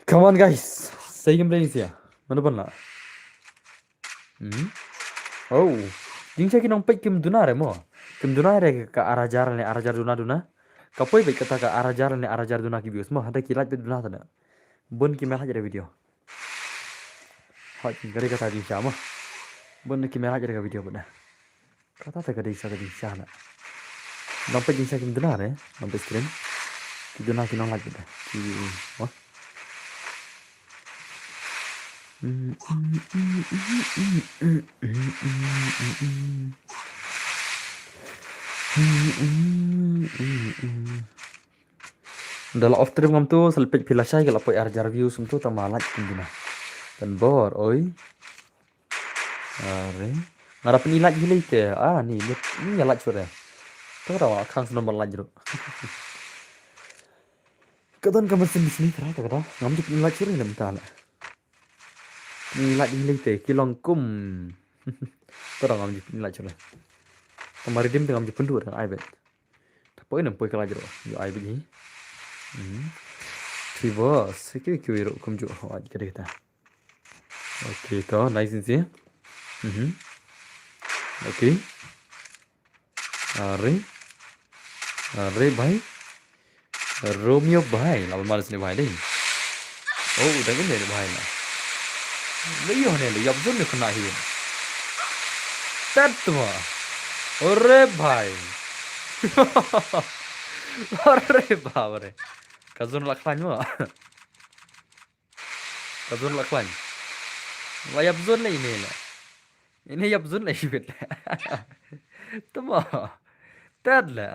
Come on, guys. Sei game dei sia. Mana pun la. Mhm. Oh. Jingshisha ki nong peit kim duna re mo. Kim duna re ka ar hajar ne ar hajar duna duna. Ka poi beit kata ka ar hajar ne ar hajar duna ki views mo. Hada ki like beit duna ta da. Bun ki mel haj re video. Hot, ka dei kata jingshisha mo. Bun ki mel haj re ka video bun da. Kata ta ka dei sa ka jingshisha na. Nong peit jingshisha kim duna re, nong peit stream. Ki duna ki nong like bun da. Ki, mo. Da la off stream ngam tu, sa lipit phi lashai ka la poi ar hajar views ngam tu, tang ma like kim duna. Tang bor, oi. Are. Nga da pyni like hi lei te. Ah, ni, ni, ni nga like sure. To da wa khang snom ba like ruh. Ka don ka mynsiem sni trai ka da. Ngam ju pyni like sure ne mynta la. Pyni like hi lei te, ki long kum. To da ngam ju pyni like sure. Ka ma redeem te ngam ju pynduh da ai bet. Ta poi nam poi ka laj ruh. Ïoh ai bad hi. Mhm. Ki boss, ki ki ruh kumjuh. Hoi, ka dei kata. Okay, to, nice and see. Mhm. Okay. Are. Are bhai. Romeo bhai, la ban malas ne bhai dei. Oh, dang ne bhai na. Le ïoh ne le ïap zone ne kena hi. Tat tu ma. Ore bhai. Ore bhai ore. Ka zone la khlaiñ ma. Ka zone la khlaiñ. La ïap zone le ine le. Ine ïap zone le shibit. Tama. Tad le.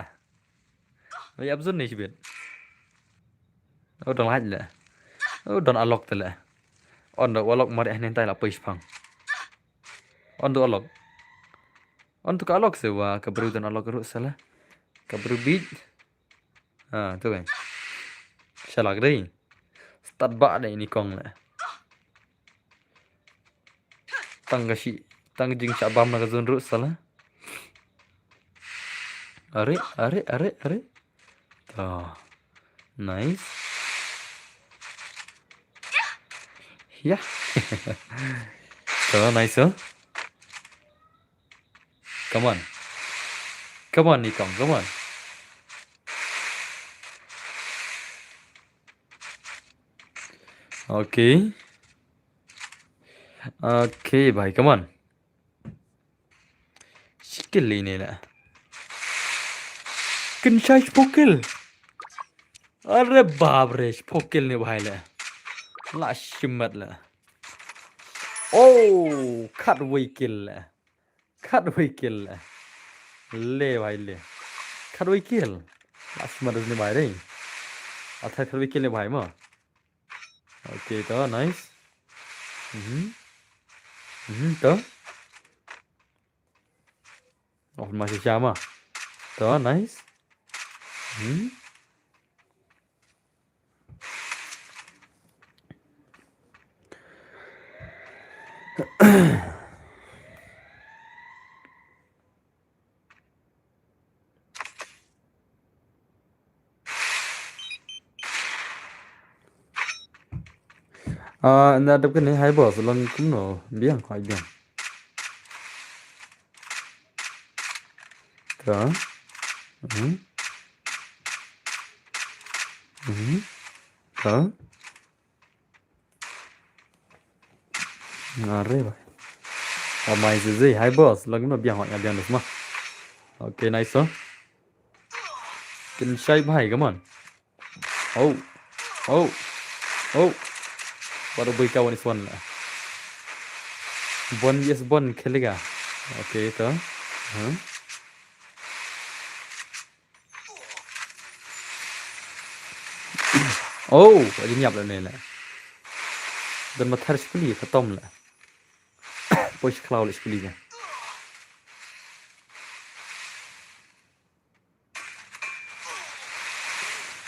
La ïap zone ne shibit. Oh, don lait le. Oh, don alok te le. On do alok mar eh nentai la poi shipang. On do alok. On to ka alok se wa ka bru don alok ruh sala. Ka bru bit. Ah, tu kan. Shalak dei. Start ba dei ni kong le. Tang ka shi, tang jing sha bam na ka zone ruh sala. Are, are, are, are. To. Nice. Ya. To, nice, oh. Come on. Come on, Nikong, come on. Okay. Okay, bhai, come on. Shikil ini la. Kin shai shpokil. Are bab re, shpokil ne bhai la. La shimat la. Oh, khatwei kill la. Khatwei kill la. Le bhai le. Khatwei kill. La shimat ne bhai re. Atha khatwei kill ne bhai ma. Okay, to, nice. Mhm. Mhm, to. Oh, masih sama. To, nice. Mhm. Ah, na dep kane hai boss, long kumno, biang, hai biang. Ta. Mhm. Mhm. Ta. Are bhai. Amazing. Hi boss, lagi na biang, ya biang dusma. Okay, nice, sir. Kynshai bhai, come on. Oh. Oh. Oh. Baru bui kawan is one lah. Bon, yes, bon, kheliga. Okay, to. Huh? Oh, aji niap la ne la. Dan mathar shpli khatom la. Push khlaw la shpli ka.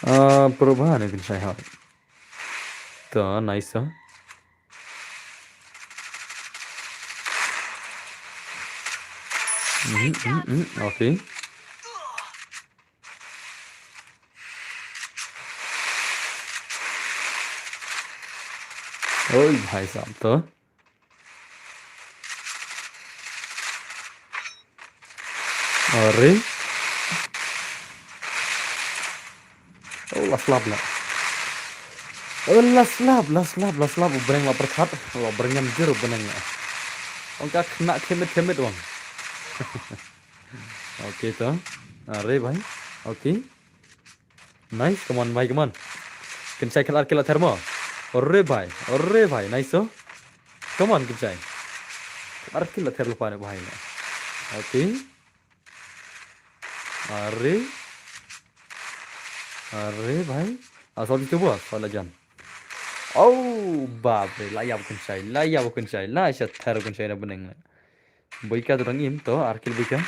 Ah, perubahan ni kan saya. To, nice, to. Mhm, mhm, mhm, okay. Oi, bhai sahab, to. Are. Oh, la slap la. Oh, la slap, la slap, la slap. U bneng la pyrkhat. La bneng jur u bneng la. Ong ka khna khemit khemit wang. Okay, to. Are bhai. Okay. Nice, come on, bhai, come on. Kynshai khel ar kill la ther mo. Are bhai, are bhai, nice, to. Come on, kynshai. Ar kill la ther lupa ne bhai ne. Okay. Are. Are bhai. Asal itu bos, salah jan. Oh, bap re, la ïap kynshai, la ïap kynshai, la sha ther kynshai na bneng ne. Boika tu dang im to, ar kill boika.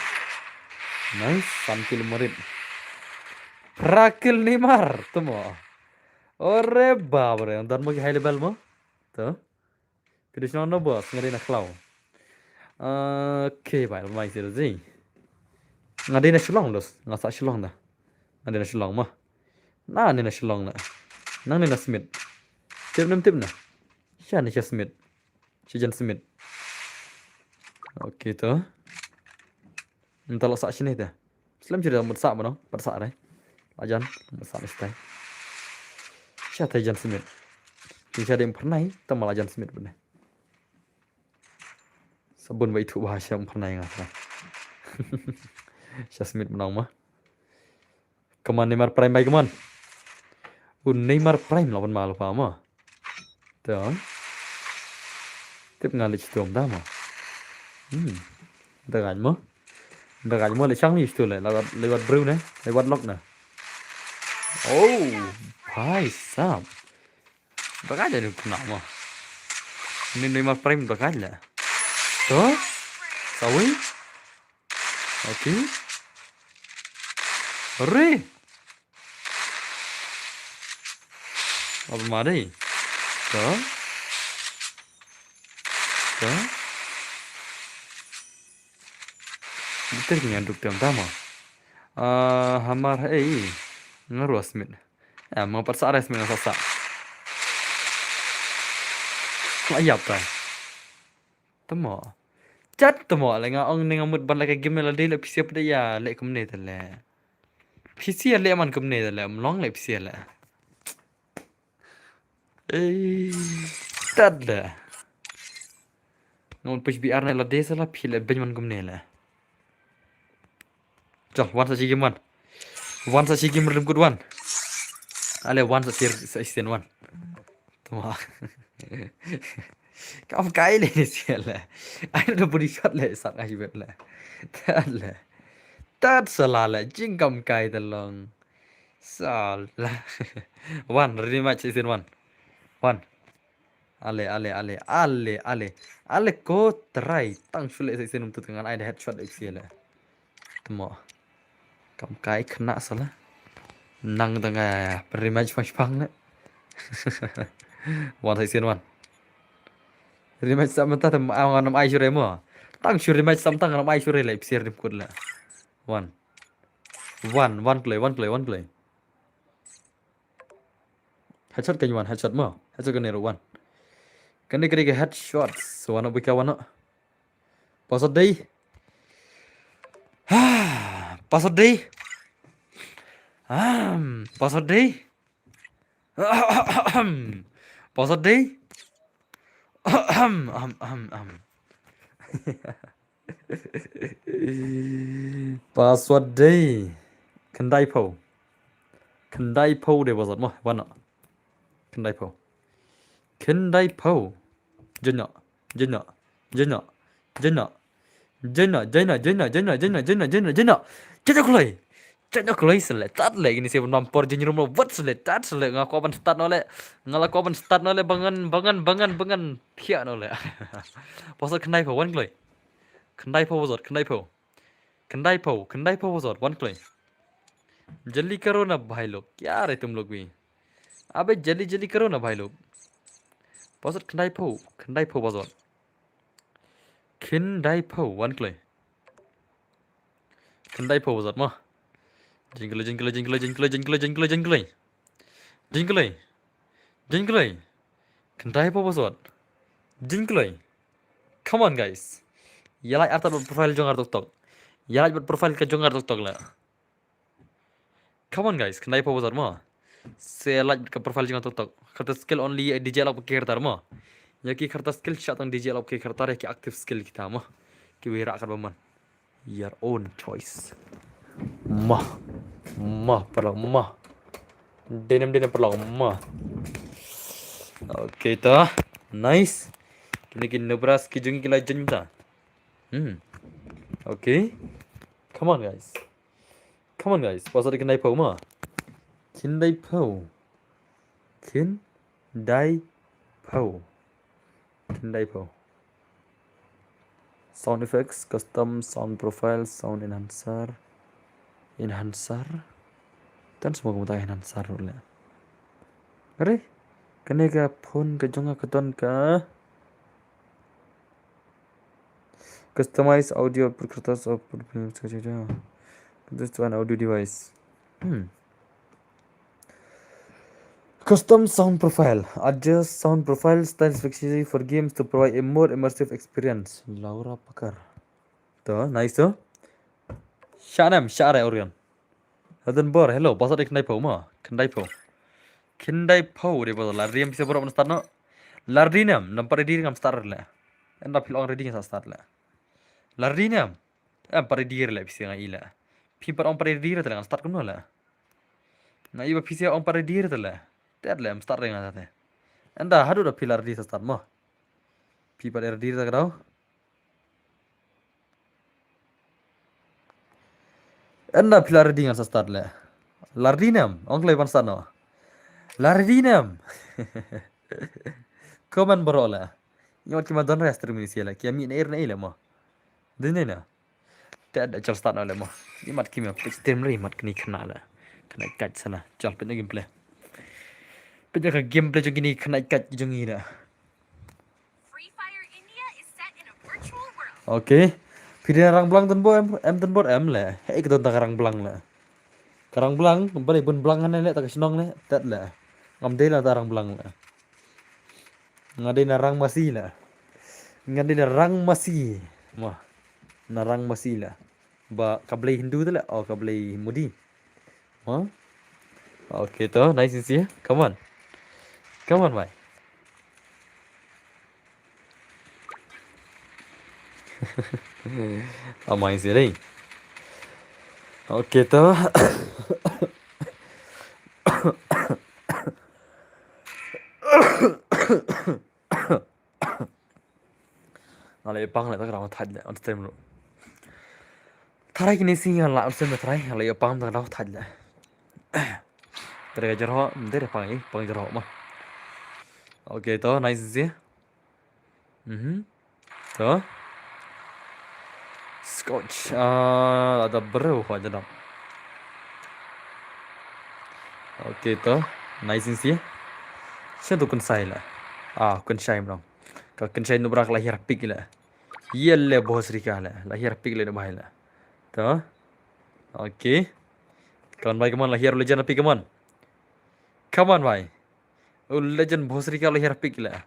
Nice, san kill marit. Phra kill Neymar, to mo. Ore bap re, dan mo ki high level mo. To. Pidis nong no boss, ngari na khlaw. Okay, bhai, mai sir ji. Ngadi na Shillong los, nga sa Shillong da. Ngadi na Shillong mo. Na ni na Shillong na. Nang ni na Smith. Tip nem tip na. Sha ni sha Smith. Shi jan Smith. Okay to. Nta lo sa shini te. Slem shi da mut sa mano, pat sa re. Lajan, mut sa ni stai. Sha te jan Smith. Kin sha de pernai, ta ma lajan Smith bne. Sabun ba itu ba sha pernai nga sa. Sha Smith menang ma. Come on, Neymar Prime, bhai, come on. U Neymar Prime la wan ma la pa ma. Tang. Tip nga lech tuam da ma. Hmm. Da gañ mo. Da gañ mo lech chang ni stu le. Lewat, lewat brew ne. Lewat lock ne. Oh, bhai sahab. Da gañ le kena mo. Ni Neymar Prime da gañ le. To. Sawi. Okay. Re. Apa ma dei? Ka? Ka? Betul ki ngan duk tem tama. Ah, hamar, eh, nga ruas mit. Eh, ma pat sa res mit nga sa sa. Nga yap tai. Tamo. Chat tamo le nga ong ne nga mut ban la ka game la dei le P C pde ya le kumne te le. P C le man kumne te le, mlong le P C le. Ei, tad le. Nga mut push B R ne la dei sa la phi le ben man kumne le. Chal, wan sa shi game wan. Wan sa shi game rim kut wan. Ale wan sa shir sa isen wan. Tama. Kam kai le ni sial le. Ai do body shot le sat ngai bet le. Tad le. Tad sala le jing kam kai te long. Sala. Wan, ready match sa isen wan. Wan. Ale, ale, ale, ale, ale. Ale ko try. Tang shu le sa isen um tut ngan ai da headshot le isen le. Tamo. Kam kai kena sala. Nang tang ai rematch pang pang le. Wan sa isen wan. Rematch sa menta tam ngan ai shure mo. Tang shu rematch sam tang ngan ai shure le isen rim kut le. Wan. Wan, wan play, wan play, wan play. Headshot kan wan, headshot mo. Headshot kan ru wan. Kan dei kri ke headshot. So wan bika wan. Pasal dei. Ha, Password dei? Ahem. Password dei? Ahem. Password dei? Ahem, ahem, ahem, ahem. Password dei? Khyndai phew. Khyndai phew dei password mo, wan noh. Khyndai phew. Khyndai phew. Jin noh. Jin noh. Jin noh. Jin noh. Jin noh. Jin noh. Jin noh. Jin noh. Jin noh. Jin noh. Jin noh. Jin noh kloi. Jin noh kloi sele. Tat le kine sibun mampor jin rum lo wat sele. Tat sele nga kwah ban start noh le. Nga la kwah ban start noh le, ba ngan, ba ngan, ba ngan, ba ngan. Khia noh le. Password khyndai phew, wan kloi. Khyndai phew password, khyndai phew. Khyndai phew, khyndai phew password, wan kloi. Jali karo na bhai lok, kya re tum lok bhi. Abe jali jali karo na bhai lok. Password khyndai phew, khyndai phew password. Khyndai phew, wan kloi. Khyndai phew password mo. Jin kloi, jin kloi, jin kloi, jin kloi, jin kloi, jin kloi, jin kloi. Jin kloi. Jin kloi. Khyndai phew password. Jin kloi. Come on guys. Ïa lait artat bad profile jong nga tok tok. Ïa lait bad profile ka jong nga tok tok la. Come on guys, khyndai phew password mo. Sa lait bad ka profile jong nga tok tok. Kata skill only, eh, D J lok ki kyrtar mo. Ïa ki kyrtar skill sha tang D J lok ki kyrtar, ïa ki active skill kita mo. Ki wira kat ba man. Your own choice. Mo. Mo, paralok mo. Denim, denim paralok mo. Okay to. Nice. Kine ki Nubras ki jong ngi ki la jin ta. Hmm. Okay. Come on guys. Come on guys. Password khyndai phew mo. Khyndai phew. Khyndai phew. Khyndai phew. Sound effects, custom, sound profile, sound enhancer. Enhancer. Kan semua kumta enhancer ruh le. Are? Kane ka phone ka jong nga ka don ka customize audio output, customize output, customize to an audio device. Hmm. Custom sound profile. Adjust sound profile style specifically for games to provide a more immersive experience. Laura Pakar. To, nice to. Shanem, share Orion. Hadan bor, hello, password khyndai phew mo. Khyndai phew. Khyndai phew dei password. La ri em pisa borok ban start noh. La ri nem, nampak ready ngam start le. Enda phi la ong ready ngan start le. La ri nem. Em pat ready le pisa nga i le. Phi pat ong pat ready te le ngan start kumno le. Nga i ba pisa ong pat ready te le. Tet le em start re nga te. Enda haduh da phi la ready sa start mo. Phi pat ready te ka dau. Enda phi la ready ngan sa start le. La ready nem, ong kloi ban start noh. La ready nem. Comment baroh le. Ngi wat ki ma don re stream ni sia le. Ki mih na air na i le mo. Dei ne na. Te da jal start noh le mo. Ngi mat ki ma pit stream re mat kini khynnah le. Khynnah kat sa le. Jal pit na gameplay. Pit na ka gameplay jong kini khynnah kat jong ngi le. Free Fire India is set in a virtual world. Okay. Phi dei na Rangblang Donbor em, em Donbor em le. Hei ka don ta ka Rangblang le. Ka Rangblang, ba dei bun blang hangne le ta ka shnong le, tet le. Ngam dei la ta Rangblang le. Nga dei na Rangmasi le. Nga dei na Rangmasi. Mo. Na Rangmasi le. Ba ka blei Hindu te le, oh ka blei Modi. Huh? Okay to, nice and see. Come on. Come on, bhai. Amai sih dei. Okay to. Nga la ïa pang le ta ka dau thait le on stream ruh. Tharai kine sngi nga la on stream tharai nga la ïa pang ta ka dau thait le. Tharai ka jyrhoh, ym dei re pang i, pang jyrhoh ma. Okay to, nice sia. Mhm. To. Scotch. Ah, ada bro ho jadap. Okay to. Nice sia. Sha tu kynsai la. Ah, kynsai mrong. Ka kynsai nubra ka la hiar pick la. Yelle boss rika la. La hiar pick la de bai la. To. Okay. Come on bhai, come on, la hiar legend pick, come on. Come on bhai. Oh, legend boss rika la hiar pick la.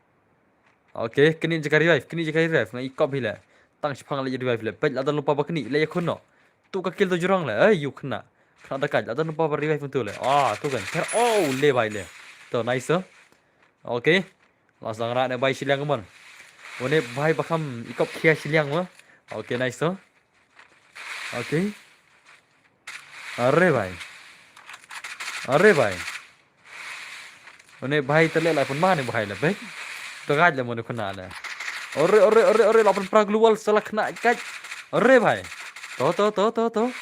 Okay, kini jaka revive, kini jaka revive. Nga i kop hi la. Tang shipang la revive la. Pet la da lupa ba kini la ya kuno. Tu ka kill tu jrong le. Ei, ïa u khynnah. Khynnah da kait. Lada namar ba revive mynta le. Ah, tu kan. Ter, oh, le bhai le. To, nice to. Okay. Last dang rah ne bhai shiliang, come on. Une bhai ba kham i kop khia shiliang mo. Okay, nice to. Okay. Are bhai. Are bhai. Une bhai te le la pynmane bhai le bek. To gaj le mo une khynnah le. Ore, ore, ore, ore, la pynpra global sala khynnah gaj. Ore bhai. To, to, to, to, to.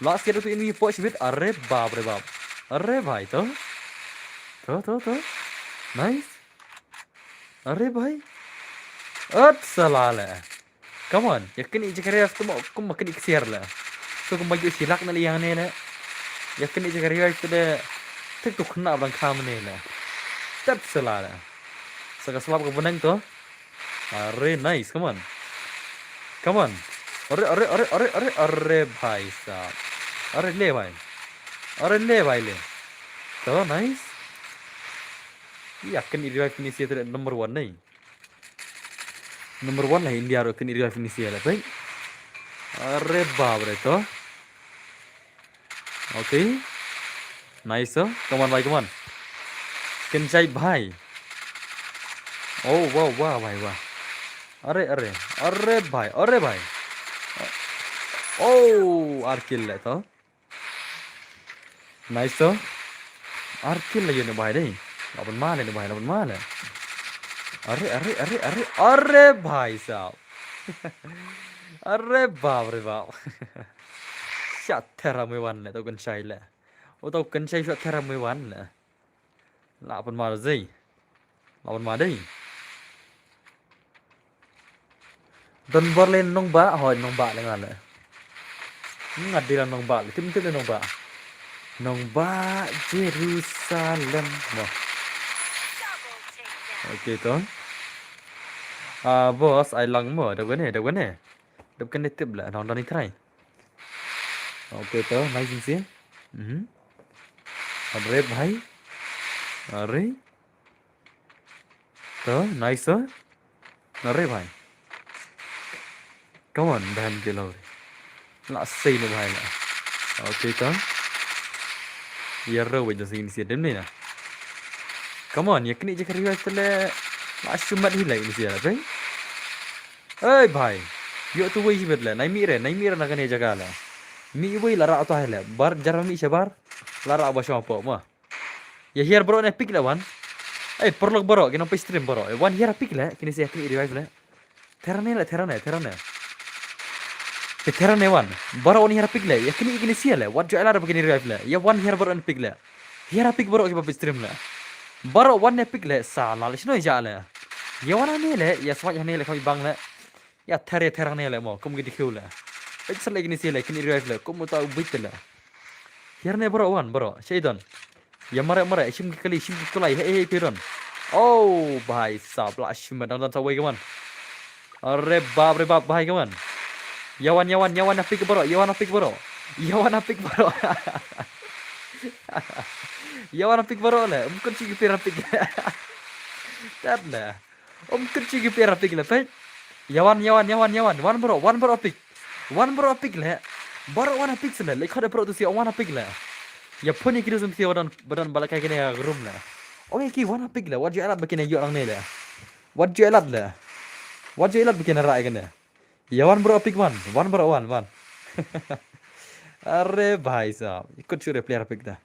La siat tu ini poch bit. Are bap re bap. Are bhai to. To, to, to. Nice. Are bhai. Ot sala le. Come on, ïa kane jaka revive tu mo, kumba kane ksiar le. Tu kumba ju shilak na liang ne le. Ïa kane jaka revive tu de. Tik tu khynnah blang kham ne le. Tat sala le. Sa ka slap ka bunang tu. Are nice, come on. Come on. Are, are, are, are, are, are bhai sahab. Are le bhai. Are le bhai le. Tu nice. Ïa kane revive finish ïa tu de number one ne. Number one la India ruh kane revive finish ïa la pei. Are bap re to. Okay. Nice to. Come on bhai, come on. Kynjai bhai. Oh, wow, wow, bhai, wow. Are, are. Are bhai, are bhai. Oh, ar kill le to. Nice to. Ar kill la ïa une bhai dei. La pynmane une bhai, la pynmane. Are, are, are, are, are bhai sahab. Are bap re bap. Shah thera mui wan le, to kynjai le. O to kynjai shah thera mui wan le. La pynmane zei. La pynmane dei. Don bor le nongbah, hoi nongbah le nga le. Nga dei la nongbah le, tip tip le nongbah. Nongbah Jerusalem. Mo. Okay to. Ah, boss, ai lang mo, dep kane, dep kane. Dep kane tip le, nong dani try. Okay to, nice and see. Mhm. Are bhai. Are. To, nice to. Are bhai. Come on, bhai ke lo. La sei ne bhai la. Okay to. Ïa ro wei jong sing ni sia dem ni na. Come on, ïa kane jaka revive tu le. La shumat hi la ni sia la bhai. Ei bhai. Ïoh tu wei shibit le. Nai mi re, nai mi re na kane jaka le. Mi wei la rah tu hai le. Bar jar mi shabar. La rah ba shong po ma. Ïa hiar baroh ne pick le wan. Ei, paralok baroh, ki nong peit stream baroh. Wan hiar pick le, kine sia kine revive le. Thera ne le, thera ne, thera ne. Ki thera ne wan. Baroh wan hiar pick le, ïa kine kine sia le. Wat ju ai lad ba kine revive le. Ïa wan hiar baroh ne pick le. Hiar pick baroh kiba peit stream le. Baroh wan ne pick le, sa la le shino ïa le. Ïa wan ne le, ïa swat ïa ne le, kami bang le. Ïa thera thera ne le mo, kum ki dikhiu le. Peit sa le kine sia le, kine revive le, kum uta u bit le. Hiar ne baroh wan, baroh. Shaitan. Ïa mare mare, shim ki kali, shim ki kulai, hei hei piron. Oh, bhai sahab, la shim dang dang sa wei kaman. Are bap, re bap, bhai kaman. Ïa wan, ïa wan, ïa wan, ïa pick baroh, ïa wan, pick baroh. Ïa wan, pick baroh. Ïa wan, pick baroh le, um kun shi ki pera pick. Tat le. Um kut shi ki pera pick le peit. Ïa wan, ïa wan, ïa wan, ïa wan. Wan baroh, wan baroh pick. Wan baroh pick le. Baroh wan pick sele. Le khode baroh tu si wan pick le. Ïa phone ki dusum si wan badan bala kai kene room le. Oke ki wan pick le. Wat ju ai lad ba kine ïoh lang ne le. Wat ju ai lad le. Wat ju ai lad ba kine rah kine. Ïa wan baroh pick wan. Wan baroh wan, wan. Are bhai sahab. Kut shu re player pick da.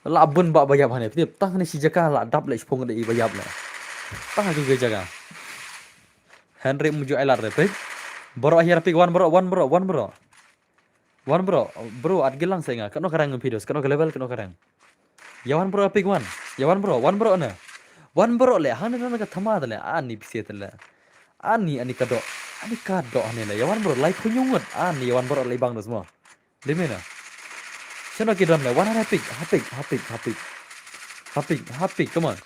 La bun ba ba ïap hane. Pynip tang hane shi jaka la dap le shipung de i ba ïap le. Tang ha ki jaka. Hynrei um ju ai lad re peit. Baroh hiar pick wan baroh, wan baroh, wan baroh. Wan baroh, bro, at gilang sa nga. Kano ka rank phi dos, kano ka level, kano ka rank. Ïa wan baroh pick wan. Ïa wan baroh, wan baroh ne. Wan baroh le, hane na ka thama le, ani pise le. Ani, ani ka doh. Ani ka doh hane le. Ïa wan baroh, lai phu nyungut. Ani, ïa wan baroh lai bang dos mo. Limina. Shano ki don le, wan ha pick, ha pick, ha pick, ha pick. Ha pick, ha pick, come on.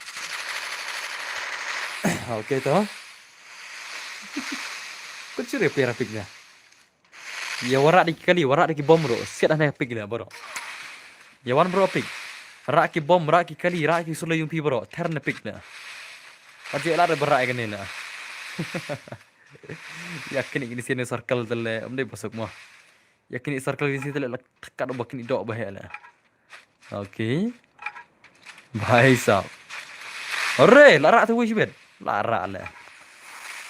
Okay to. Kut shu re player pick ne. Ïa wa rah da ki kali, wa rah da ki bom ro. Siat hane pick le baroh. Ïa wan baroh pick. Rah ki bom, rah ki kali, rah ki solo yung phi baroh. Thera ne pick le. Wat ju ai lad re ba rah kane le. Ïa kine kine sien circle te le, ym dei ba suk mo. Ïa kine circle kine sien te le, la kat ba kine doh ba he le. Okay. Bhai sab. Are, la rah tu wei shibit. La rah le.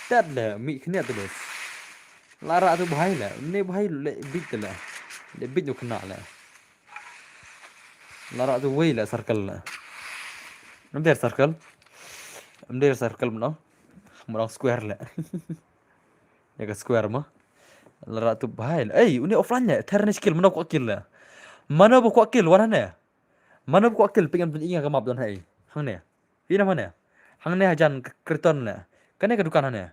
Tat le, mih kine tu bes. La rah tu bhai le. Ne bhai le bit le. Le bit tu kena le. La rah tu wei le circle le. Ym dei circle. Ym dei circle mo. Mo square le. Ïa ka square mo. La rah tu bhai le. Ei, une offline le. Ther ne skill, mano kwah kill le. Mano ba kwah kill, wan hangne. Mano ba kwah kill, pyngan pynïa ka map don hai. Hangne. Phi na mane. Hangne hajan k-, kreton le. Kane ka dukan hangne.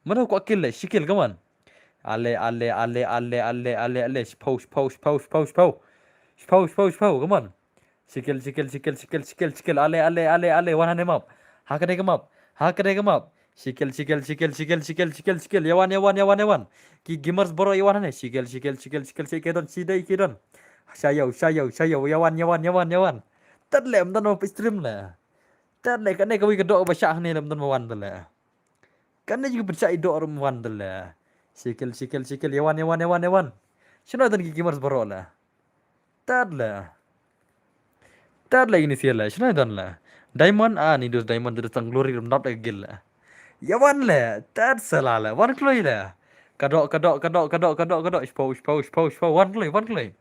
Mano ba kwah kill le, shi kill, come on. Ale, ale, ale, ale, ale, ale, ale, shipau, shipau, shipau, shipau, shipau. Shipau, shipau, shipau, come on. Shi kill, shi kill, shi kill, shi kill, shi kill, shi kill, ale, ale, ale, ale, wan hangne map. Ha kane ka map. Ha kane ka map. Shi kill, shi kill, shi kill, shi kill, shi kill, shi kill, shi kill. Ïa wan, ïa wan, ïa wan, ïa wan. Ki gamers baroh ïa wan hangne. Shi kill, shi kill, shi kill, shi kill, shi kill don, shi dei ki don. Sha ïew, sha ïew, sha ïew, ïa wan, ïa wan, ïa wan, ïa wan. Tat le, ym don mo peit stream le. Tat le, kane kawei ka doh ba shah hangne le, ym don mo wan tat le. Kane jingpynshah i doh ruh ym wan tat le. Shi kill, shi kill, shi kill, ïa wan, ïa wan, ïa wan, ïa wan. Shano don ki gamers baroh le. Tat le. Tat le ini sia le. Shano don le. Diamond, ah, ni dus diamond, dus tang glory rum dap le ka guild le. Ïa wan le. Tat sala le. Wan kloi le. Ka doh, ka doh, ka doh, ka doh, ka doh, ka doh. Shipau, shipau, shipau, shipau. Wan kloi, wan kloi.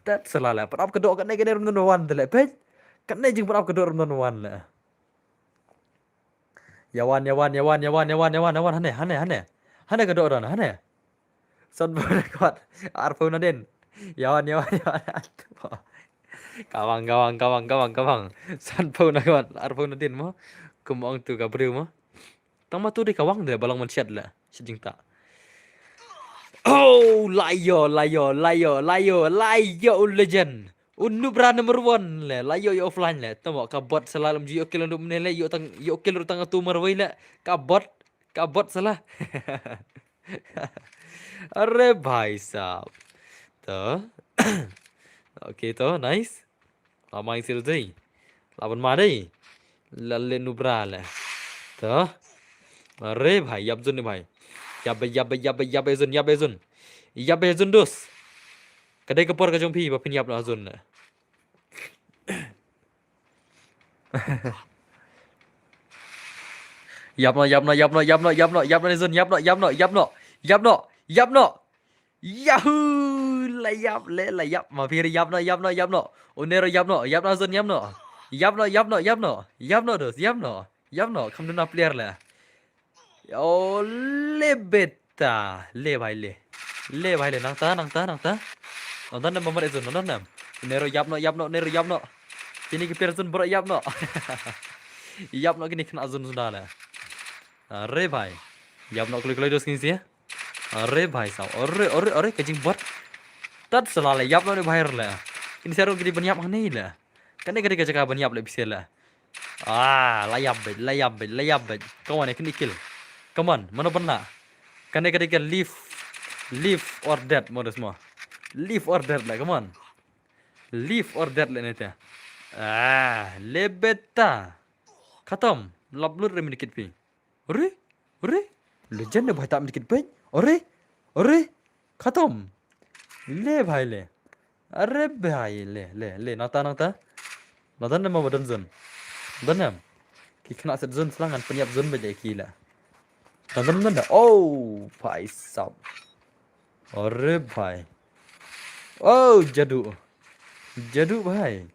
Tat sala le. Pynap ka doh kane kane rum don wan tat le. Peit. Kane jingpynap ka doh rum don wan le. Ïa wan, ïa wan, ïa wan, ïa wan, ïa wan, ïa wan, ïa wan, hangne, hangne, hangne. Hangne ka doh don, hangne. Sanphew na kwat, arphew na dien. Ïa wan, ïa wan, ïa wan. Kawang, kawang, kawang, kawang, kawang. Sanphew na kwat, arphew na dien mo. Kum ong tu ka briew mo. Tang ma tu dei kawang de, ba long man shet le. Shet jingtah. Oh, la ïoh, la ïoh, la ïoh, la ïoh, la ïoh, legend. U Nubra number one le, la ïoh ïa offline le. Tamo ka bot sala lem ju ïoh kill ndu mne le, ïoh tang, ïoh kill ruh tang atu marwei le. Ka bot, ka bot sala. Are bhai sahab. To. Okay to, nice. La mai sil dei. La ban ma dei. La le Nubra le. To. Are bhai, ïap zone ne bhai. Ïap, ïap, ïap, ïap zone, ïap zone. Ïap zone dos. Ka dei ka por ka jong phi ba phin ïap noh zone le. Ïap noh, ïap noh, ïap noh, ïap noh, ïap noh, ïap noh, zone, ïap noh, ïap noh, ïap noh, ïap noh, ïap noh. Yahoo! La ïap le, la ïap. Ma phi ïap noh, ïap noh, ïap noh. Une ruh ïap noh, ïap noh zone, ïap noh. Ïap noh, ïap noh, ïap noh. Ïap noh dos, ïap noh. Ïap noh, kham duna player le. Oh, le beta. Le bhai le. Le bhai le, nangta, nangta, nangta. Nangta nam mamar ezun, nangta nam. Une ruh ïap noh, ïap noh, une ruh ïap noh. Kine ki player zone baroh ïap noh. Ïap noh kine khynnah zone suda le. Are bhai. Ïap noh kloi kloi dos kine sia. Are bhai sahab. Are, are, are, ka jingbot. Tat sala le, ïap noh ne bhai le. Kine sia ruh ki dei ban ïap hangne le. Kane ka dei ka jaka ban ïap le phi seh le. Ah, la ïap beit, la ïap beit, la ïap beit. Come on, kine kill. Come on, mano ban lah. Kane ka dei ka live, live or dead mo dos mo. Live or dead le, come on. Live or dead le ne te. Ah, le beta. Khatam, lap lut re mini kit phi. Are, are, legend ne bhai, tam dikit bhai. Are, are, khatam. Le bhai le. Are bhai le, le, le, nangta, nangta. Nangta nam ba don zone. Don nam. Ki khynnah set zone sla ngan pynïap zone ba jai ki la. Nangta, nangta. Oh, bhai sahab. Are bhai. Oh, jadu. Jadu bhai.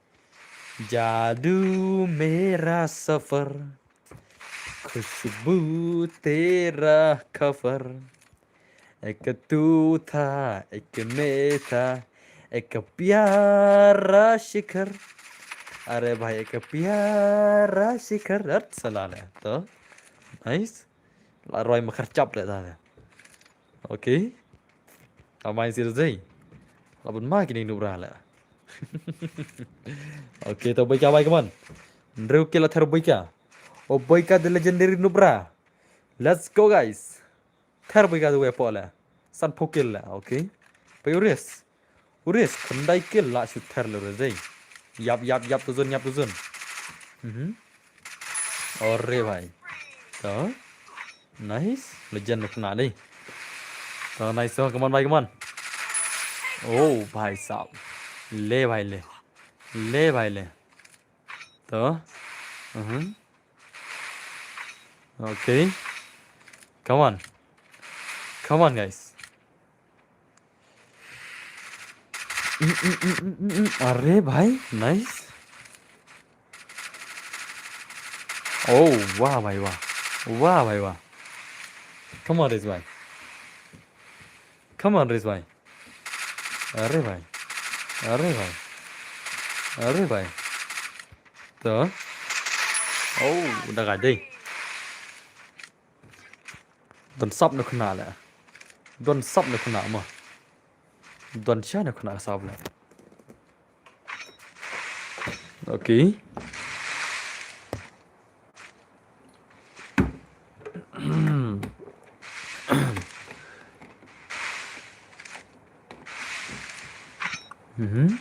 Jadu mera safar. Khushbu tera cover. Ek tu tha, ek main tha, ek pyara shikhar. Are bhai, ek pyara shikhar. Tat sala le. To. Nice. La roi ma kharchap le ta le. Okay. Amai sil zei. La bun ma kini Nubra le. Okay, to boika bai kaman. Ndreu kila ther boika. O boika the legendary Nubra. Let's go, guys. Ther boika the wepo le. San pokil le. Okay. Payuris. Uris, khyndai kill la shu ther le re zei. Yap, yap, yap tu zone, yap tu zone. Mhm. Ore bhai. To. Nice. Legend na kena dei. To, nice. To, come on, bhai, come on. Oh, bhai sahab. Le, bhai, le. Le, bhai, le. To. Mhm. Okay. Come on. Come on, guys. Mm, mm, mm, mm, mm, mm. अरे भाई, nice. Oh, वाह भाई, वाह। वाह भाई, वाह। Come on, Rizwan। Come on, Rizwan। अरे भाई, अरे भाई, अरे भाई। To. Oh, da ka dei. Don sap na kena le. Don sap na kena mo. Don sha na kena sap le. Okay. Mhm.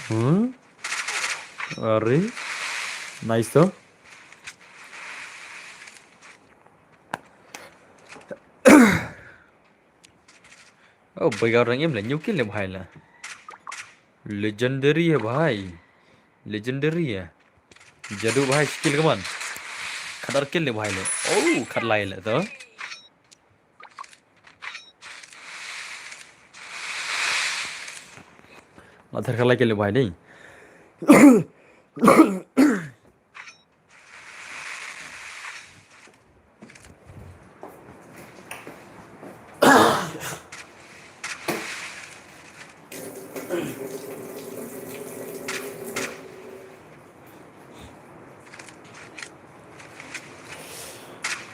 Hmm? Ari. Nice to. Oh, bhai, ka rank im le, new kill le bhai le. Legendary hai bhai. Legendary hai. Jadu bhai, kill kaman. Khatar kill le bhai le. Oh, khatlai le to. Khatar khatlai kill le bhai dei.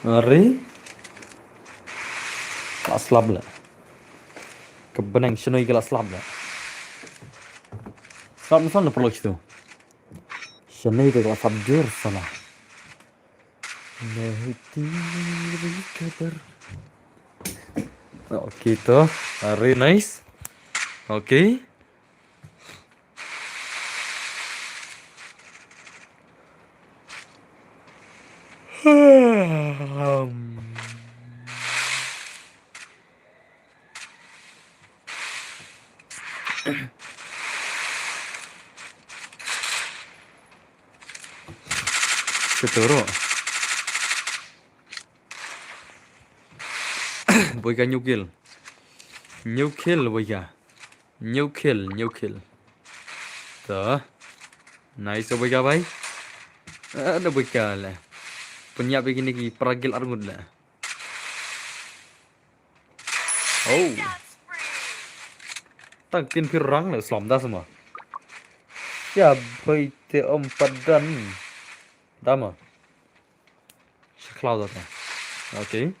Ari. Ka slap le. Ka bneng shnoi ka la slap le. Slap na slap na ploch tu. Shnoi ka la slap jur sala. Nahiti kabar. Okay to. Ari nice. Okay. Ketoro. Boy ka new kill. New kill, boy ka. New kill, new kill. To. Nice, boy ka bhai. Ada boy ka le. Pynïap ïa kine ki para guild arngut le. Oh. Tang tin phi rang le slom da sama. Ya boy te om padan. Da ma. Sha khlaw da ta. Okay.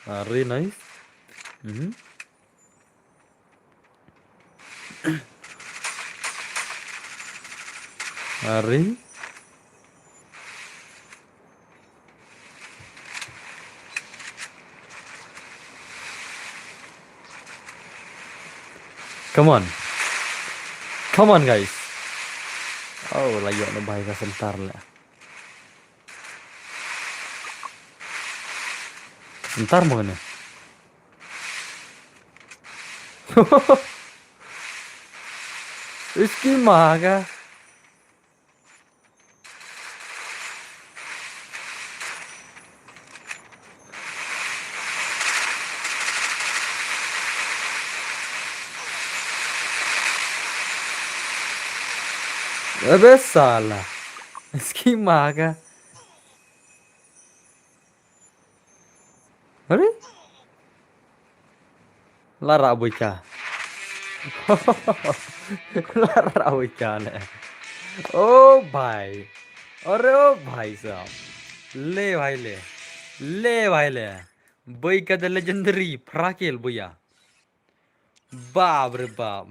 Ah, very nice. Mhm. Ari. Come on. Come on, guys. Oh, la ïoh na bhai ka sentar le. Sentar mo kane. Iski maga. Abe sala. Iski maga. Are? La rah boi ka. La rah boi ka ne. Oh bhai. Are oh bhai sahab. Le bhai le. Le bhai le. Boi ka the legendary. Phra kill boi ya. Baap re baap.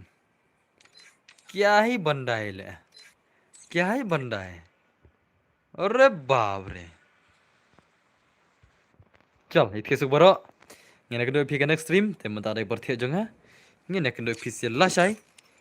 Kya hi banda hai le. Kya hi banda hai. Are baap re. Chal, ïa phi suk baroh. Ngin ïa kynduh phi ka next stream, te mynta dei por thiah jong nga. Ngin ïa kynduh phi sha lashai.